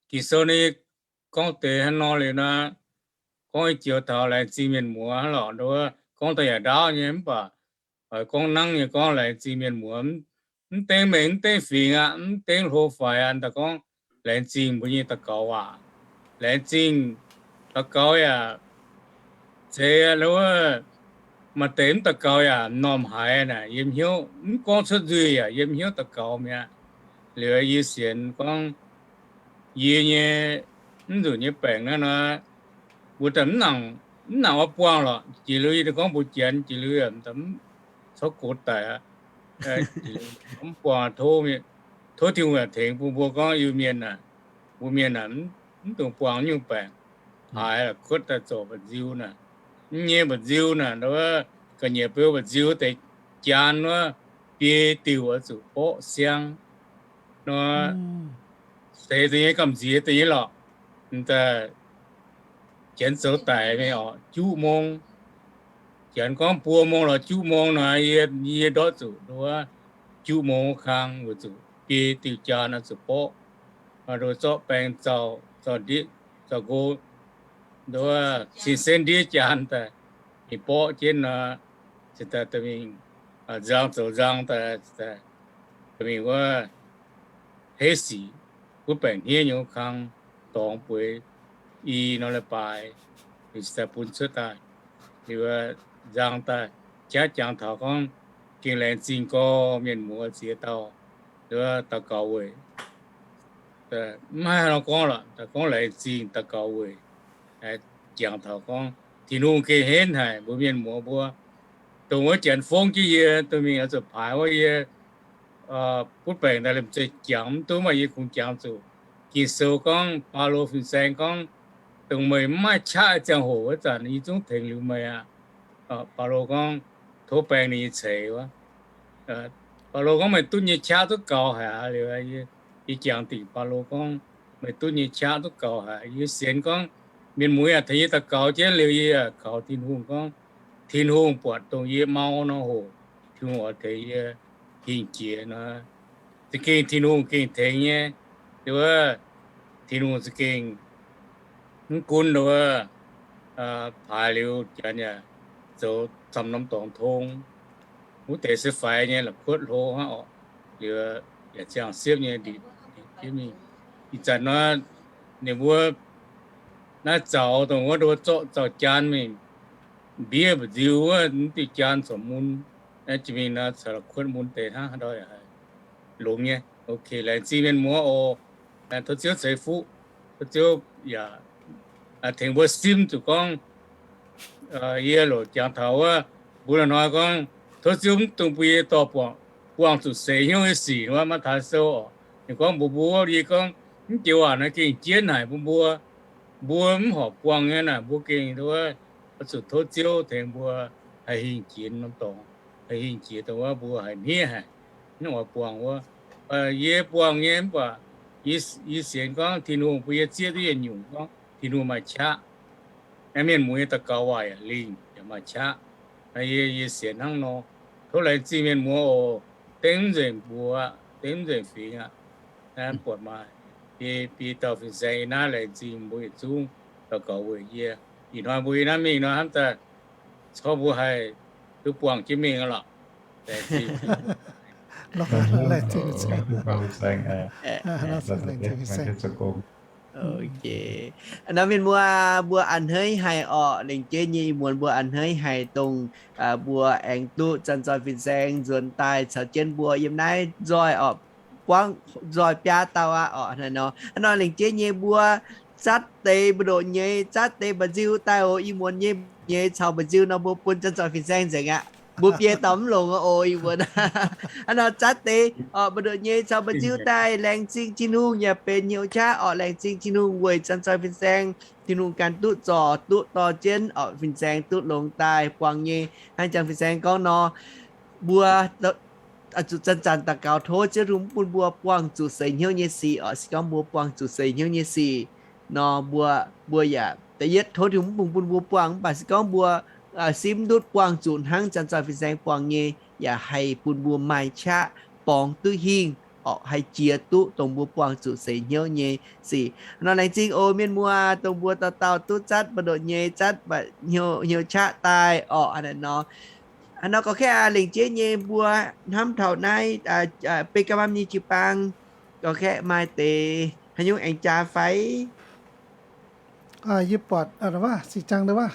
Ging-Sou ninh gorngv deix hnangv nor liuz nor, gorngv i joux taux laengz zingh mienh muoz hnangv lorqc, nduov gorngv daaih yaac ndaauv nyei, mv baac oix gorngv nangv nyei gorngv laengz zingh mienh muoz, mv dengv mengh mv dengv fingx aqv, mv dengv hlo faix aqv, daaih gorngv laengz zingh mbuo nyei daux gaux waac. Laengz zingh daux gaux yaac zeiz, wuov maaih deix mv daux gaux yaac m'normh haiz naaic yiem hnyouv, mv gorngv cuotv nzuih yaac yiem hnyouv daux gaux mi'aqv. Liuz yie sienx gorngv yie nyei mv nzunc nyei baengc naaiv nor, mbuo daaih mv nangc, mv nangc oix buangh lorqc. Jiex liuz yie gorngv mbuox Janx, jiex liuz yaac mv daaih mv cov gox daic aqv. Mv buangh, tov Tin-Hungh yaac tengx bun mbuo gorngv Iu-Mienh aah, mbuo Mienh aah, mv dungx buangh nyungc baengc. Haaix la'kuotv daaih zorc mba'nziu naaic, mv nyei mba'nziu naaic, ga'nyiec beu mba'nziu deix jaan wuov, biei diuc oix zuqc borqv siang nor, seix deix nyei gamh nziex deix nyei lorqc. M'daaih Janx zoux daic mingh oc, juqv mong. Janx gorngv buo mong lorz juqv mong nor, yie, yie ndortv zuqc nduov juqv mong wuov kang weic zuqc biei diuc jaan oix zuqc borqv. Nduov zorqv baeng zaux, zaux ndiev, zaux nqo, nduov cin-sen ndiev jaan daaih, mingh borqv jienv nor, se daaih dorh mingh nzang zoux nzang daaih, dorh mingh wuov heiv sic, butv baengc hniev nyei wuov kang dorngx bueix i nor leiz-baaix, se daaih bun cuotv daaih. Liuz nzang daaih, qaqv jangx taux gorngv gengh laengz zingh gorx mienh muoz ziex dauh, nduov daux gaux weic. Mv haih nor gorngv lorqc, gorngv laengz zingh daux gaux weic, jangx taux gorngv Tin-Hungh gengh henv haic mbuo mienh muoz mbuo. Dongh wuov Janx fongv jienv yie dorh mingh oix zuqc paaix wuov yie butv baengc daaih liemh zeih jangx mv duqv, maaih yie kungx jangx zuqc Ging-Sou gorngv, Baulo fin-saeng gorngv, dongh meih mv maaih qaqv ziangh hoc wuov zanc yie zungv tengx liuz meih aqv. Baulo gorngv, tov baeng ninh nyei ceix wuov. Baulo gorngv, meih duqv nyei qaqv duqv gaux haic aqv. Liuz yie jangx dingc Baulo gorngv, meih duqv nyei qaqv duqv gaux haic. Yie sienx gorngv mienh muoz yaac tengx yie daux gaux jienv, liuz yie yaac kaux Tin-Hungh gorngv, Tin-Hungh buatc dongh yie mau nor hoc, Tin-Hungh oix tengx yie hingh jiex nor. Za'gengh Tin-Hungh gengh tengx nyei. Liuz wuov, Tin-Hungh za'gengh mv gunv wuov, paaix liuz Janx yaac zoux camv norm dorngx tong. Wuov deix se faix nyei la'kuotv hlo hnangv orqc. Liuz yaac ziangh siepv nyei ndipc, ndipc jienv mingh. Ih zanc nor, ninh mbuo naaiv zaux dongh wuov, nduov zorqv zaux jaan mingh, mbiev mba'nziu wuov, mv diuh jaan corc mun. Naaiv jiex mingh nor, caux la'kuotv mun deix hnangv haaix ndau yaac haih longx nyei. Ok, laengz zingh mienh muoz oc. Tov Ziouv ceix fuqv. Tov Ziouv yaac tengx mbuo simv zuqc gorngv, yie loc jangx taux wuov, mbuo hnoi gorngv, tov Ziouv mv dungx bun yie dorh buangh, buangh zuqc seix hnyouv nyei sic wuov, Matv^taai Sou oc. Ninh gorngv mbuox mbuo, yie gorngv, mv joux waac naaiv gengh jienv haic bun mbuo. Mbuo mv horpc buangh nyei naaic, mbuo gengh wuov, oix zuqc tov Ziouv tengx mbuo haih hingh jiex norm dorngx, haih hingh jiex dongh wuov mbuo haiz hniev haic, mv oix buangh wuov. Yie buangh nyei mv baac yie sienx gorngv Tin-Hungh bun yie zieqv duqv yietc nyungc gorngv Tin-Hungh maaih qaqv. Mienh muoz nyei daux gaux waac yaac lingh yaac maaih qaqv. Yie, yie sienx hnangv nor. Tov laengz zingh mienh muoz oc. Dengv mv nzengc mbuox, dengv mv nzengc fingx aqv. Naaiv buatc maaih biei, biei dauh fin-saeng yie naaiv, laengz zingh mbuo yietc zungv daux gaux weic yie. Ih hnoi mbuo yie naaiv mingh nor hnamv daaih, cov mbuo haih duqv buangh jienv mingh lorqc. Nor mienh muoz mbuo a'hneiv haic orqc, lengc jeiv nyei ih muonz mbuo a'hneiv haic dongh mbuo aengx duqv Janx-Zoih Fin-Saeng nzuonx daaih caux jienv mbuo yiem naaiv nzoih orqc, buangv nzoih biaa dauh aqv orqc. Hnangv nor, hnangv nor lengc jeiv nyei mbuo zatv deix mbu'ndoqc nyei, zatv deix mba'nziu daaih oc. Ih muonz nyei, nyei caux mba'nziu nor mbuo bun Janx-Zoih Fin-Saeng nzengc aqv. Mbuo biei dauh mv longx oc ih muonz. Hnangv nor zatv deix orqc, mbu'ndoqc nyei caux mba'nziu daaih laengz zingh Tin-Hungh yaac benx hnyouv qaqv orqc. Laengz zingh Tin-Hungh weic Janx-Zoih Fin-Saeng, Tin-Hungh ganh duqv zorc duqv dorh jienv orqc, fin-saeng duqv longx daaih buangh nyei. Hnangv Janx Fin-Saeng gorngv nor, mbuo zuqc zanc-zanc daux gaux tov Ziouv Tin-Hungh mv bun mbuo buangh zuqc seix hnyouv nyei sic orqc. Se gorngv mbuo buangh zuqc seix hnyouv nyei sic nor, mbuo, mbuo yaac da'yietv tov Tin-Hungh mv bun, bun mbuo buangh, mv baac se gorngv mbuo simv ndutv buangh zuqc hnangv Janx-Zoih Fin-Saeng buangh nyei, yaac haih bun mbuo maaih qaqv borngz duqv hingh orqc, haih jiex duqv dongh mbuo buangh zuqc seix hnyouv nyei sic. Hnangv nor laengz zingh oc mienh muoz, dongh mbuo dauh dauh duqv zatv mbu'ndoqc nyei, zatv hnyouv qaqv daaih orqc. Hnangv nor, hnangv nor gorngv kaeqv aqv, lengc jeiv nyei mbuo hnamv taux naaiv Bengh Gaa^mbam nyei jiu-baang gorngv kaeqv maaih deix haaix nyungc aengx jaax fai? Yie buatc ndau wuov, si jang ndau wuov,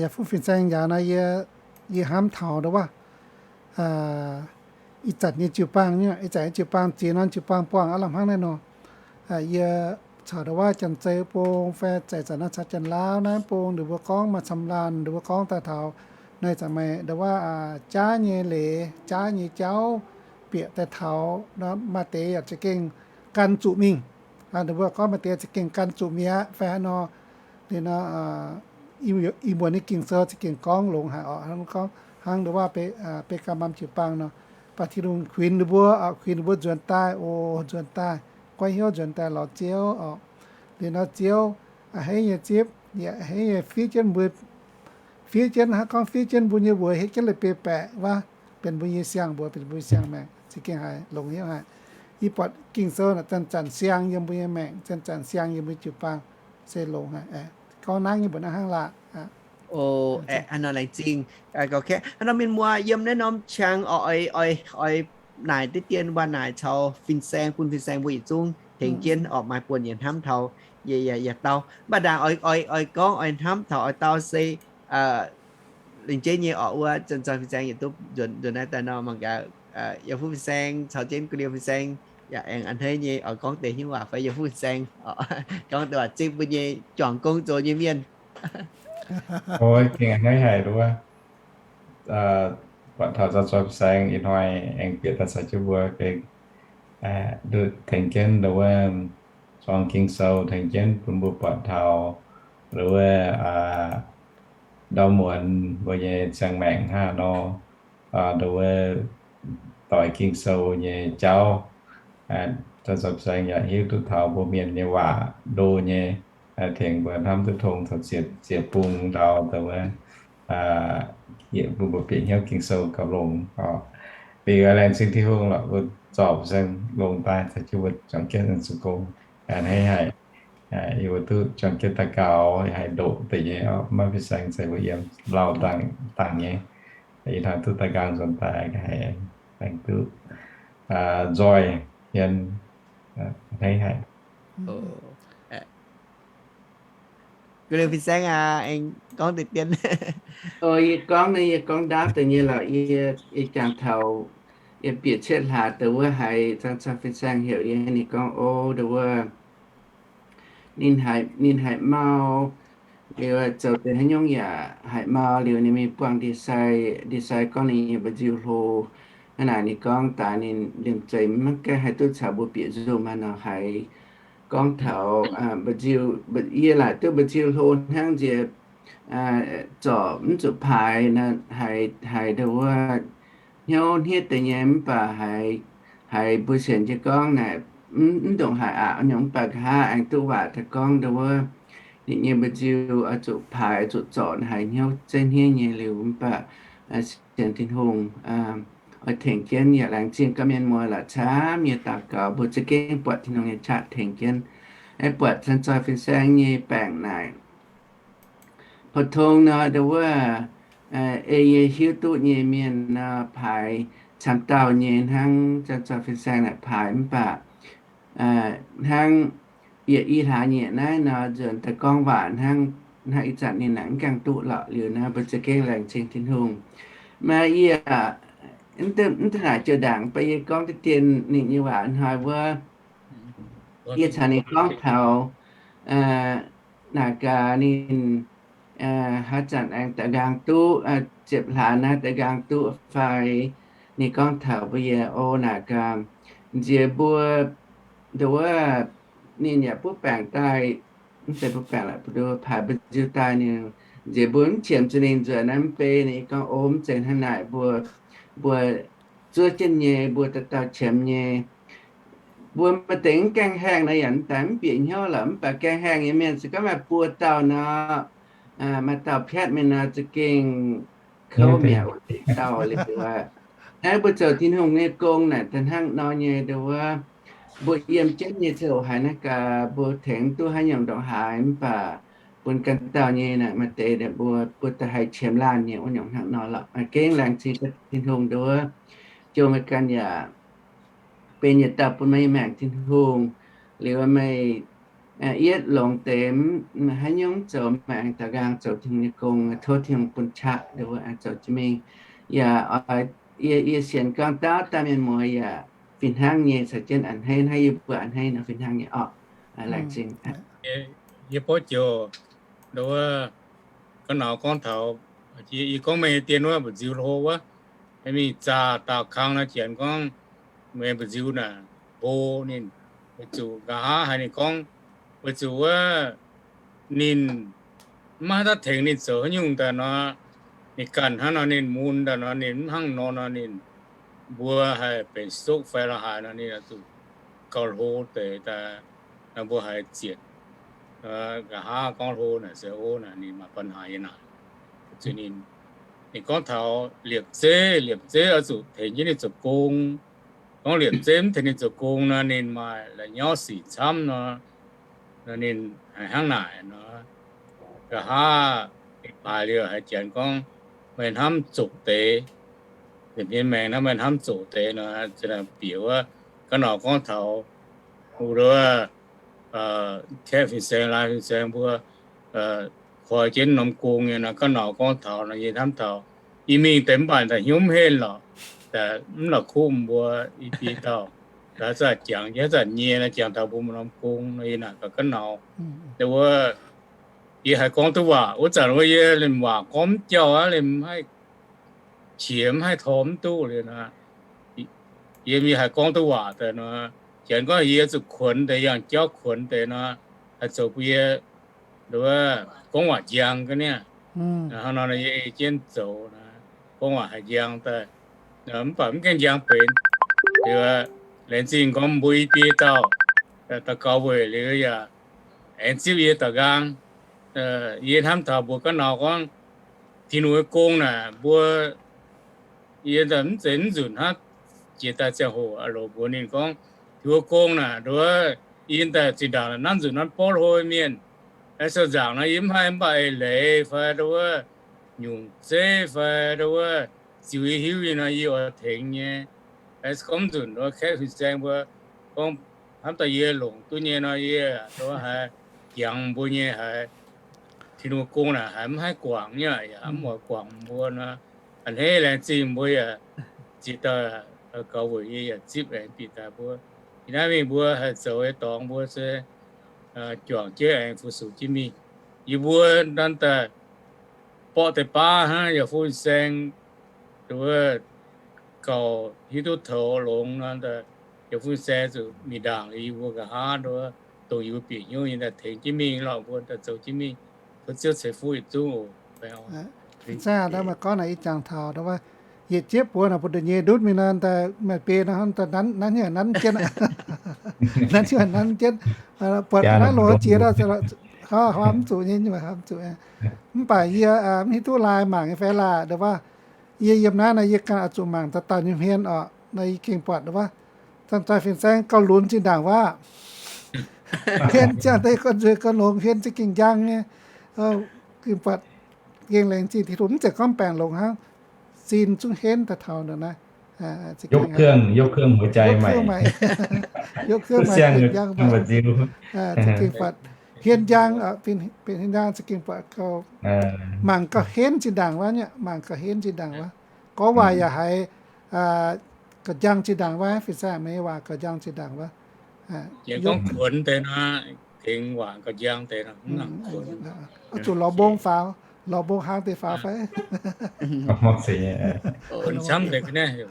yaac fuqv fin-saeng yaac nor, yie, yie hnamv taux ndau wuov, ih zanc nyei jiu-baang, ih zanc nyei jiu-baang ziex norm jiu-baang buangh aav lamh hnangv naaiv nor. Yie caux ndau wuov Janx-Zei bung fai zaix zanc naaiv caux Janx-Laauv naaiv bung, ninh mbuo gorngv maaih camv laanh, ninh mbuo gorngv daaih taux naaiv zanc meih ndau wuov jaav nyei leiz, jaav nyei jauv bieqc daaih taux, maaih deix yaac za'gengh gan zuqc mingh. Ninh mbuo gorngv maaih deix za'gengh gan zuqc mi'aqv fai haaix nor. Liuz nor, ih muonz nyei Ging-Sou za'gengh gorngv longx haic orqc, hnangv ndau wuov Bengh Gaa^mbam jiu-baang nor. Baac Tin-Hungh kuinx ninh mbuo, kuinx ninh mbuo nzuonx daaih oc, nzuonx daaih goiv hnyouv, nzuonx daaih lorz Ziouv orqc. Liuz nor Ziouv a'hneiv nyei zipv, yaac a'hneiv nyei fiev jienv mbuo, fiev jienv hnangv gorngv fiev jienv mbuo nyei wuoz hietv jienv leiz-beiv baeqc wuov, benx mbuo nyei siang-mbuox, benx mbuo nyei siang-maengc, za'gengh haiz longx hnyouv haic. Yie buatc Ging-Sou naaic zanc-zanc siang yiem mbuo nyei maengc, zanc-zanc siang yiem mbuo jiu-baang, se longx haic. gorngv nangv nyei mbuoqc naaiv hnangv laac. Hnangv nor laengz zingh. Hnangv nor mienh muoz yiem naaiv norm qang oix, oix, oix naaic deix dien waac naaic caux fin-saeng, bun fin-saeng mbuo yietc zungv tengx jienv oix maaih buonc yietc hnamv taux yaac, yaac dau. Mv baac ndaangc oix, oix, oix gorngv oix hnamv taux oix dau se lengc jeiv nyei oc, wuov zanc zoih fin-saeng yietc duqv nzuonx naaiv daaih nor, mangc gaax, yiem fuqv fin-saeng caux jienv gu'ndiev fin-saeng yaac aengx a'hneiv nyei oix gorngv deix hnyouv waac fai yiem fuqv fin-saeng gorngv deix waac zipv mbuo nyei juangc gong zoux nyei mienh. Oix gengh a'hneiv haic wuov. Buatc taux zanc zoih fin-saeng ih hnoi aengx bieqc daaih caux jienv mbuo gengh tengx jienv nduov wuov zuangx Ging-Sou, tengx jienv bun mbuo buatc taux nduov wuov ndau muonz mbuo nyei ziangh maengc hnangv haaix nor, nduov wuov doix Ging-Sou nyei jauv. Zanc zoih fin-saeng yaac hiuv duqv taux mbuo mienh nyei waac ndo nyei, tengx mbuo hnamv duqv tong taux ziec bung ndau nduov wuov bun mbuo bieqc hnyouv Ging-Sou gauh longx oc. Bieqc laengz zingh Tin-Hungh lorqc, mbuo zorc fin-saeng longx daaih caux jienv mbuo juangc jienv zoux gong. A'hneiv haic, yie mbuo duqv juangc jienv daux gaux haih ndoqc deix nyei oc. Maiv fin-saeng ceix mbuo yiem lauh dangh nyei. Ih hnoi duqv daaih nqaang nzuonx daaih haih aengx duqv nzoih hmien. A'hneiv haic. Gu'ndiev fin-saeng aac, aengx gorngv deix dien. Yie gorngv naaiv, yie gorngv ndaauv deix nyei lorqc. Yie, yie jangx taux yie bieqc cietv hlaax deix wuov haiz zanc zoih fin-saeng heuc yie, ninh gorngv, o, deix wuov ninh haiz, ninh haiz mau, liuz zoux deix haaix nyungc yaac haiz mau, liuz ninh mingh buangh ndie-sai, ndie-sai gorngv ninh nyei mba'nziu hlo. Hnangv naaic ninh gorngv daaih ninh liemh zeih maiv gaengh haih duqv caux mbuo bieqc Zoom aqv nor, haiz gorngv taux mba'nziu, yie laaic duqv mba'nziu hlo hnangv nziex, zorc mv zuqc paaix, haiz, haiz deix wuov hnyouv hniev deix nyei, mv baac haiz, haiz mbuo sienx jiez gorngv naaic, mv ndongc haaix aqc nyungc, mv baac nqa'haav aengx duqv waac daaih gorngv deix wuov ninh nyei mba'nziu oix zuqc paaix, oix zuqc zorc, haiz hnyouv zeiv hniev nyei liuz, mv baac sienx Tin-Hungh oix tengx jienv. Yaac laengz zingh gaax mienh muoz la'camv nyei daux gaux, mbuo za'gengh buatc Tin-Hungh nyei qaqv tengx jienv, buatc zanc zoih fin-saeng nyei baengc naaic. Pou-tong nor deix wuov, ei yie hiuv duqv nyei mienh nor paaix camv dauh nyei hnangv zanc zoih fin-saeng naaic paaix, mv baac hnangv yietc i hlaax nyieqc naaiv nor nzuonx daaih gorngv waac hnangv, hnangv ih zanc ninh naaic mv gaengh duqv lorqc. Liuz naaiv mbuo za'gengh laengz zingh Tin-Hungh. Maaih yie mv deix naaic ziouc ndaangc, mv baac yie gorngv deix dien ninh nyei waac hnoi wuov, yie caux ninh gorngv taux naaic gaax ninh haaix zanc aengx daaih nqaang duqv, ziepc hlaax naaiv daaih nqaang duqv fai. Ninh gorngv taux mbuo yie, o, naaic gaax nziex mbuo nduov wuov ninh yaac butv baengc daaih, mv zeiz butv baengc la'buo paaix mba'nziu daaih, ninh nziex mbuo mv qiemx zuqc ninh nzuonx naaiv mv bei. Ninh gorngv, o, mv zeiz hnangv naaic, mbuo, mbuo zuov jienv nyei, mbuo dauh dauh qiemx nyei. Mbuo maaih deix mv gaengh haengh nor yaac daaih mv bieqc hnyouv lorqc, mv baac gaengh haengh nyei mienh se gorngv maaih buo dauh nor, maaih dauh piatv mingh nor za'gengh kouv mi'aqv, wuov deix dauh liuz aqv. Naaiv mbuo zoux Tin-Hungh nyei gong naaic da'hnangv nor nyei nduov wuov, mbuo yiem jienv nyei ziouc haiz naaiv gaax mbuo tengx duqv haaix nyungc ndongc haaix, mv baac bun ganh dauh nyei naaic maaih deix mbuo, mbuo da'haih qiemx laanh nyei wuov nyungc hnangv nor lorqc. Gengh laengz zingh Tin-Hungh nduov, jouh meih ganh yaac benx yietc dauh bun meih nyei maengc Tin-Hungh, liuz meih yietv longx deix haaix nyungc zoux, meih aengx daux nqaang zoux Tin-Hungh nyei gong, tov Tin-Hungh bun qaqv nduov wuov aengx zoux jiex mingh. Yaac oix, yie, yie sienx gorngv dauh dauh mienh muoz yaac fih hnangv nyei caux jienv a'hneiv hnangv yie mbuo a'hneiv nor fih hnangv nyei orqc. Laengz zingh. Yie borqv joux nduov wuov, ga'naaiv gorngv taux, yie gorngv meih nyei dien wuov mba'nziu hlo wuov, mingh zaah daauh kang nor, janx gorngv meih mba'nziu naaic hlo. Ninh weic zuqc nqa'haav haiz ninh gorngv, weic zuqc wuov ninh mv maaih haaix dauh tengx ninh zoux haaix nyungc daaih nor, ninh ganh hnangv nor ninh mun daaih nor, ninh mv hnangv nor nor ninh, mbuo haih benx stroke fai la'haaix nor ninh zuqc gauh hlo deix daaih, mbuo haiz zietc. Nqa'haav gorngv hlo naaic se o naaic ninh maaih ปัญหา nyei naaic. Zuqc ninh, ninh gorngv taux liepc zeiv, liepc zeiv oix zuqc tengx jienv ninh zoux gong. Gorngv liepc zeiv mv tengx ninh zoux gong nor ninh maaih la'nyauv sic camv nor, ninh haiz hnangv naaic nor, Nqa'haav baaix liuz haiz janx gorngv, meih hnamv zoqc deix, nza'hmien maengx hnamv, meih hnamv zoqc deix nor, bieqc wuov ga'nor gorngv taux wuov, kaeqv fin-saeng, lai fin-saeng mbuo koi jienv norm gong nyei nor, ga'nor gorngv taux nor, yie hnamv taux yie mingh deix mv baac daaih hnyouv mv henv lorqc, mv la'kuqv mbuo i biei dauh, haaix zanc jangx, haaix zanc nyei nor, jangx taux mbuo norm gong nor, yie naaic gaax ga'nor, wuov, yie haih gorngv duqv waac. Wuov zanc wuov yie liemh waac gorngv mv jauh aqv, liemh mv haih qiex, mv haih tor mv duqv liuz nor, yie mingh haih gorngv duqv waac daaih nor, janx gorngv yie zuqc kuonx deix, yangh jauv kuonx deix nor, haih zoux bun yie gorngv waac njang ga'naaiv. Hnangv nor yie ei jienv zoux, gorngv waac haiz njang daaih, mv baac mv gaengh njang benx. Liuz, laengz zingh gorngv mbuo i biei dauh daux gaux weic liuz yaac aengx zipv yie daux nqaang. Yie hnamv taux mbuo ga'nor gorngv, Tin-Hungh nyei gong naaic mbuo, yie mv zeiz mv nzunc hnangv jiex daaih ziangh hoc loc mbuox ninh gorngv, Tin-Hungh nyei gong naaic, nduov, yie daaih zinh ndaangc nanv nzunc nanv bov hlo mienh, sou nzaangc nor yie mv haih, mv baac eix leiz fai nduov, nyungc zeiv fai nduov, ziux yie hiuv nyei nor yie oix tengx nyei. Gorngv nzunc nduov kaeqv fin-saeng mbuo gorngv hnamv daaih yie longc duqv nyei nor, yie nduov haiz jangx mbuo nyei haiz, Tin-Hungh gong naaic haiz mv haih guangc nyei, yaac mv oix guangc mbuo nor, a'hneiv laengz zingh mbuo yaac ziex dauh gaux weic yie yaac zipv aengx bieqc daaih mbuo. Ih hnoi mingh mbuo haih zoux nyei dorngx mbuo se juangc jienv aengx fu-sux jienv mingh. Yie mbuo nanv daaih borqv deix baav hnangv, yaac fu-saeng, nduov, gauh hiuv duqv toux longx nor, yaac fu-saeng zuqc mingh ndaangc liuz yie mbuo nqa'haav nduov, dongh yie mbuo bieqc hnyouv nyei daaih tengx jienv mingh lorqc, mbuo daaih zoux jienv mingh, tov Ziouv ceix fuqv yietc zungv oc. Fin-saeng, da'maaih gorngv naaic yie jangx taux yietc jieqv buoz naaic bun da'nyeic ndutv mingh nor, daaih maaih biei nor, daaih nanv, nanv hnyouv nanv jienv, nanv hnyouv nanv jienv, buatc naaiv loz jiex, hnangv mv zuqc nyei, mv zuqc. Mv baac yie mv hiuv duqv laai mangc nyei fai laai, nduov, yie yiem naaiv nor yie ganh oix zuqc mangc daaih dauh nyei hmien oc. Nor yie gengh buatc, nduov, zanc-zanc fin-saeng gauh lunx zinh ndaangc wuov, hmien ziangh deix gorn-nzueic gorn-longx, hmien za'gengh njang nyei, gengh buatc, gengh laengz zingh Tin-Hungh, mv zeiz gorngv baengc longx hnangv, zinh zungv henv daaih taux naaiv. ยกเครื่อง ยกเครื่องหัวใจใหม่ yaac hmien njang, za'gengh buatc hmien njang, za'gengh buatc gauh, mangc gauh henv zinh ndaangc wuov nyei, mangc gauh henv zinh ndaangc wuov. Gorngv waac yaac haiz gauh njang zinh ndaangc wuov, fin-saeng, meih nyei waac gauh njang zinh ndaangc wuov. Gorngv kuonx deix nor, tengx waac gauh njang deix, oix zuqc lorz mbong faaux, lorz mbong hlaang deix faaux fai? Kuonx camv deix ga'naaiv.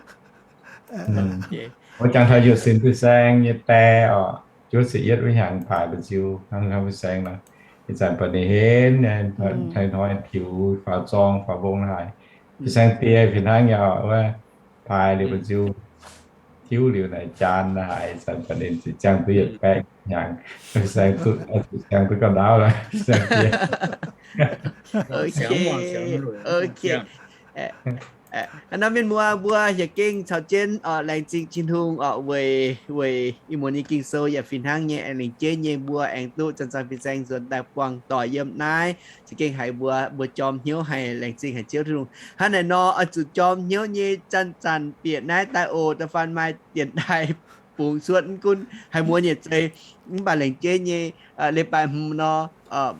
Oix jangx taux Youh Sin Fin-Saeng nyei die oc, juov ziepc yietv wuov hnyangx paaix mba'nziu hnangv, hnangv Fin-Saeng nor, ih zanc buatc ninh henv, hnoi-hnoi tiux faaux zorng faaux mbong haaix. Fin-Saeng die fih hnangv nyei oc, wuov paaix liuz mba'nziu tiuv liuz naaic jaan haic, ih zanc buatc ninh ziqc ziangh duqv yietc baeqv hnyangx. Fin-Saeng duqv, ziqc ziangh duqv gauh ndaauv lorqc, Fin-Saeng die. Hnangv nor mienh muoz mbuo yaac gengh caux jienv oc, laengz zingh Tin-Hungh oc, weic, weic ih muonz nyei Ging-Sou yaac fih hnangv nyei, aengx lengc jeiv nyei mbuo aengx duqv zanc-zanc Fin-Saeng nzuonx daaih buangh doic yiem naaiv, za'gengh haiz mbuo, mbuo jorm hnyouv haic, laengz zingh haic Ziouv Tin-Hungh. Hnangv naaic nor, oix zuqc jorm hnyouv nyei zanc-zanc bieqc naaiv daaih oc. Da'faanh maaih dienx taaih bungx cuotv, mv gunv haiz muonz yietc zei, mv baac laengz jeiv nyei, leiz-baaix hmz nor,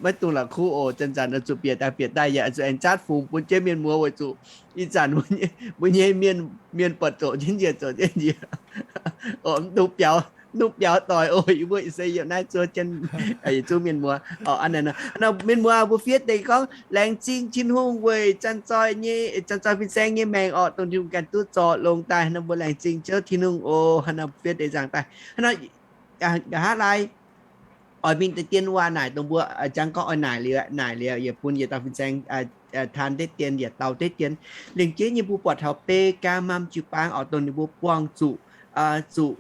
maiv dungx la'kuqv oc. Zanc-zanc oix zuqc bieqc daaih, bieqc daaih yaac oix zuqc aengx zatv fungx bun jienv mienh muoz weic zuqc ih zanc mbuo nyei mienh buatc zoqc jienv njiec, zoqc jienv njiec oc. Mv dungx biaux, mv dungx biaux doic oc. Yie mbuo ih se yiem naaiv zuov jienv yietc zungv mienh muoz oc. Hnangv naaic nor, mienh muoz mbuo fiev deix gorngv, laengz zingh Tin-Hungh weic zanc-zoih nyei, zanc-zoih Fin-Saeng nyei maengc oc, dongh Tin-Hungh ganh duqv zorc longx daaih. Hnangv nor mbuo laengz zingh Ziouv Tin-Hungh oc. Hnangv nor fiev deix nzaangc daaih. Hnangv nor nqa'haav lai oix mingh deix dien waac naaic dongh mbuo jangx gorngv oix naaic liuz, naaic liuz yietc bun yietc dauh Fin-Saeng taan deix dien, yietc dauh deix dien. Lengc jeiv nyei mbuo buatc taux beiv gaam maam jiu-baang oc, dongh ninh mbuo buangh zuqc, zuqc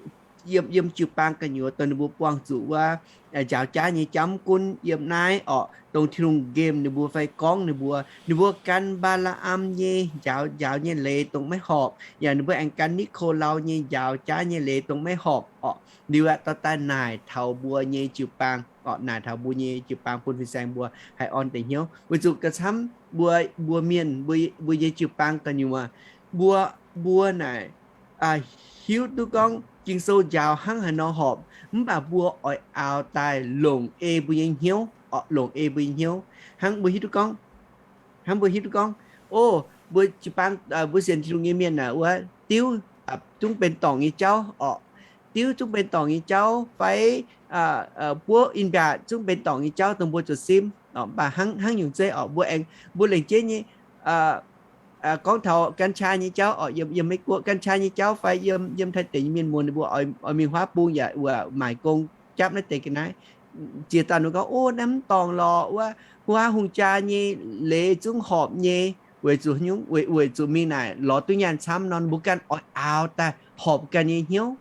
yiem, yiem jiu-baang gu'nyuoz dongh ninh mbuo buangh zuqc wuov njaaux jaav nyei jauv. Mv gunv yiem naaiv orqc, dongh Tin-Hungh nqemh ninh mbuo fai gorngv ninh mbuo, ninh mbuo gan Mbaa^laa^am nyei njaaux, njaaux nyei leiz dongh maiv horpc, yaac ninh mbuo aengx gan Nikolaus nyei njaaux jaav nyei leiz dongh maiv horpc orqc. Liuz aqv, dorh daaih naaic taux mbuo nyei jiu-baang orqc, naaic taux mbuo nyei jiu-baang bun fin-saeng mbuo haih orn deix hnyouv. Weic zuqc gauh camv mbuo, mbuo mienh, mbuo, mbuo nyei jiu-baang gu'nyuoz, mbuo, mbuo naaic hiuv duqv gorngv Ging-Sou njaaux hnangv haaix nor horpc, mv baac mbuo oix aaux daaih longc ei mbuo nyei hnyouv orqc, longc ei mbuo nyei hnyouv. Hnangv mbuo hiuv duqv gorngv, hnangv mbuo hiuv duqv gorngv, o, mbuo jiu-baang, mbuo sienx Tin-Hungh nyei mienh naaic wuov diuv zungv benx dorngc nyei jauv orqc, diuv zungv benx dorngc nyei jauv fai buov in-mbiaatc zungv benx dorngc nyei jauv dongh mbuo zuqc simv. Mv baac hnangv, hnangv nyungc zeiv orqc, mbuo aengx, mbuo lengc jeiv nyei gorngv taux กัญชา nyei jauv orqc, yiem, yiem Meiv-Guoqv กัญชา nyei jauv fai yiem, yiem Taiv deic nyei mienh muoz ninh mbuo oix, oix mingh huaav bung yaac wuov maaic gong japv naaiv deix ga'naaiv. Ziex dauh ninh gorngv, o, naaiv mv dorngc lorqc, wuov huaav hungh jaa nyei leiz zungv horpc nyei. Weic zuqc nyungc, weic, weic zuqc mingh naaic lorz duqv nyaanh camv nor, mbuo ganh oix aaux daaih horpc ganh nyei hnyouv.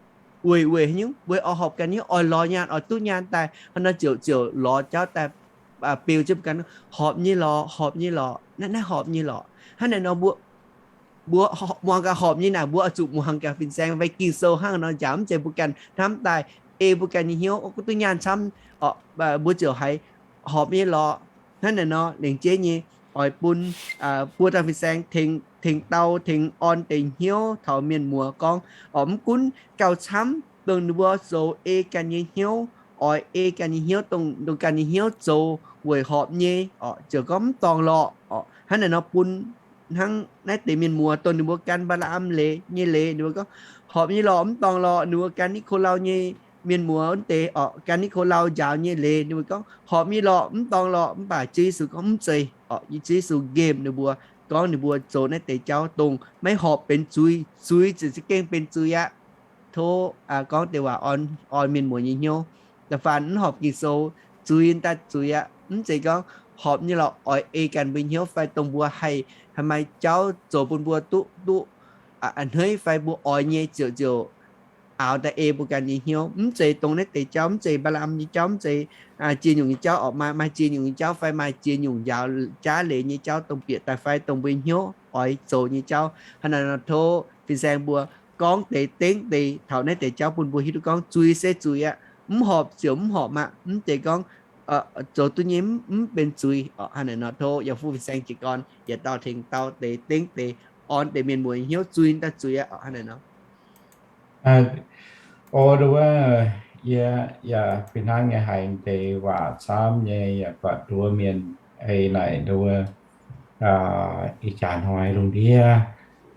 Weic, weic nyungc, weic oix horpc ganh nyei hnyouv, oix lorz nyaanh, oix duqv nyaanh daaih, hnangv nor ziouc, ziouc lorz jauv daaih beu jienv mbuo ganh, horpc nyei lorqc, horpc nyei lorqc, naaiv, naaiv horpc nyei lorqc. Hnangv naaic nor mbuo, mbuo muangx gaax horpc nyei naaic, mbuo oix zuqc muangx gaax fin-saeng fai Ging-Sou hnangv nor njaaux, mv zeiz mbuo ganh hnamv daaih ei mbuo ganh nyei hnyouv, o, gunv duqv nyaanh camv, mbuo ziouc haiz horpc nyei lorqc. Hnangv naaic nor lengc jeiv nyei oix bun buo dauh fin-saeng tengx, tengx dau, tengx orn deix hnyouv taux mienh muoz gorngv, orqc, mv gunv gauh camv dongh ninh mbuo zoux ei ganh nyei hnyouv, oix ei ganh nyei hnyouv, dongh, dongh ganh nyei hnyouv zoux weic horpc nyei, orqc, ziouc gorngv mv dorngc lorqc, orqc. Hnangv naaic nor bun hnangv naaiv deix mienh muoz dongh ninh mbuo gan Mbaa^laa^am leiz nyei leiz, ninh mbuo gorngv horpc nyei lorqc, mv dorngc lorqc. Ninh mbuo gan Nikolauv nyei mienh muoz wuov deix, orqc, gan Nikolauv njaaux nyei leiz, ninh mbuo gorngv horpc nyei lorqc, mv dorngc lorqc. Mv baac Ziouv Yesu gorngv mv zeiz, orqc, Ziouv Yesu nqemh ninh mbuo, gorngv ninh mbuo zoux naaiv deix jauv dongh maiv horpc benx zuiz. Zuiz ziouc za'gengh benx zuiz aqv. Tov gorngv deix waac orn, orn mienh muoz nyei hnyouv. Da'faanh mv horpc Ging-Sou, zuiz daaih zuiz aqv. Mv zeiz gorngv horpc nyei lorqc, oix ei ganh mbuo hnyouv fai dongh mbuo haih, haih maaih jauv zoux bun mbuo duqv, duqv a'hneiv fai mbuo oix nyei ziouc, ziouc aaux daaih ei mbuo ganh nyei hnyouv. Mv zeiz dongh naaiv deix jauv, mv zeiz Mbaa^laa^am nyei jauv, mv zeiz ziex nyungc nyei jauv, orqc, maaih, maaih ziex nyungc nyei jauv fai maaih ziex nyungc njaaux jaav leiz nyei jauv dongh bieqc daaih fai dongh mbuo hnyouv oix zoux nyei jauv. Hnangv naaic nor tov fin-saeng mbuo gorngv deix dengv deix taux naaiv deix jauv bun mbuo hiuv duqv gorngv zuiz se zuiz aqv. Mv horpc ziouc mv horpc aqv. Mv zeiz gorngv zoux duqv nyei mv, mv benx zuiz, orqc. Hnangv naaic nor tov yaac fuqv fin-saeng jiez gorn yietc dauh tengx dauh deix dengv deix orn deix mienh muoz hnyouv, zuiz daaih zuiz aqv, orqc. Hnangv naaic nor O, nduov, yie yaac fih hnangv nyei haiz deix waac camv nyei, yaac buatc nduov mienh ei naaic nduov, ih jaax hnoi lungh ndiev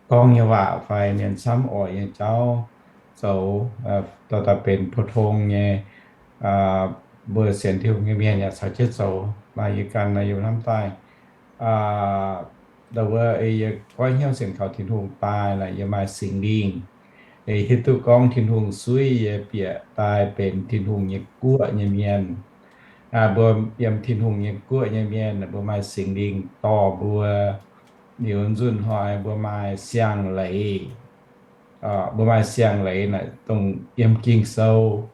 gorngv nyei waac fai mienh camv oix nyei jauv zoux, dorh daaih benx pou-tong nyei, mbuo sienx Tin-Hungh nyei mienh yaac caux jienv zoux. Maaih yie ganh nor yie hnamv daaih, nduov, yie goiv hnyouv sienx kaux Tin-Hungh daaih naaic yie maaih Singx Lingh. Hiuv duqv gorngv Tin-Hungh suiv yie bieqc daaih benx Tin-Hungh nyei guoqv nyei mienh. Mbuo yiem Tin-Hungh nyei guoqv nyei mienh, mbuo maaih Singx Lingh dorh mbuo. Liuz nzunc hnoi mbuo maaih siang-leiz. Mbuo maaih siang-leiz naaic dongh yiem Ging-Sou,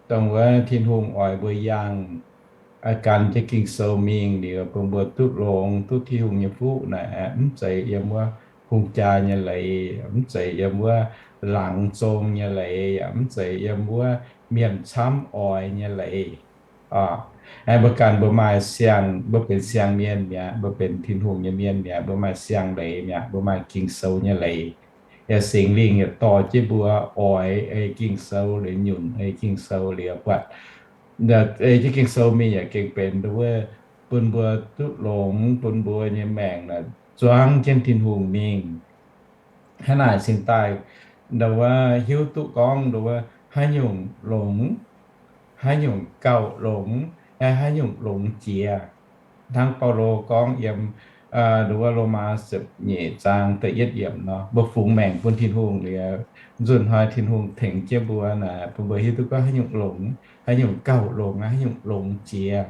dongh wuov Tin-Hungh oix mbuo yangh gan jienv Ging-Sou mingh liuz bun mbuo duqv longx, duqv Tin-Hungh nyei fuqv naaic, mv zeiz yiem wuov hungh jaa nyei leiz, mv zeiz yiem wuov laangz zong nyei leiz, yaac mv zeiz yiem wuov mienh camv oix nyei leiz. Mbuo ganh mbuo maaih siang, mbuo benx siang-mienh mi'aqv, mbuo benx Tin-Hungh nyei mienh mi'aqv, mbuo maaih siang-leiz mi'aqv, mbuo maaih Ging-Sou nyei leiz. Yaac Singx Lingh yaac dorh jienv mbuo oix ei Ging-Sou liuz, nyunc ei Ging-Sou liuz buatc ei jienv Ging-Sou mingh yaac gengh benx nduov bun mbuo duqv longx, bun mbuo nyei maengc zuangv jienv Tin-Hungh mingh. Hnangv naaic cingx daaih nduov hiuv duqv gorngv nduov haaix nyungc longx, haaix nyungc gauh longx, haaix nyungc longx jiex. Hnangv Baulo gorngv yiem nduov Lomaa ziepc nyeic zaang da'yietv yiemc nor, mbuo fungx maengc bun Tin-Hungh liuz, nzunc hnoi Tin-Hungh tengx jienv mbuo naaic, bun mbuo hiuv duqv gorngv haaix nyungc longx, haaix nyungc gauh longx, haaix nyungc longx jiex.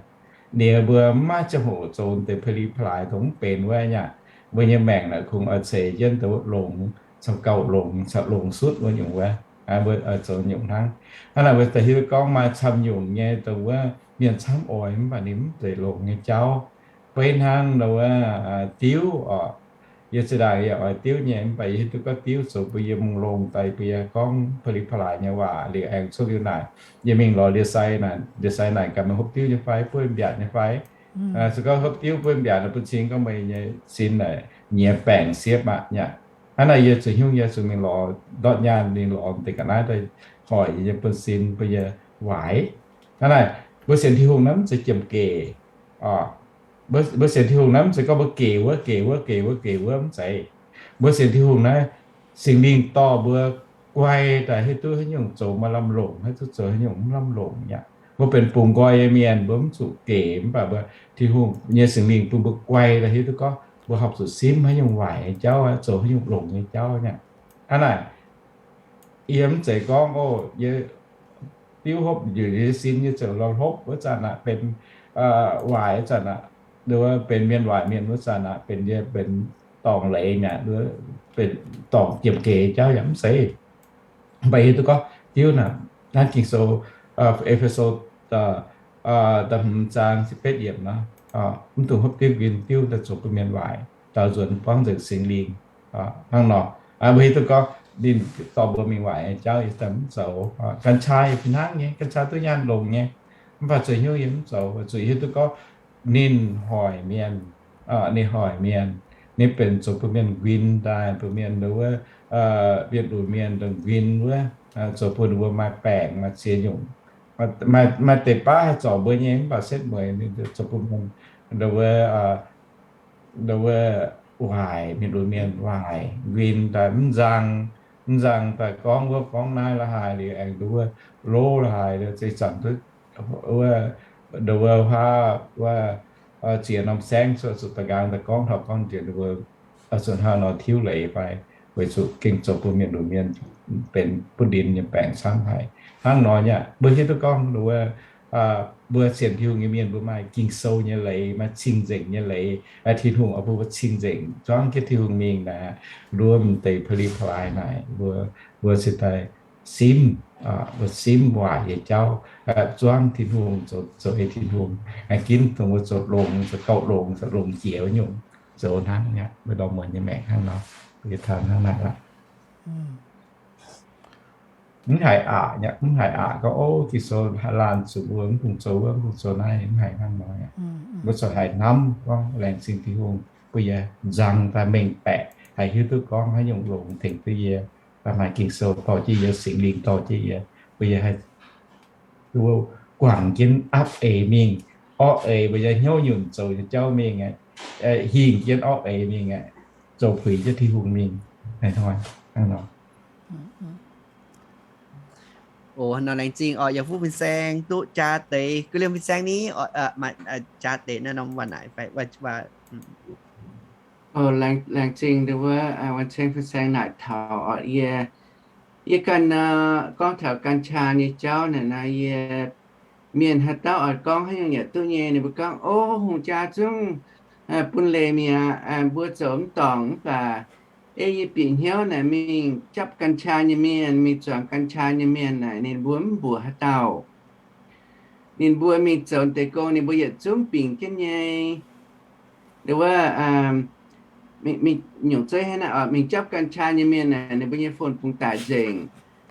Liuz mbuo maiv maaih ziangh hoc zoux deix peli-plaaix dongh mv benx wuov nyei aqv. Mbuo nyei maengc naaic kungx oix ceix jienv dongh longx caux gauh longx caux longx sutv wuov nyungc wuov. Mbuo zoux nyungc hnangv. Hnangv naaic mbuo daaih hiuv duqv gorngv maaih camv nyungc nyei dongh wuov mienh camv oix mv baac ninh mv zeiz longx nyei jauv. Beiv hnangv wuov diuv oc. Yie zinh ndaangc yie oix diuv nyei mv baac yie hiuv duqv gorngv diuv zoux bun yie mungh longh daaih bun yie gorngv pa'li pa'laaix nyei waac liuz aengx cuotv liuz naaic, yie mingh lorz ndie-sai naaic, ndie-sai naaic gaax meih hopv diuv nyei fai, buov mbiaatc nyei fai. Se gorngv hopv diuv buov mbiaatc bun cing gorngv meih nyei sin naaic nyiex baengc siepv aqv nyei. Hnangv naaic yie zuqc hnyouv yie zuqc mingh lorz ndortv nyaanh, mingh lorz deix ga'naaiv daaih hoic yie nyei buonv-sin bun yie waaic. Hnangv naaic mbuo sienx Tin-Hungh naaiv mv zeiz jiem gec. Mbuo sienx Tin-Hungh naaiv mv zeiz gorngv mbuo gec wuov gec wuov gec wuov gec wuov mv zeiz. Mbuo sienx Tin-Hungh naaiv Singx Lingh dorh mbuo guai daaih hiuv duqv haaix nyungc zoux maaih lamh longc, hiuv duqv zoux haaix nyungc mv lamh longc aqv. Mbuo benx bungx nqoi nyei mienh mbuo mv zuqc gec mv baac mbuo Tin-Hungh nyei Singx Lingh bun mbuo guai daaih hiuv duqv gorngv mbuo horpc zuqc simv haaix nyungc waaic nyei jauv, zoux haaix nyungc longx nyei jauv nyei. Hnangv naaic yie mv zeiz gorngv, o, yie diuv hopv njiec yie sin, yie ziouc lorz hopv wuov zanc aqv benx waaic wuov zanc aqv, benx mienh waaic mienh wuov zanc aqv, benx yie benx dorngc leiz mi'aqv, benx dorngc jiem gec jauv yaac mv zeiz. Mv baac hiuv duqv gorngv diuv naaic, naaiv Ging-Sou, E^fe^so da'hmz zaang ziepc betv yiemc nor, mv dungx hopv diuv nquin, diuv daaih zoux bun mienh waaic, daaux nzuonx buangv nzengc Singx Lingh. Hnangv nor, mbuo hiuv duqv gorngv ninh dorh mbuo mingh waaic nyei jauv yie daaih mv zoux. กัญชา yaac fih hnangv nyei, กัญชา duqv nyaanh longx nyei, mv baac zuqc hnyouv yie mv zoux, zuqc hiuv duqv gorngv ninh hoic mienh, ninh hoic mienh, ninh benx zoux bun mienh nquin daaih, bun mienh wuov, mienh lunx mienh nquin wuov, zoux bun ninh mbuo maaih baengc maaih ziex nyungc. Maaih deix baav haih zorc mbuo nyei mv baac setv mueiz ninh zoux bun mienh, wuov, waaic, mienh lunx mienh waaic, nquin daaih mv nzang, mv nzang daaih gorngv wuov gorngv naaiv la'haaix liuz aengx nduov wuov, lov la'haaix liuz zeix zanc duqv wuov, nduov wuov huaav wuov, ziex norm saengv cuotv zuqc da'nqaang daaih gorngv taux gorngv njiec nduov wuov, zuqc hnangv nor tiuv leiz fai, weic zuqc gengh zoux bun mienh lunx mienh benx butv ndin nyei baengc camv haic. Hnangv nor nyei mbuo hiuv duqv gorngv nduov wuov, mbuo sienx Tin-Hungh nyei mienh mbuo maaih Ging-Sou nyei leiz, maaih cing-nzengc nyei leiz, Tin-Hungh oix bun mbuo cing-nzengc zuangv jienv Tin-Hungh mingh naaic, nduov m'deix pa'li pa'laaix naaic, mbuo, mbuo cingx daaih simv, mbuo simv waaic nyei jauv, zuangv Tin-Hungh, zoux, zoux ei Tin-Hungh, ginv dongh mbuo zoux longx, zoux gauh longx, zoux longx jiex wuov nyungc, zoux hnangv nyei, mbuo dorh muonz nyei maengc hnangv nor, mbuo taux hnangv naaic aqv. Mv haiz aqc nyei, mv haiz aqc gorngv, o, Ging-Sou laanh zuqc mbuo mv dungx zoux wuov, mv dungx zoux naaiv, mv haiz hnangv nor. Mbuo corc haiz hnamv gorngv laengz zingh Tin-Hungh bun yie nzang daaih mengh baeqc, haih hiuv duqv gorngv haaix nyungc longx tengx duqv yie, daaih maaih Ging-Sou dorh jienv yie, Singx Lingh dorh jienv yie, bun yie haih guangc jienv apv eix mingh, orqv eix mbuo nyei hnyouv nyunc zoux nyei jauv mingh aqv, hingh jienv orqv eix mingh aqv, zoux puix jienv Tin-Hungh mingh. Hnangv nor. O, nor laengz zingh oc, yaac fuqv fin-saeng duqv jaa deix, guv liemh fin-saeng ni, jaa deix naaiv norm waac naaic fai, laengz zingh nduov wuov, fin-saeng naaic taux oc, yie, yie ganh nor, gorngv taux กัญชา nyei jauv naaic nor, yie, mienh haaix dauh oix gorngv haaix nyungc yaac duqv nyei, ninh mbuo gorngv, o, hungh jaa zungv bun leiz mi'aqv, mbuo zoux mv dorngc mv baac ei yie bieqc hnyouv naaic mingh japv กัญชา nyei mienh, mingh zuangx กัญชา nyei mienh naaic ninh mbuo mv mbuoqc haaix dauh. Ninh mbuo mingh zoux deix gong ninh mbuo yietc zungv bingx jienv nyei. Nduov wuov, mingh, mingh nyungc zeiv hnangv naaic, mingh japv กัญชา nyei mienh naaic ninh mbuo nyei phone bungx daic nzengc.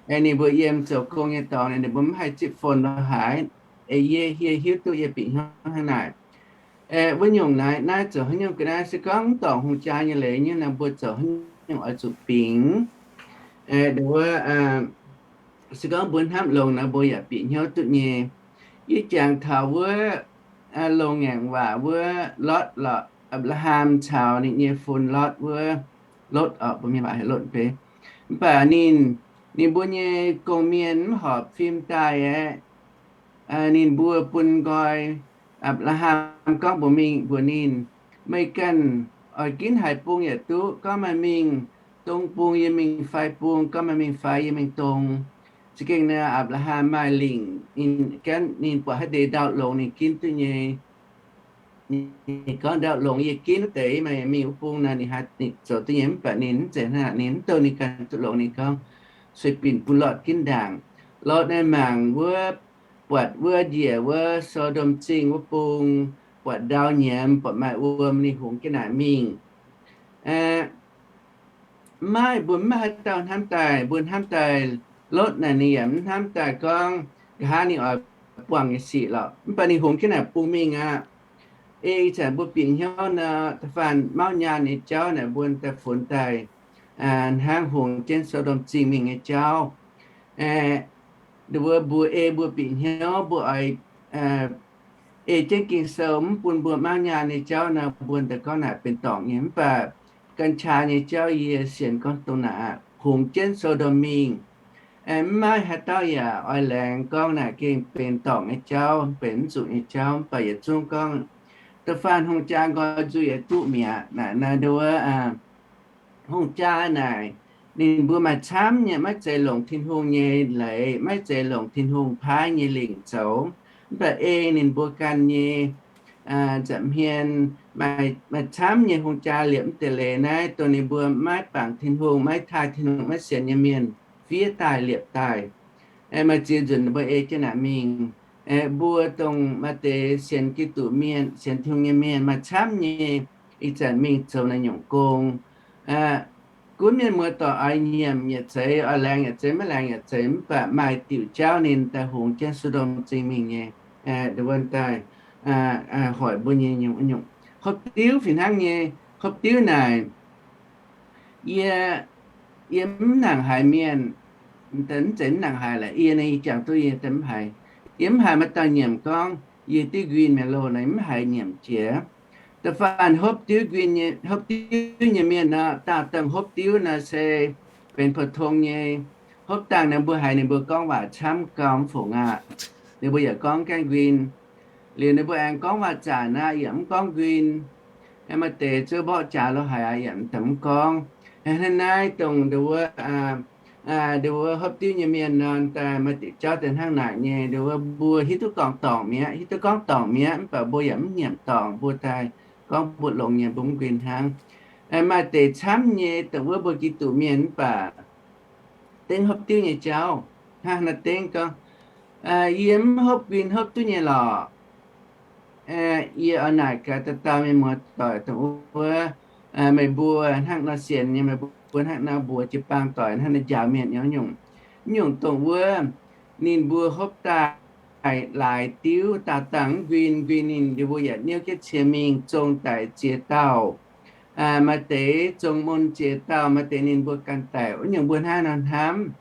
Ninh mbuo yiem zoux gong nyei dorngx naaic ninh mbuo mv haih zipv phone lorqc haaix. Yie hieh hiuv duqv yie bieqc hnyouv hnangv naaic. Wuov nyungc naaiv, naaiv zoux haaix nyungc ga'naaiv, se gorngv mv dorngc hungh jaa nyei leiz nyei nor mbuo zoux haaix nyungc oix zuqc bingx. Nduov wuov, se gorngv mbuo hnamv longx nor mbuo yaac bieqc hnyouv duqv nyei. Yie jangx taux wuov longx ngaengc waac wuov Lotv lorqc, Apc^laa^ham caux ninh nyei fun Lotv wuov, Lotv oc, mbuo mienh waac heuc Lotv beiv. Mv baac ninh, ninh mbuo nyei gong-mienh mv horpc fim daaih aeqv, ninh mbuo bun nqoi Apc^laa^ham gorngv mbuox mingh mbuox ninh, meih ganh oix ginv haaix bung yaac duqv, gorngv meih mingh dong bung yie mingh fai bung, gorngv meih mingh fai yie mingh dong. Za'gengh naaic Apc^laa^ham maaih lingc, ninh buatc haaix deix ndau longx ninh ginv duqv nyei. Ninh gorngv ndau longx yie ginv wuov deix, meih mingh wuov bung naaic ninh haih zoux duqv nyei. Mv baac ninh mv zeiz hnangv naaic, ninh mv douh ninh ganh duqv longx, ninh gorngv, sueih binc bun Lortv ginv ndaangc. Lortv naaiv mangc wuov, buatc wuov njiec wuov So^ndom Zingh wuov bung, buatc ndau nyiemz, buatc maaih wuom, ninh hungx jienv naaic mingh. Maiv, mbuo maiv maaih haaix dauh hnamv daaih, mbuo hnamv daaih Lotv naaic ninh yaac mv hnamv daaih gorngv nqa'haav ninh oix buangh nyei sic lorqc. Mv baac ninh hungx jienv naaic bung mingh aqv. Ei ih zanc mbuo bieqc hnyouv nor, da'faanh mauv nyaanh nyei jauv naaic mbuo daaih funx daaih hnangv hungx jienv So^ndom Zingh mingh nyei jauv. Nduov mbuo ei mbuo bieqc hnyouv mbuo oix ei jienv Ging-Sou mv bun mbuo mauv nyaanh nyei jauv nor, mbuo daaih gorngv naaic benx dorngc nyei. Mv baac กัญชา nyei jauv yie sienx gorngv dongh naaic aqv, hungx jienv So^ndom mingh. Mv maaih haaix dauh yaac oix laengz gorngv naaic gengh benx dorngc nyei jauv, benx mv zuqc nyei jauv. Mv baac yietc zungv gorngv da'faanh hungh jaa nqoi nzuih yaac duqv mi'aqv. Naaic naaiv nduov hungh jaa naaic ninh mbuo maaih camv nyei maiv zeiz longc Tin-Hungh nyei leiz, maiv zeiz longc Tin-Hungh paaiv nyei lingc zoux. Mv baac ei ninh mbuo ganh nyei nza'hmien maaih camv nyei hungh jaa liepc mv deix leiz naaiv, dongh ninh mbuo maiv bangc Tin-Hungh, maiv taaih Tin-Hungh, maiv sienx nyei mienh fiev daaih liepc daaih. Maaih ziex nzunc ninh mbuo ei jienv naaic mingh. Mbuo dongh maaih deix sienx Giduc mienh, sienx Tin-Hungh nyei mienh maaih camv nyei ih zanc mingh zoux naaiv nyungc gong. Gunv mienh muoz-doic oix nyiemc yietc zeiz, oix laengz yietc zeiz, maiv laengz yietc zeiz, mv baac maaih diuc jauv ninh daaih hungx jienv So^ndom Zingh mingh nyei. Nduov daaih hoic mbuo nyei nyungc-nyungc hopv diuv fih hnangv nyei. Hopv diuv naaic, yie, yie mv nangc haiz mienh, mv zeiz mv nangc haiz laaix, yie naaiv yie jangx duqv yie daaih mv haiz. Yie mv haiz maaih dauh nyiemc gorngv yie diuv nquin mi'aqv loh, naaiv mv haiz nyiemc jiex. Da'faanh hopv diuv nquin, hopv diuv nyei mienh nor, daauh dangh hopv diuv nor se benx pou-tong nyei. Hopv dangh naaiv mbuo haiz ninh mbuo gorngv waac camv gau mv fungc aqv. Ninh mbuo yaac gorngv gaengh nquin. Liuz ninh mbuo aengx gorngv waac zanc aqv, yaac mv gorngv nquin. Maaih deix zuov mborqv jaax lo haic aqv, yaac mv daaih mv gorngv. Hnangv naaiv dongh nduov, nduov hopv diuv nyei mienh nor, daaih maaih diuc jauv daaih hnangv naaic nyei. Nduov mbuo hiuv duqv gorngv dorngc mi'aqv, hiuv duqv gorngv dorngc mi'aqv, mv baac mbuo yaac mv nyiemc dorngc, mbuo daaih gorngv mbuo longx nyei, mbuo mv nquin hnangv. Maaih deix camv nyei dongh wuov mbuo Giduc mienh mv baac dengv hopv diuv nyei jauv. Hnangv naaiv dengv gorngv, yie mv hopv nquin hopv duqv nyei lorqc. Yie oix naaic gaax dauh dauh mienh muoz-doic dongh wuov, meih mbuo hnangv nor sienx nyei, meih mbuo hnangv nor mbuox jiu-baang doic hnangv nor njaaux mienh nyei nyungc. Nyungc dongh wuov, ninh mbuo hopv daaih laaix diuv, daauh dangh mv nquin, nquin ninh mbuo yaac niouv jienv cie mingh zong daic ziex dauh. Maaih deix zong mun ziex dauh, maaih deix ninh mbuo ganh daic. Wuov nyungc mbuo hnangv nor hnamv.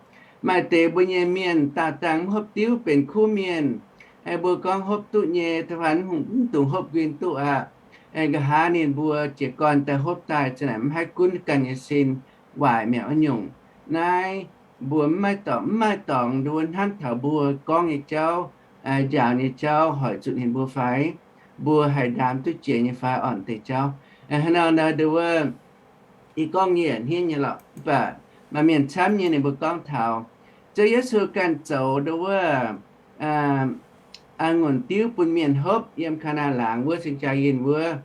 Maaih deix mbuo nyei mienh daauh dangh mv hopv diuv benx kuv mienh. Mbuo gorngv hopv duqv nyei, da'faanh mv dungx hopv nquin duqv aqv. Nqa'haav ninh mbuo jiez gorn daaih hopv daaih za'naaic mv haih gunv ganh nyei sin, waaic mi'aqv wuov nyungc. Naaiv mbuo mv maaih dorngx, mv maaih dorngx nduov hnamv taux mbuo gorngv nyei jauv, njaaux nyei jauv hoic zuqc ninh mbuo fai? Mbuo haih ndaam duqv jiex nyei fai orn deix jauv? Hnangv nor nduov, ih gorngv nyei hniev nyei lorqc, mv baac maaih mienh camv nyei ninh mbuo gorngv taux Ziouv Yesu ganh zoux nduov wuov, a'ngunc diuv bun mienh hopv yiem Kaa^naa Laangz wuov, Sing Jaa Yinh wuov.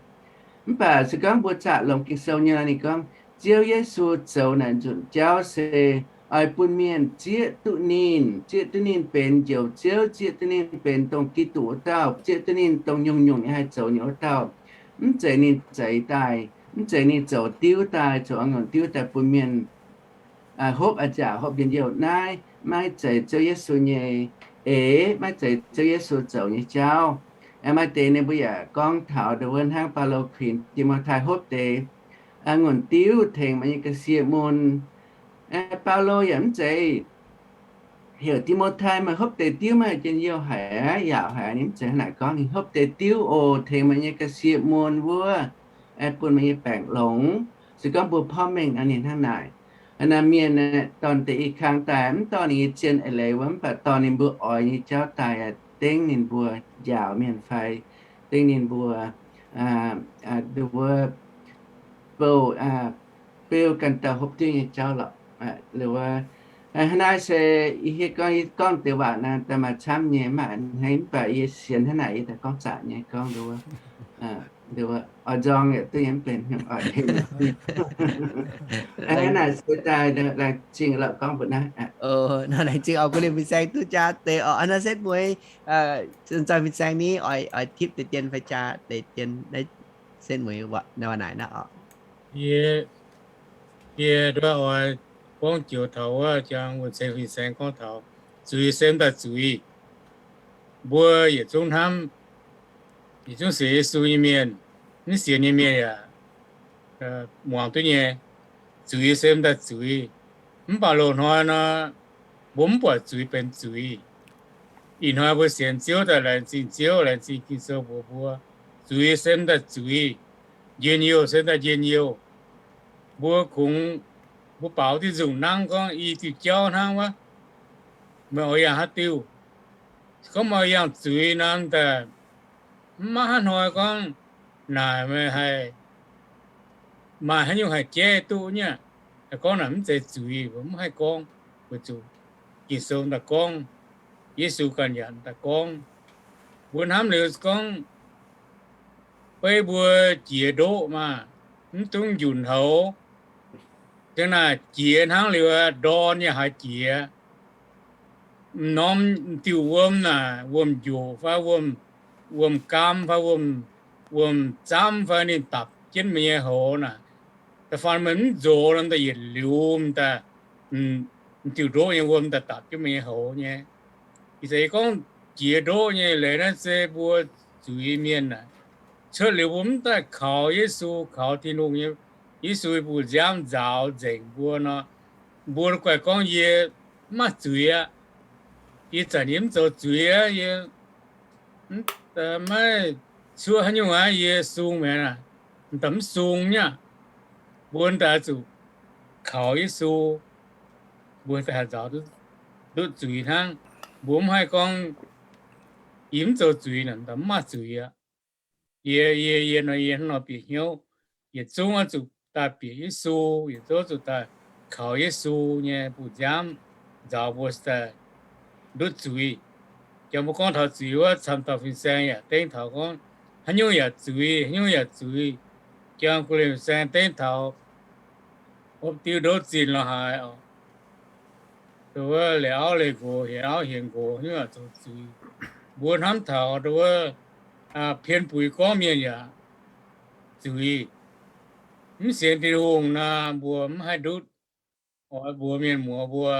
Mv baac se gorngv mbuo zaqc longx Ging-Sou nyei nor, ninh gorngv Ziouv Yesu zoux naaic nzunc jauv se oix bun mienh zieqv duqv ninh, zieqv duqv ninh benx Njoux Ziouv, zieqv duqv ninh benx dongh Giduc wuov dauh, zieqv duqv ninh dongh nyungc-nyungc nyei haih zoux nyei wuov dauh. Mv zeiz ninh zeix daaih, mv zeiz ninh zoux diuv daaih, zoux a'ngunc diuv daaih bun mienh hopv a'nziaauc, hopv njien-youh. Naaiv maiv zeiz Ziouv Yesu nyei eix, maiv zeiz Ziouv Yesu zoux nyei jauv. Maaih deix ninh mbuo yaac gorngv taux nduov wuov hnangv Baulo kuinx Ti^mo^tai hopv deix a'ngunc diuv tengx meih nyei ga'sie mun. Baulo yaac mv zeiz heuc Ti^mo^tai, meih hopv deix diuv maiv njien-youh haic aqv, yaauc haic aqv. Ninh mv zeiz hnangv naaic gorngv. Ninh hopv deix diuv oc, tengx meih nyei ga'sie mun wuov, bun meih nyei baengc longx. Se gorngv mbuo porv mengh nor ninh hnangv naaic. Naaiv mienh dorh deix i kang daaih, mv dorh ninh nyei zien eix leiz wuov, mv baac dorh ninh mbuo oix nyei jauv daaih, dengv ninh mbuo njaaux mienh fai dengv ninh mbuo, nduov wuov, bouh, beu ganh dauh hopv diuv nyei jauv lorqc. Hnangv naaiv se yie hietv gorngv, yie gorngv deix waac naaiv daaih maaih camv nyei, mv baac yie sienx hnangv naaic yie daaih gorngv zaqc nyei gorngv nduov, oix nzorng yaac duqv nyei, mv benx hnyouv oix. Hnangv naaic se daaih laengz zingh lorqc gorngv mbuo naaiv. Nor laengz zingh oix kuv liemh fin-saeng duqv jaa deix oc. Nor setv mueiz, zoih fin-saeng ni, oix tipv deix dien fai jaa deix dien, setv mueiz naaic naaiv oc. Yie, yie ndov oix gorngv joux taux wuov jangx wuonh ceng fin-saeng gorngv taux zuiz se mv daaih zuiz. Mbuo yietc zungv hnamv, yietc zungv sienx Yesu nyei mienh, mv sienx nyei mienh yaac muangx duqv nyei. Zuiz se mv daaih zuiz. Mv baac loz-hnoi nor, mbuo mv buatc zuiz benx zuiz. Ih hnoi mbuo sienx Ziouv daaih laengz zingh Ziouv, laengz zingh Ging-Sou mbuox mbuo, zuiz se mv daaih zuiz, njien-youh se mv daaih njien-youh. Mbuo kungx, mbuo baaux diuh nzungh nangv gorngv i diuh jauv hnangv wuov, meih oix yangh haaix diuh? Gorngv meih yangh zuiz nor, daaih mv maaih haaix hnoi gorngv naaic meih haih maaih haaix nyungc haih jaiv duqv nyei. Gorngv naaic mv zeiz zuiz, mbuo mv haih gorngv, weic zuqc Ging-Sou daaih gorngv, Yesu ganh yaac daaih gorngv. Mbuo hnamv liuz gorngv, beiv mbuo jiex ndoqv maah, mv dungx njunc houx. Ziang naaic jiex hnangv liuz ndorn nyei haaix jiex, m'norm diuh wuom naaic, wuom-njoqc fai wuom-gaam fai wuom-zamv fai ninh dapc jienv meih nyei houx naaic, da'faanh meih mv nzox nor, daaih yietc liuz daaih m'diuh ndoqv nyei wuom daaih dapc jienv meih nyei houx nyei. Ih zanc yie gorngv jiex ndoqv nyei leiz naaiv se mbuo zuiz mienh naaic, cuotv liuz mbuo mv daaih kaux Yesu, kaux Tin-Hungh nyei, Yesu nyei bun nziaamv nzaaux nzengc mbuo nor, mbuo guaih gorngv yie mv maaih zuiz aqv. Ih zanc yie mv zoux zuiz aqv. Yie maiv cuotv haaix nyungc aqv. Yie sung mi'aqv. M'daaih mv sung nyei aqv. Mbuo daaih zuqc kaux Yesu, mbuo daaih haih nzaaux duqv zuiz hnangv. Mbuo mv haih gorngv yie mv zoux zuiz naaic, m'daaih mv maaih zuiz aqv. Yie, yie, yie nor, yie hnangv nor bieqc hnyouv, yietc zungv oix zuqc daaih bieqc Yesu, yietc zungv oix zuqc daaih kaux Yesu nyei bun nziaamv nzaaux mbuo daaih ndutv zuiz. Jangx mbuo gorngv taux zuiz wuov, camv dauh fin-saeng yaac dengv taux gorngv haaix nyungc yaac zuiz, haaix nyungc yaac zuiz. Jangx guh liemh fin-saeng dengv taux hopv diuh ndouv zinh lorz haaix oc, wuov leih auv leih nqox, hienx auv hienx nqox, haaix nyungc yaac zoux zuiz. Mbuo hnamv taux wuov pien buix gorngv mienh yaac zuiz. Mv sienx Tin-Hungh nor, mbuo mv haih ndutv. Oix mbuox mienh muoz mbuo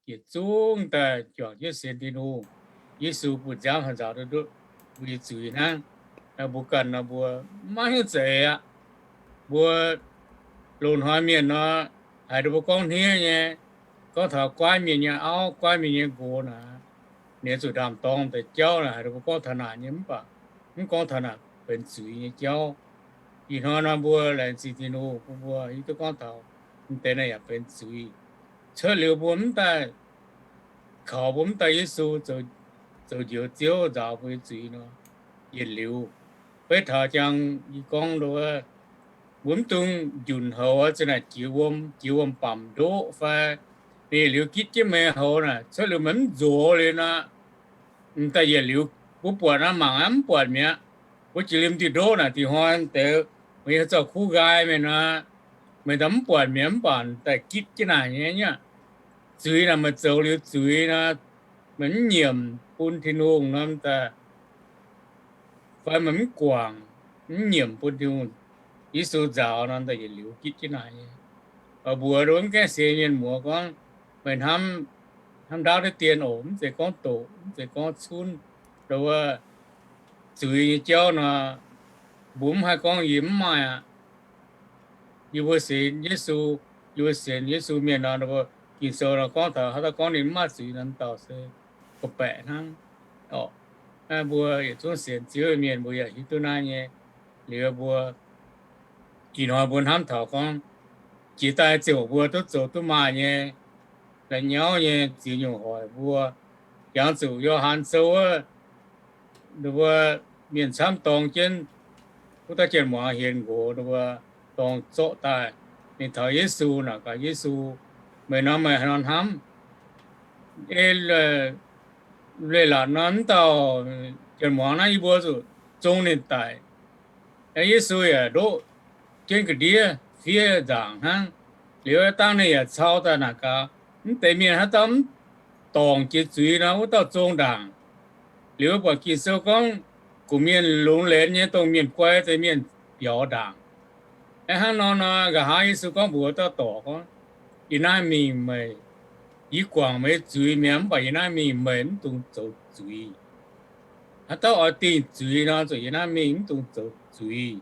yietc zungv daaih juangc jienv sienx Tin-Hungh, Yesu bun nziaamv haih nzaaux duqv ndutv mbuo nyei zuiz hnangv. Mbuo ganh nor mbuo maiv hiuv za'eix aqv. Mbuo loz-hnoi mienh nor, haiz ninh mbuo gorngv hniev nyei, gorngv taux guaiv mienh nyei auv, guaiv mienh nyei nqox naaic, ninh zuqc ndaam-dorng deix jauv naaic, haiz ninh mbuo gorngv taux naaic nyei, mv baac mv gorngv taux naaic benx zuiz nyei jauv. Ih hnoi nor mbuo laengz zingh Tin-Hungh bun mbuo hiuv duqv gorngv taux m'deix naaic yaac benx zuiz. Cuotv liuz mbuo mv daaih kaux, mbuo mv daaih Yesu zoux njoux Ziouv nzaaux mbuo nyei zuiz nor, yietc liuz, beiv taux jangx yie gorngv wuov, mbuo mv dungx njunc houx, zenx naaic jiex wuom, jiex wuom-bamc ndoqv fai, ninh yietc liuz gitv jienv meih houx naaic, cuotv liuz meih mv nzox liuz nor, m'daaih yietc liuz mbuo buatc nor mangc aqv, mv buatc mi'aqv. Mbuo jiex liemh diuh ndoqv naaic, dih hnoi deix meih zorqv kuv nqaai mingh nor, meih daaih mv buatc mi'aqv, mv baac daaih gitv jienv naaic nyei aqv. Zuiz naaic meih zoux liuz zuiz nor, meih mv nyiemc bun Tin-Hungh nor, daaih fai meih mv guangc, mv nyiemc bun Tin-Hungh, Yesu nzaaux nor, daaih yietc liuz gitv jienv naaic nyei. Mbuox mv gaengh sienx mienh muoz gorngv, meih hnamv, hnamv ndaauv deix dien oc, mv zeiz gorngv doqc, mv zeiz gorngv cunv, wuov zuiz nyei jauv nor, mbuo mv haih gorngv yie mv maaih aqv. Yie mbuo sienx Yesu, yie mbuo sienx Yesu mienh nor, Ging-Sou nor gorngv taux haaix dauh gorngv ninh mv maaih zuiz nor, dauh se gorqv-baeqc hnangv. Mbuo yietc zungv sienx Ziouv mienh mbuo yaac hiuv duqv naaiv nyei. Liuz mbuo ih hnoi mbuo hnamv taux gorngv jiex daaih ziouc mbuo duqv zoux duqv maaih nyei la'nyauv nyei ziex nyungc hoic mbuo. Jangx zuqc Yo^han Sou wuov, mbuo mienh camv dorng jienv wuov dauh jien-muangz hienx nqox, mbuo dorng zorqv daaih. Ninh taux Yesu naaic gaax Yesu, meih nor meih haaix nor hnamv? Ei, leiz-latc nor mv dauh jien-muangz naaiv yie mbuo zuqc zong ninh daic. Yesu yaac ndoqv jienv ga'ndiev fiev nzaangc hnangv. Liuz dangh ninh yaac cau daaih naaic gaax, Mv deix mienh haaix dauh mv dorngc jiex zuiz nor, wuov dauh zong ndaangc. Liuz buatc Ging-Sou gorngv, gunv mienh longx lenz nyei dongh mienh guai deix mienh biaux ndaangc. Hnangv nor nor, nqa'haav Yesu gorngv mbuox dauh dorc gorngv, Yie naaiv mingh meih, yie guangc meih zuiz mi'aqv, mv baac yie naaiv mingh meih mv dungx zoux zuiz. Haaix dauh oix dingh zuiz nor, zuqc yie naaiv mingh mv dungx zoux zuiz.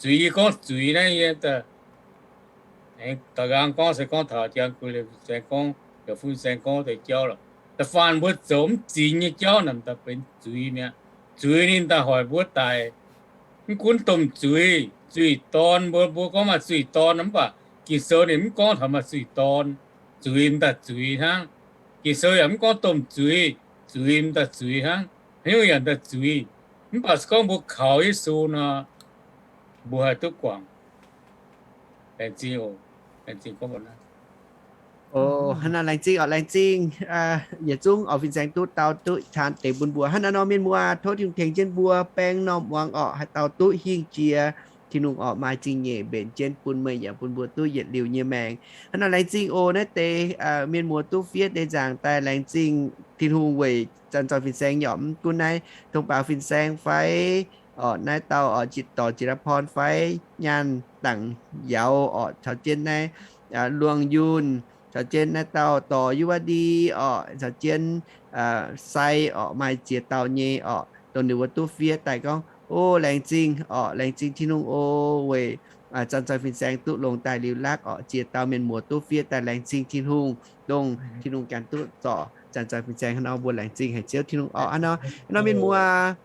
Zuiz, yie gorngv zuiz naaiv, yie da'nqaang gorngv se gorngv taux jang gu saeng gorngv, yaac fun saeng gorngv deix jauv lorqc. Da'faanh mbuo zoux mv zingx nyei jauv naaic daaih benx zuiz mi'aqv. Zuiz ninh daaih hoic mbuo daic. Mv gunv domh zuiz, zuiz-dorn, mbuo mbuo gorngv maaih zuiz-dorn, mv baac Ging-Sou ninh mv gorngv taux maaih zuiz-dorn. Zuiz m'daaih zuiz hnangv. Ging-Sou yaac mv gorngv domh zuiz, zuiz m'daaih zuiz hnangv. Haaix nyungc yaac m'daaih zuiz. Mv baac se gorngv mbuo kaux Yesu nor, mbuo haih duqv guangc. Laengz zingh oc. Laengz zingh gorngv mbuo naaiv. Hnangv naaiv laengz zingh oc, laengz zingh. Yietc zungv oix fin-saeng duqv dau duqv caan deix bun mbuo. Hnangv naaiv nor mienh muoz, tov Tin-Hungh tengx jienv mbuo baeng norm muangx orqc, haaix dauh duqv hingh jiex Tin-Hungh orqc, maaih zingh nyeic mbenc jienv bun meih yaac bun mbuo duqv yietc liuz nyei maengc. Hnangv naaiv laengz zingh oc. Naaiv deix mienh muoz duqv fiev deix nzaangc daaih laengz zingh Tin-Hungh weic zanc zoih fin-saeng yaac mv gunv naaiv tong baaux fin-saeng fai orqc, naaiv dauh orqc, Jitv Dorc Jitv Dorc Porn fai Nyaanh Dangc Yauz orqc, caux jienv naaiv Luangh Yunh, caux jienv naaiv dauh Dorc Yuv Di orqc, caux jienv Sai orqc, maaih ziex dauh nyei orqc, dongh ninh mbuo duqv fiev daaih gorngv, O, laengz zingh orqc, laengz zingh Tin-Hungh o, weic zanc zoih fin-saeng duqv longx daaih liuz lakv orqc, ziex dauh mienh muoz duqv fiev daaih laengz zingh Tin-Hungh, dongh Tin-Hungh ganh duqv zorc zanc zoih fin-saeng hnangv nor, mbuo laengz zingh haic Ziouv Tin-Hungh orqc. Hnangv nor, hnangv nor mienh muoz,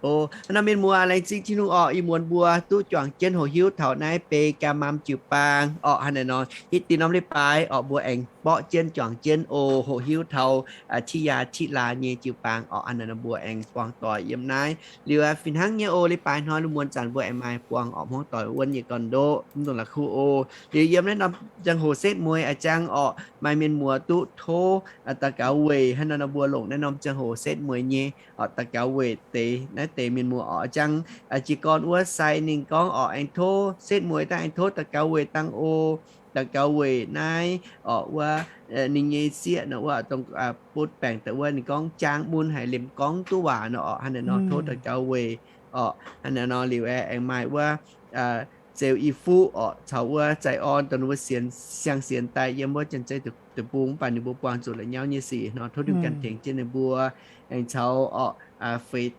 o, hnangv nor mienh muoz, laengz zingh Tin-Hungh orqc, ih muonz mbuo duqv juangc jienv hoqc hiuv taux naaiv Beigaa Maam jiu-baang orqc. Hnangv naaiv nor hitv dinh norm leiz-baaix orqc, mbuo aengx mborqv jienv juangc jienv o, hoqc hiuv taux Tiqv Yaa Tiqv Laa nyei jiu-baang orqc. Hnangv naaiv nor mbuo aengx buangh doic yiem naaiv liuz aa, fih hnangv nyei o, leiz-baaix hnoi lungh muonz zanc mbuo aengx maaih buangh orqc, hmuangv doic wuonv nyei gorn-ndoqv mv dungx la'kuqv o. Liuz yiem naaiv norm ziangh hoc setv mueiz a'jang orqc, maaih mienh muoz duqv tov daux gaux weic. Hnangv naaiv nor mbuo longc naaiv norm ziangh hoc setv mueiz nyei orqc, daux gaux weic deix naaiv deix mienh muoz orqc. A'jang jiez gorn wuov Sai ninh gorngv orqc, aengx tov setv mueiz dangh, aengx tov daux gaux weic dangh o, daux gaux weic naaiv orqc, wuov ninh nyei sieqv nor, wuov dongh butv baengc daaih wuov, ninh gorngv jaang mun haic, liemh gorngv duqv waac nor orqc. Hnangv naaiv nor tov daux gaux weic orqc. Hnangv naaiv nor liuz aengx maaih wuov Zeux I Fuqv orqc, caux wuov Zai Orn, dongh ninh mbuo sienx, siang-sienx daaih yiem wuov Janx-Zei deic-bung, mv baac ninh mbuo buangh zuqc la'nyauv nyei sic nor, tov Tin-Hungh ganh tengx jienv ninh mbuo. Aengx caux orqc, Feix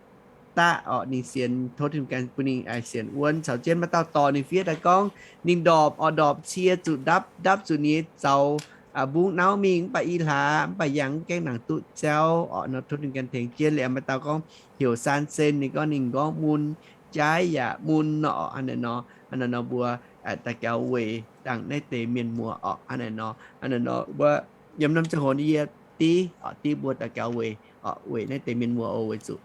Daqv orqc, ninh sienx, tov Tin-Hungh ganh bun ninh sienx wuonv. Caux jienv maaih dauh dorc ninh fiev daaih gorngv ninh ndorpc orqc, ndorpc cie zuqc ndapv, ndapv zuqc ninh nyei zaux mbungv nauv mingh, mv baac i hlaax mv baac yangh mv gaengh nangc duqv jauv orqc nor, tov Tin-Hungh ganh tengx jienv. Liuz maaih dauh gorngv heuc San Sen, ninh gorngv ninh m'nqorngv mun, jaaiv yaac mun nor orqc. Hnangv naaiv nor, hnangv naaiv nor mbuo daux gaux weic dangh naaiv deix mienh muoz orqc. Hnangv naaiv nor, hnangv naaiv nor wuov yiem norm ziangh hoc yie div orqc, div mbuo daux gaux weic orqc, weic naaiv deix mienh muoz oc, weic zuqc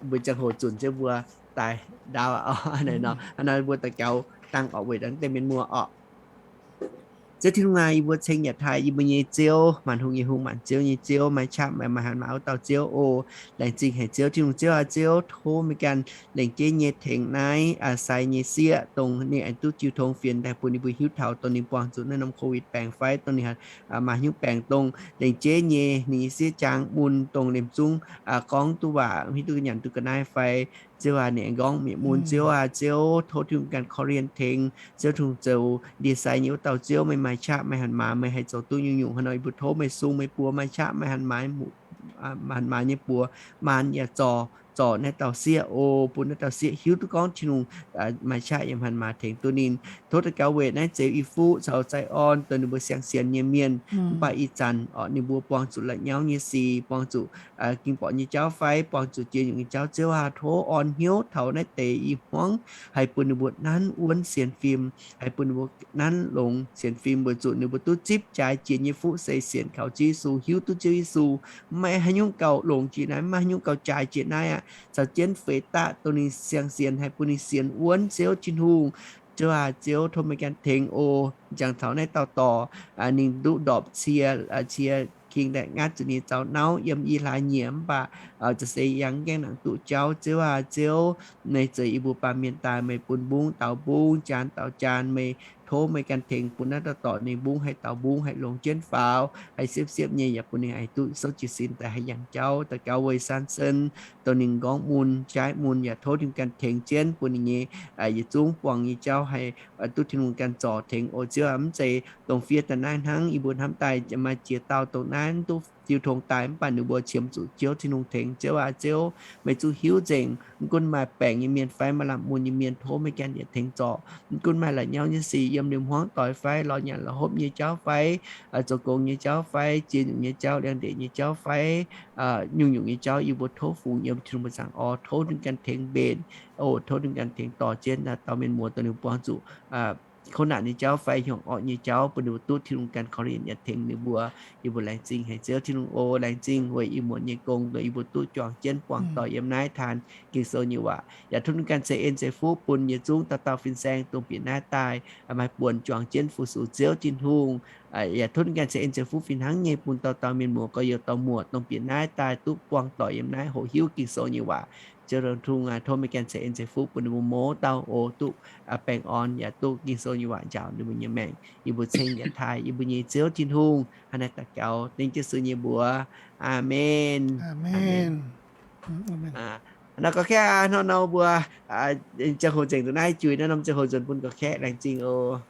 mbuo ziangh hoc zunc jienv mbuo daaih ndaauv aqv. Hnangv naaiv nor, hnangv naaiv mbuo daux gaux dangh orqc, weic naaiv deix mienh muoz orqc. Ziouv Tin-Hungh aac, yie mbuo ceng yaac taaih yie mbuo nyei Ziouv, maanc hungh nyei hungh, maanc ziouv nyei Ziouv, maaih qaqv maaih maaih hanc maaih auv dauh Ziouv oc. Laengz zingh haic Ziouv Tin-Hungh. Ziouv aac, Ziouv tov meih ganh lengc jeiv nyei tengx naaiv Sai nyei sieqv, dongh ninh aengx duqv jiu tong fienx daaih bun ninh mbuo hiuv taux dongh ninh buangh zuqc naaiv norm COVID baengc fai dongh ninh maaih hnyouv baengc dongh lengc jeiv nyei ninh nyei sieqv jaang mun dongh liemh zungv gorngv duqv waac, hiuv duqv ga'nyanc duqv ga'naaiv fai Ziouv aac, ninh aengx nqorngv mienh mun. Ziouv aac, Ziouv tov Tin-Hungh ganh korv-lienh tengx. Ziouv Tin-Hungh zoux ndie-sai nyei wuov dauh Ziouv, meih maaih qaqv maaih hanc maaz, meih haih zoux duqv nyungc-nyungc. Hnangv nor yie mbuo tov meih sung meih buoz maaih qaqv maaih hanc maaz, hanc maaz nyei buoz maan yaac zorc, zorc naaiv dauh sieqv oc, bun naaiv dauh sieqv hiuv duqv gorngv Tin-Hungh maaih qaqv yaac hanc maaz tengx duqv ninh. Tov daux gaux weic naaiv Zeux I Fuqv caux Zai Orn dongh ninh mbuo siang-sienx nyei mienh, mv baac ih zanc orqc ninh mbuo buangh zuqc la'nyauv nyei sic, buangh zuqc ging-borqc nyei jauv fai buangh zuqc jiex nyungc nyei jauv. Ziouv aac, tov orn hnyouv taux naaiv deix i hmuangv, haih bun ninh mbuo nanv wuonv sienx fim, haih bun ninh mbuo nanv longx sienx fim, weic zuqc ninh mbuo duqv zipv jaaix jiex nyei fuqv se sienx kaux Ziouv Yesu, hiuv duqv Ziouv Yesu. Maiv maaih haaix nyungc gauh longx jiex naaiv, maiv maaih haaix nyungc gauh jaaix jiex naaiv aqv. Caux jienv Feix Daqv dongh ninh siang-sienx haih bun ninh sienx wuonv Ziouv Tin-Hungh. Ziouv aac, Ziouv tov meih ganh tengx oc. Njang taux naaiv dauh dorc, ninh duqv ndorpc cie, cie king daaih ngatv zuqc ninh nyei zaux nauv yiem i hlaax nyieqc, mv baac za'gengh yangh mv gaengh nangc duqv jauv. Ziouv aac, Ziouv, meih zeix i mbuo baamh mienh daaih, meih bun mbungv daaux mbungv, jaan daaux jaan, meih Tov meih ganh tengx bun naaiv dauh dorc ninh mbungv haih daux mbungv, haih longx jienv faaux, haih siepv-siepv nyei, yaac bun ninh haih duqv souv jiez sin daaih haih yangh jauv. Daux gaux weic San Sen, dongh ninh m'nqorngv mun, jaaiv mun, yaac tov ninh ganh tengx jienv bun ninh nyei yietc zungv buangh nyei jauv haih duqv Tin-Hungh ganh zorc tengx oc Ziouv aac. Mv zeiz dongh fiev daaih naaiv hnangv, yie mbuo hnamv daaih maaih ziex dauh dongh naaiv duqv jiu tong daaih mv baac ninh mbuo qiemx zuqc Ziouv Tin-Hungh tengx. Ziouv aac, Ziouv, meih zuqc hiuv nzengc. Mv gunv maaih baengc nyei mienh fai maaih lamh mun nyei mienh, tov meih ganh yietc tengx zorc. Mv gunv maaih la'nyauv nyei sic yiem liuz hmuangv doic fai lorz nyanc la'hopv nyei jauv fai zoux gong nyei jauv fai ziex nyungc nyei jauv, liangx-ndeic nyei jauv fai nyungc-nyungc nyei jauv, yie mbuo tov fungx yiem Tin-Hungh mbuo zaangc orv. Tov ninh ganh tengx mbenc oc. Tov ninh ganh tengx dorh jienv dauh mienh muoz dongh ninh buangh zuqc kouv naanc nyei jauv fai hnyouv orqv nyei jauv bun ninh mbuo duqv Tin-Hungh ganh korv-lienh yaac tengx ninh mbuo. Yie mbuo laengz zingh haic Ziouv Tin-Hungh oc. Laengz zingh weic ih muonz nyei gong dongh yie mbuo duqv juangc jienv buangh doic yiem naaiv taan Ging-Sou nyei waac. Yaac tov ninh ganh ceix en ceix fuqv bun yietc zungv dauh dauh fin-saeng dongh bieqc naaiv daaih maaih buonc juangc jienv fu-sux Ziouv Tin-Hungh. Yaac tov ninh ganh ceix en ceix fuqv fih hnangv nyei bun dauh dauh mienh muoz gorx-youz dorh muoc dongh bieqc naaiv daaih duqv buangh doic yiem naaiv hoqc hiuv Ging-Sou nyei waac. Ziouv Tin-Hungh aac, tov meih ganh ceix en ceix fuqv bun ninh mbuo mouz dauh oc, duqv baengh orn yaac duqv Ging-Sou nyei waac njaaux ninh mbuo nyei maengc. Yie mbuo ceng yaac taaih yie mbuo nyei Ziouv Tin-Hungh hnangv naaiv daux gaux dengv Yesu nyei mbuox. Aamen. Aamen. Nor gorx-kaeqv hnangv nor mbuo ziangh hoc nzengc duqv naaiv juix naaiv norm ziangh hoc nzuonx bun gorx-kaeqv. Laengz zingh oc.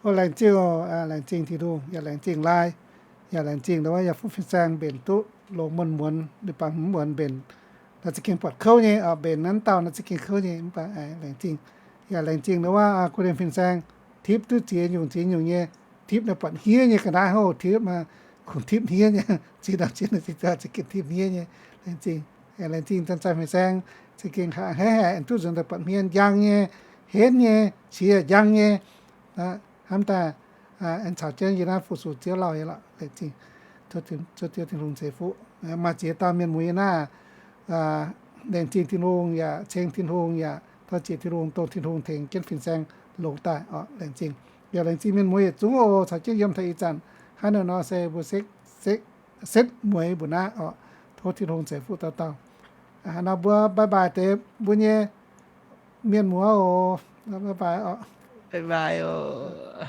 O, laengz zingh oc. Laengz zingh Tin-Hungh yaac laengz zingh laai, yaac laengz zingh ndau wuov yaac fuqv fin-saeng mbenc duqv longx muonz muonz, ninh baac mv muonz mbenc. Naaiv za'gengh buatc kouv nyei, mbenc naaiv dauh naaiv za'gengh kouv nyei, mv baac laengz zingh. Yaac laengz zingh ndau wuov guv dien fin-saeng tipv duqv ziex nyungc ziex nyungc nyei. Tipv naaiv buatc hniev nyei ga'naaiv hov, tipv kungx tipv hniev nyei, ziex dauh ziex dauh za'gengh tipv hniev nyei. Laengz zingh, laengz zingh zanc-zanc fin-saeng za'gengh haiz haiz duqv nzuonx daaih buatc hmien njang nyei, henv nyei, qiex njang nyei. Hnamv daaih aengx caux jienv yie naaiv fu-sux Ziouv lauh nyei lorqc. Laengz zingh, tov Ziouv Tin-Hungh ceix fuqv. Maaih ziex dauh mienh muoz yie naaiv, laengz zingh Tin-Hungh yaac ceng Tin-Hungh yaac tov ziec Tin-Hungh dongh Tin-Hungh tengx jienv fin-saeng longx daaih oc. Laengz zingh. Yaac laengz zingh mienh muoz yietc zungv oc, caux jienv yiem taux ih zanc hnangv nor se mbuo setv mueiz mbuo naaiv oc. Tov Tin-Hungh ceix fuqv dauh dauh. Nor mbuo bye bye deix mbuo nyei mienh muoz oc. Bye bye oc. Bye bye oc.